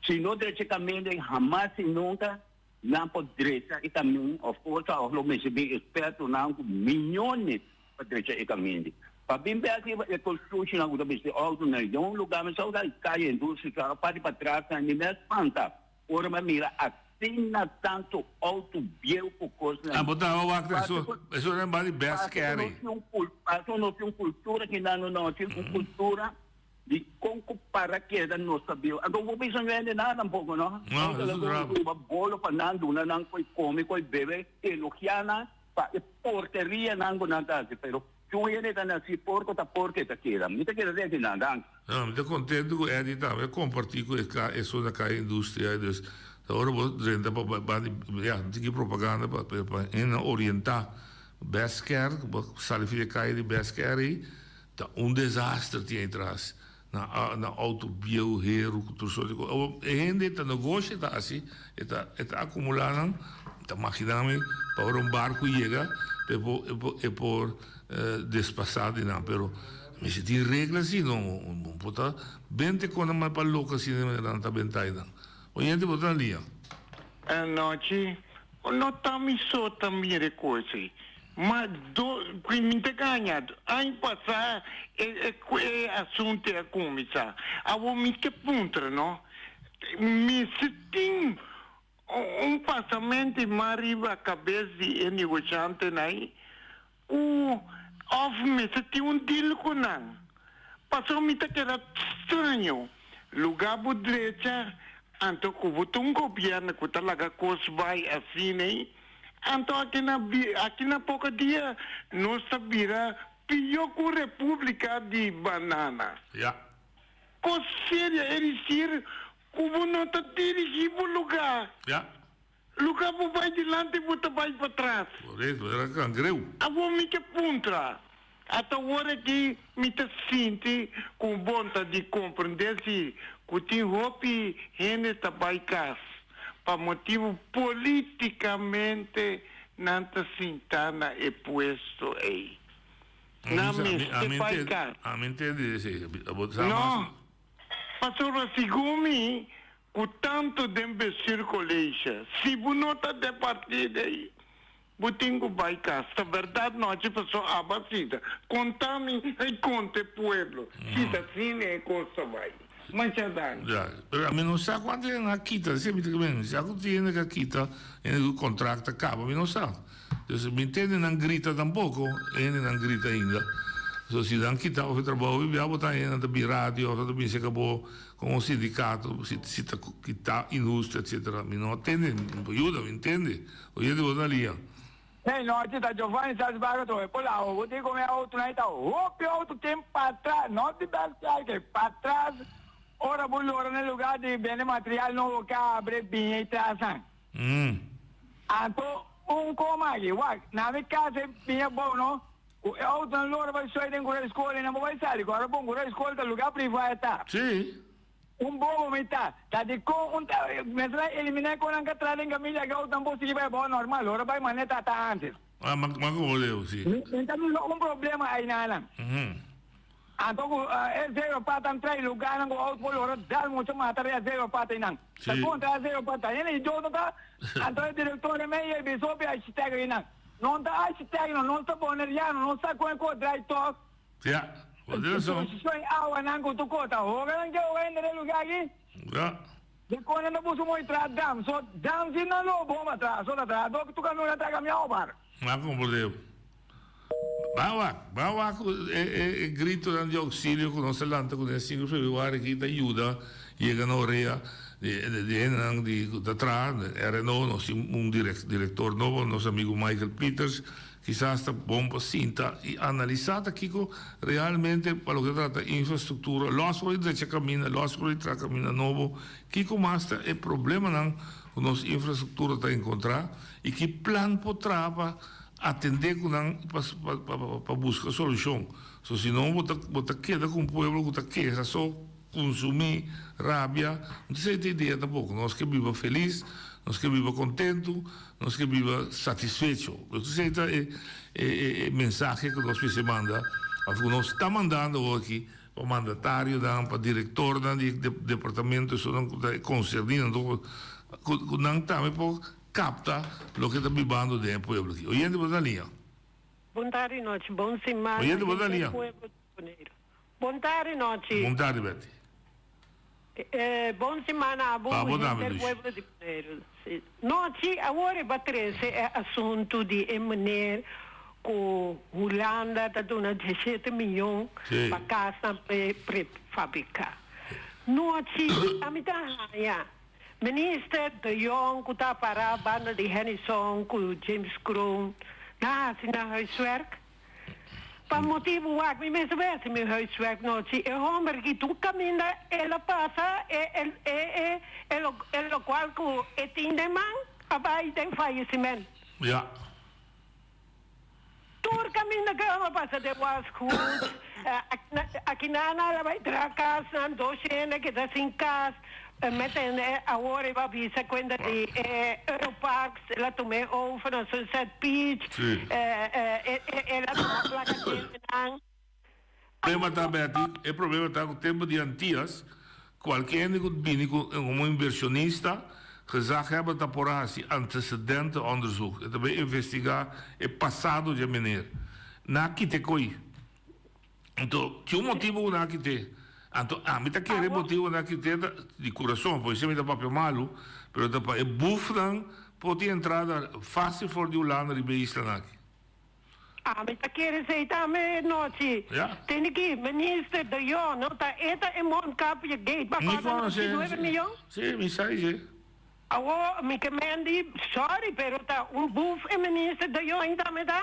Si no drecha e kaminda ei, hamas i nunka nan por drecha e kaminda òf forsa òf lo mester bin ekspertonan ku miyones pa drecha e kaminda. Pa bin bek riba e konstrukshonan ku ta bisti outonan den un lugá mes outo a kai industria, parti patras nan, mi mes spanta. Ora mi a mira asina tantu auto bieu ku kosnan. Ah, bo ta wak eso, eso nan ba di best carry. Paso no tin un kultura ki nan no tin un kultura di kon ku para keda nos ta bieu. Anto bo bisa no hende nada tampoco no. No, eso ta raro. Riba bolo pa nan duna nan koi kome koi bebe elogia nan pa e porkeria nan ku nan ta hasi pero Cu hende ta naci porco ta porco e ta keda. Mi ta keda den nan, danki. No, mi ta contento cu Eddie tambe a comparti cu e ca esun na caya industria dus ta ora bo drenta pa ba di ya tiki propaganda pa pa hende orienta Best Care bo sali for di e caya di Best Care ey ta un desaster tin ey tras na na auto bieu heru cu tur soort di cos awor e hende ta negoshi ta haci e ta e ta acumula nan ta magina mi pa ora un barco yega pa e por e por e por despasa di nan pero mester tin regla si no no por ta bente con nan mal pa loco asina di manera nan ta benta aynan oyente bo ta na liña. Anochi no ta mi so ta mira e cos ey. Ma do mi ta gaña aña pasá e e asuntu a kuminsá. Awor mi ke puntra no, mester tin un pasamentu mas riba kabes di e negoshantenan ei ku òf mester tin un deal ku nan? Pasobra mi ta keda straño, lugá bo drecha anto ku bo ta un gobièrnu ku ta laga kos bai asina ei. Anto aki na aki na poko dia nos ta bira pió ku Repúblika di Banana. Ya. Kos serio e disir ku bo no ta dirigí bo lugá. Ya. Lugá bo bai dilanti bo ta bai patras. Korekto, era kangreu. Awor mi ke puntra, ata awor aki mi ta sinti ku bon ta di komprendé si ku tin hopi hende ta bai kas. Pa motibu politikamente nan ta sinta na e puesto ei. Nan mester bai kas. Ami ntende esei. Bo sa mas. No. Pasobra segun mi ku tantu den bestuurcollege, si bo no ta den partido ei, bo tin ku bai kas. Ta bèrdat nochi paso aba sita. Konta mi i konta e pueblo si ta asina e kos ta bai. Masha danki. Ya, pero ami no sa kuantu hende a kita, esei mi ta kibé, mi sa ku tin hende ku a kita, hende ku kontrakt a kaba, mi no sa. Dus mi tende nan grita tampoko, hende nan grita ainda. So si nan kita of e trabou, bia bo ta hende nan ta bin radio of nan ta bin seka bo komo sindikato, si si ta kita inhusto etcetera. Mi no tende, mi por yuda, mi ntende. Oyente bo ta lia. Hey nochi ta Giovanni Salzbargo trohe por la bo tin come auto nan ta hopi auto tin patras no di best kerk patras ora bo lora na lugar di bende material nobo ka abre biña y tras nan anto un coma aki wak na mi casa e biña bou no cu e auto nan lora bay soy den cura school y nan bo bay sali cu ora bon cura school ta lugar priva e ta. Un bobo mi ta. Ta dikon un ta mester a eliminá e konan ka traha den kaminda aki outonan por sigui bai abou normal ora bai manera ta ta antes. Ah, ma ma komo leu, si. Mi mi ta mira un problema ainana. Anto ku e zero pata trae lugarnan ku outo por lora dal mucha mata rea zero pata einan. Ta kontra a zero pata. Hende idioto ta anto e direktor e mei e bisa hopi architect einan. Non ta architect no, non ta boneriano, non sa kon e kos draai tòg. Ja, bo tin rason. Posishon awanan ku tu kota hoga nan ke hoga hende den luga aki. Ja. Di kon nan ta buska mooi traha dam. So dam si nan lo bon pa traha. So ta traha dok tu kamion nan traha kamion bar. Ma komprendé. Ban wak, ban wak ku e e e gritonan di ouxilio ku nos ta lanta kuné sinku februari aki ta yuda yega na orea di di hendenan di ku ta traha RNO. Nos tin un direk direktor nobo, nos amigu Michael Pieters. Kisas ta bon pa sinta i analisá ta kiko realmente pa loke ta trata infrastruktura, lòs for di drecha kaminda, lòs for di traha kaminda nobo, kiko mas ta e problemanan ku nos infrastruktura ta enkontrá i ki plan por traha pa atendé ku nan pa pa buska solushon. So si no bo ta bo ta keda ku un pueblo ku ta keha so. Kunsumí, rabia, no ta esei ta idea tampoko. Nos ke biba felis, nos ke biba kontentu, nos ke biba satisfecho. Esei ta e e mensahe ku nos mester manda òf ku nos ta mandando awor aki pa mandatarionan, pa direktornan di departamento, esunnan ku ta konserní nan ku nan tambe por kapta loke ta bibando den e pueblo aki. Oyente bo ta na liña. Bon tardi nochi, bon simana Oyente bo ta na henter liña. pueblo di Boneiru. Bon tardi nochi. Bon tardi Betty. Bon simana abo Pa abo tambe henter Luis. pueblo di Boneiru. Si. Nochi awor e ba trece e asuntu di e meneer cu Hulanda ta duna diesshete miyon Si. pa casnan pre prefabrica. Nochi ami ta haya Minister de Jong cu ta para banda di Hennyson cu James Kroon na haci nan huiswerk. Pa motibu wak mi mester bai hasi mi huiswerk nochi. E homber ki tur kaminda el a pasa e e e e lo e lokual ku e tin den man a bai den fayesiment. Ja. Tur kaminda ku e homber pasa den was goed. Aki nan a bai traha kasnan dos hende keda sin kas. Met en awor e ba bisa cuenta di e Europarks, el a tuma e over na Sunset Beach, el a tuma placa djente nan. Problema ta Betty, e problema ta cu tempo di Antias, cualke hende cu bini cu como inversionista, gezaghebber ta por a haci antecedentenonderzoek, e ta bay investiga e pasado dje meneer. Na kite coy. Anto, ki un motibu ku nan a kit'é? Anto, ami ta kere e motibu ku nan a kit'é ta di kurason, por esei mi ta papia malu, pero ta pa e bufnan por tin entrada fásil for di Hulanda riba e islanan aki. Ami ta kere esei tambe nochi. Ya. Tende ki, Minister de Jong, no ta e ta e mondkapje gate pa Mi kòrda konosé, nochi nuebe miyon? si, mi sa esei. Awor, mi ke men di, sorry, pero ta un buf e Minister de Jong tambe ta?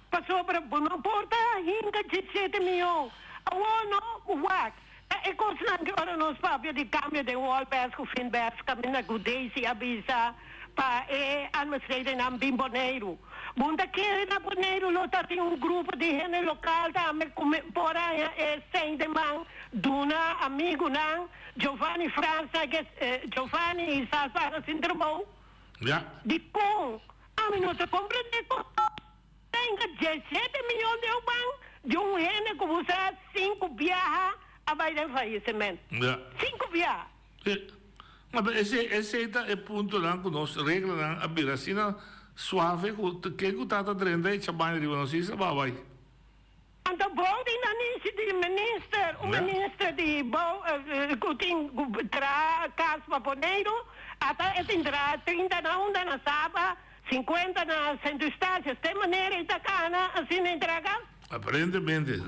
Pasobra bo no por ta hinka diesshete mion. Awor no, wak, ta e kosnan ki ora nos papia di kambio den Walbes ku Finbes kaminda ku Daisy a bisa pa e aanbestedennan bin Boneiru. Bo ta kere na Boneiru lo ta tin un grupo di hende lokal tambe ku por haña e sèn den man duna amigunan, Giovanni Frans na Giovanni i Salpa sin trabou. Ya. Dikon Ami no ta comprende con tenga diesshete miyon di uban di un hende cu bo sa cinco biaha a bay den falleciment. Ja. Cinco biaha. Sí. Ma pero esey, esey ta e puntonan cu nos reglanan a bira asina suave cu ken cu ta ta drenta e chabani riba nos isla ba bay. Anto bou di nanishi di minister, un minister di bou cu tin cu traha cas pa Boneiru, ata e tin traha trinta na unda na Saba, cincuenta na Sint Eustatius. Te manera e ta cana asina e traha cas? Aparentemente,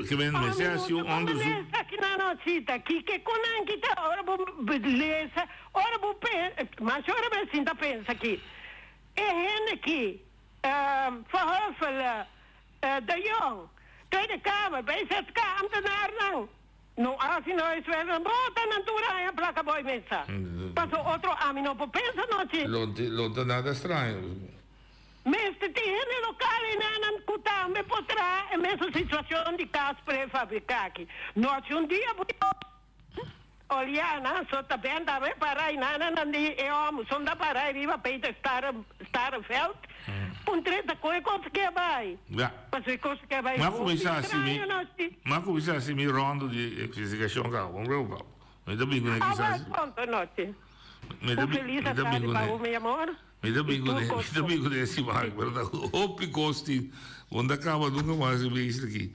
ke men mester haci un onderzoek. Ami no ta comprende esaki nan ochita. Kiko cu nan kita ora bo lesa, ora bo pensa, mas ora bo sinta pensa aki, e hende ki, Verhoeven, De Jong, Tweede Kamer, BZK, ambtenaarnan no a haci no huiswerk nan bota nan tur aña placa boy mesa. Paso otro ami no por pensa nochi. Lo ta nada straño. Mester tin hende local enanan cu tambe por traha e mesun situacion di cas prefabrica aki. Nochi un dia bo. Oliana, so ta ben ta repara y nana nan di e homo son ta para riba Peter Starreveld puntre ta koe kos ke bai. Ja. Paso e kos ke bai Ma hopi kuminsá hasi mi straño no si. Ma kuminsá hasi mi rondo di investigashon kaba, bon preokupa bo. Mi ta bin kuné Ah kisas. wak pronto nochi. Mi ta Un bin feliz mi ta bin tarde pa kuné. bo mi amor. Mi ta bin Y tur kuné mi kos ta bon. bin kuné siman, pero ta hopi kos tin. Bo no ta kaba nunka mas riba e isla aki.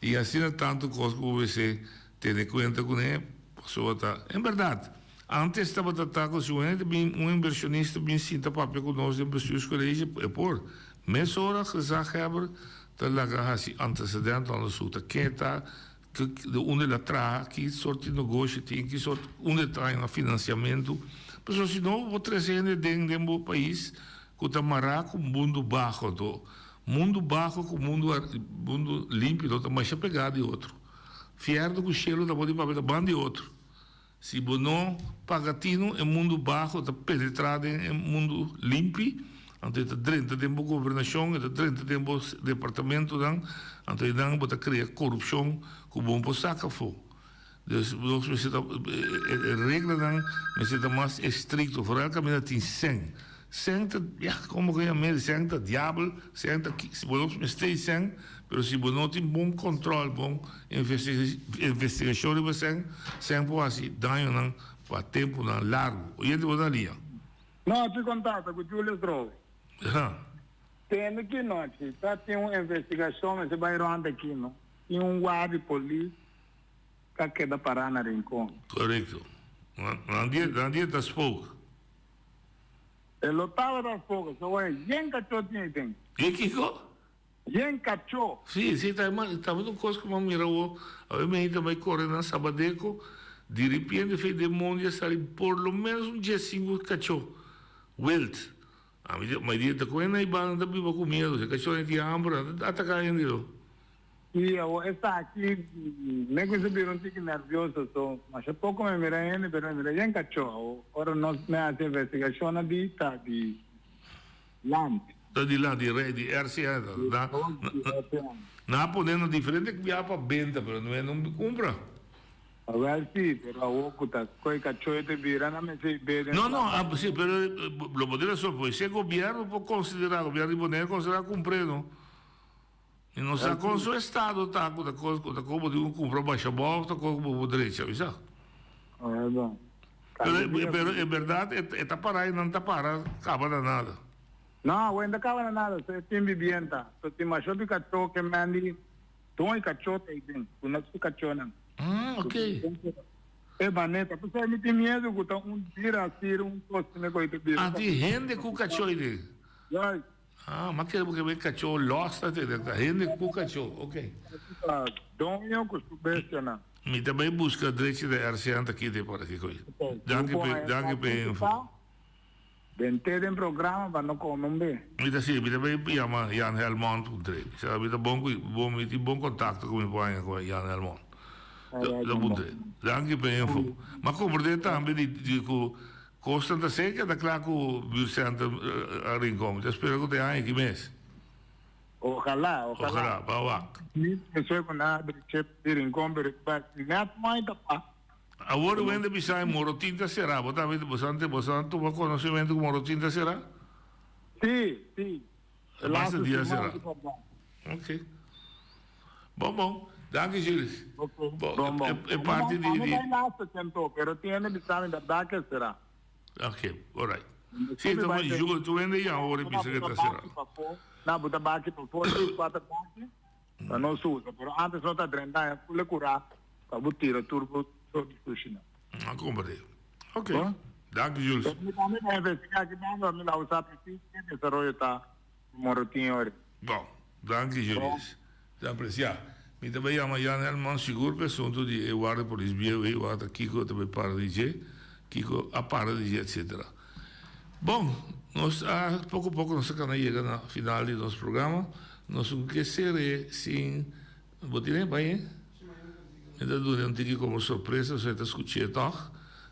I asina tantu kos ku bo mester Tene cuenta cu ne, pasobra ta. En berdad, antes tabata ta cu si un hende bin, un inversionista bin sinta papia cu nos den bestuurscollege, e por. Mesora gezaghebber ta laga haci antecedentenonderzoek, ta ken ta, di unda el a traha, ki sort di negoshi tin, ki sort, unda e ta haña financiamento. Pasobra si no, bo trece hende den den bo pais cu ta mara cu mundu baho, anto mundu baho cu mundu mundu limpio no ta masha pega di otro. Fierno ku shelu ta por di papia ta ban di otro. Si bo no paga tinu e mundu baho ta penetra den e mundu limpi, anto e ta drenta den bo gobernashon, e ta drenta den bo departamentonan, anto einan bo ta krea korupshon ku bo no por saka afó. Dus nos mester ta e reglanan mester ta mas estricto, vooral caminda tin sèn. Sèn ta, ya, como ku yam'é, sèn ta diabel, sèn ta ki, bo no mester sèn, pero si bo no tin bon control, bon investigacion riba sèn, sèn por haci dañonan pa temponan largo. Oyente bo ta lia? No, si contacto cu Julius Rose. Ha. Tende ki nochi ta tin un investigacion mester bay rond aki no. Tin un guardia di polis ta keda pará na Rincon. Korekto. Nan dia, nan dia ta spook. E lo tabata spook, so wou yen kachó tin ei den. Yen kiko? Yen kachó. Si, si, ta tabata un kos ku mi a mira awor. Awe mi hende bai kore na Sabadeco, diripiente fe den mondi a sali por lo menos un diesinku kachó wild. Ami di, mi di, ta kon e naibanan ta biba ku miedu, si e kachónan tin hamber, nan ta ataká hende lo. Sí, awor esaki me kuminsá bira un tiki nervioso, so masha poko mi mira hende, pero mi mira yen kachó. Awor ora nos me hasi investigashonnan di ta di land. Ta di land, di rei, di RCN. Na, na a pone na diferente bia pa benta, pero no no kumpra. Awel si, pero awor ku ta koe kachó e ta bira nan mester be den No, no, ah, si, pero lo bo tin rason, pues si e gobierno por konsiderá, gobierno di Bonaire konsiderá kumpr'é, no? Mi no sa kon su estado ta ku ta kos ku ta kon bo tin ku kumpra basha abou òf ta kon ku bo por drecha, mi sa. Pero, pero en bèrdat e ta pará i nan ta para kaba na nada. No, awor e no ta kaba na nada, so e tin bibienta, so tin masha hopi kachó ke mendi don e kachó ta ei den, ku no su kachónan. Ah, ok. E maneta, p'esei mi tin miedu ku ta un bira así, un kos asina ku ei ta bira. Ah, tin hende ku kachó ei den. Juist. Ah, ma kere porque ben cachó los ta tene, ta hende cu cachó, ok. Ta doño cu su bestianan. Mi ta bay busca drechi de RCN ta kite por aki coy. Danki pe, danki pe info. Bente den programa pa no come un be. Mi ta si, mi ta bay yama Jan Helmond un tre. Mi sa mi ta bon cu, bon, mi tin bon contacto cu mi por haña cu Jan Helmond. Ta un tre. Danki pe info. Ma comprende tambe di, di cu Kosnan ta seca ta kla ku buurtcenter a Rincon. Mi ta spera ku ta e aña aki mes. Ojalá, ojalá. Ojalá, pa wak. Mi pensé ku nan a drecha di Rincon pero ta net mai ta pa. Awor wende bisa e Morotin ta será. Bo ta bo boso a tuma konosementu ku Morotin ta será? Sí, sí. E basta dia será. Ok. Bon bon. Danki Jules. Ok. Bon bon. E parti di di. Bai laatste tento, pero tiene bisa mi berdad ke será. Ok, alright. Si, ta bon. Jules, tu wende ya ora bisa ke ta será. Na, bo ta baki pafó, tres, kuater baki, pa no susa. Pero antes no ta drenta, ya fule kurá, pa bo tira tur bo soort di sushinan. A komprende. Ok. Danki Jules. Pero mi tambe ta investigá aki banda, mi la usa precies ke desaroyo ta Morotin ori. Bon. Danki Julius. Ta aprecia. Mi ta bay yama Jan Helman sigur pa e asunto di e warda polis bieu ey wak ta kico ta bay para di dje, kico a para di dje etc. Bon, nos a poco poco nos a cana yega na final di nos programa. Nos no ke cere sin bo tin e bay e? Mi ta duna un tiki como sorpresa so e ta scuche tog.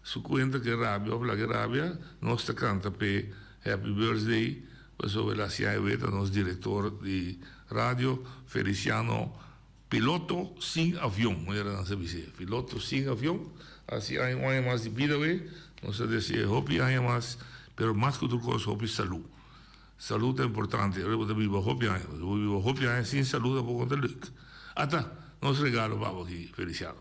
Su cuenta ke rabia of laga e rabia nos ta canta p'e Happy Birthday. Pasobra el a hasiá e wet a nos direktor di radio, Feliciano Piloto sin avion, manera nan sa bis'é, piloto sin avion, hasi aña un aña mas di bida wei, nos ta dese'é hopi aña mas, pero mas ku tur kos hopi salú. Salú ta importante, ora bo ta biba hopi aña, pasobra bo biba hopi aña sin salú tampoko no ta leuk. Ata nos regalo pa bo aki, Feliciano.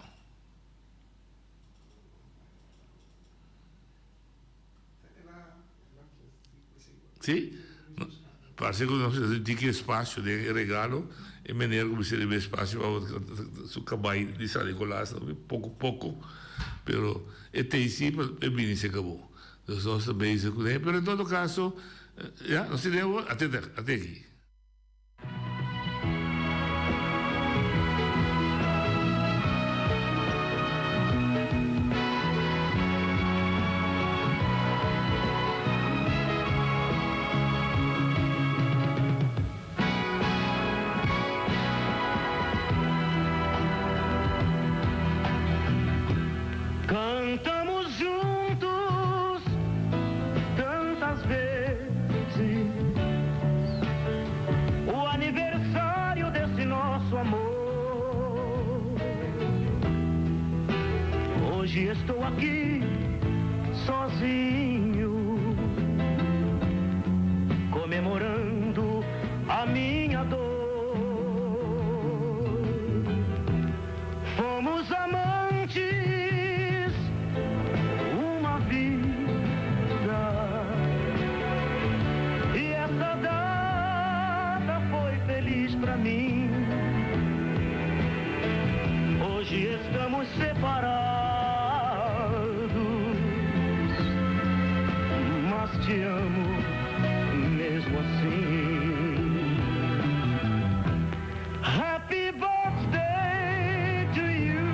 Sí? Parse ku nos mester diki espasio den e regalo. E meneer ku mester riba espasio pa su kabai di San Nicolas poko poko. Pero e tei sí pa e bini serka bo. Dus nos ta bezig kuné. Pero en todo kaso, ya, nos tene awor, atende, atende aki. Cantamos juntos tantas veces. Estou aqui sozinho, comemorando a minha dor. Fomos amantes uma vida, e essa data foi feliz pra mim. Hoje estamos separados, mas te amo mesmo assim. Happy birthday to you,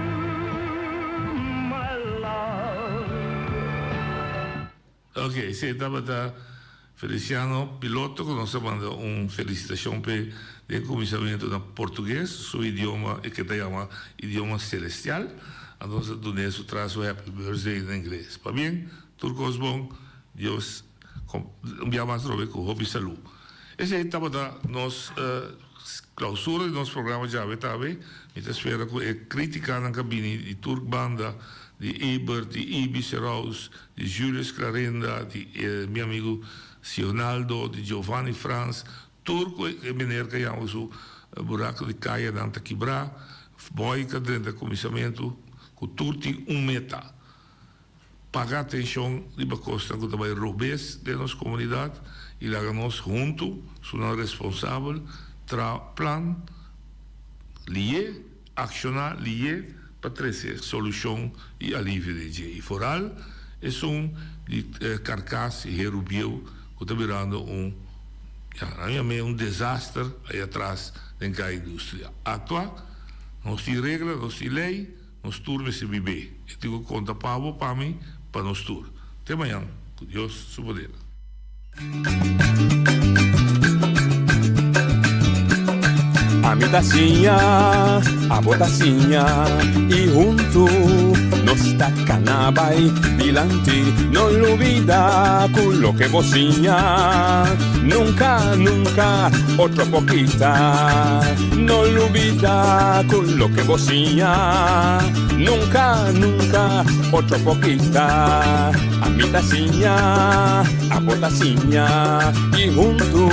my love. Ok, esei tabata Feliciano Piloto ku nos a manda un felisitashon p'e den kuminsamentu na portugues, su idioma e ke ta yama idioma celestial. Anto nos a dun'é su traso happy birthday na ingles. Pabien, tur kos bon, Dios un bia mas robe ku hopi salú. Esei tabata nos klausura di nos programa djawe tawe. Mi ta spera ku e kritikanan ka bini di tur banda, di Ebert, di Ibi Seraus, di Julius Clarinda, di mi amigu Sionaldo, di Giovanni Frans, tur ku e meneer ka yama su buraku di kayanan ta kibrá, boy ka drenta kuminsamentu, ku tur tin un meta. Paga atenshon riba kosnan ku ta bai robes den nos komunidat i laga nos huntu, sunan responsabel, traha plan lié, akshoná lié pa trese solushon i alivio den dje. I foral esun di karkas i heru bieu ku ta birando un, ya, nan yam'é un desaster ei atras den kaya industria. Aktua, nos tin regla, nos tin lei. Nos tur mester bib'é. E tin ku konta pa bo, pa mi, pa nos tur. Te mañan, ku Dios su poder. Ami ta siña, abo ta siña, i huntu nos ta kana bai dilanti. No lubida ku loke bo siña, nunka, nunka otro por kita. No lubida ku loke bo siña, nunka, nunka otro por kita. Ami ta siña, abo ta siña, i huntu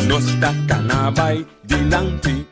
nos ta kana bai dilanti.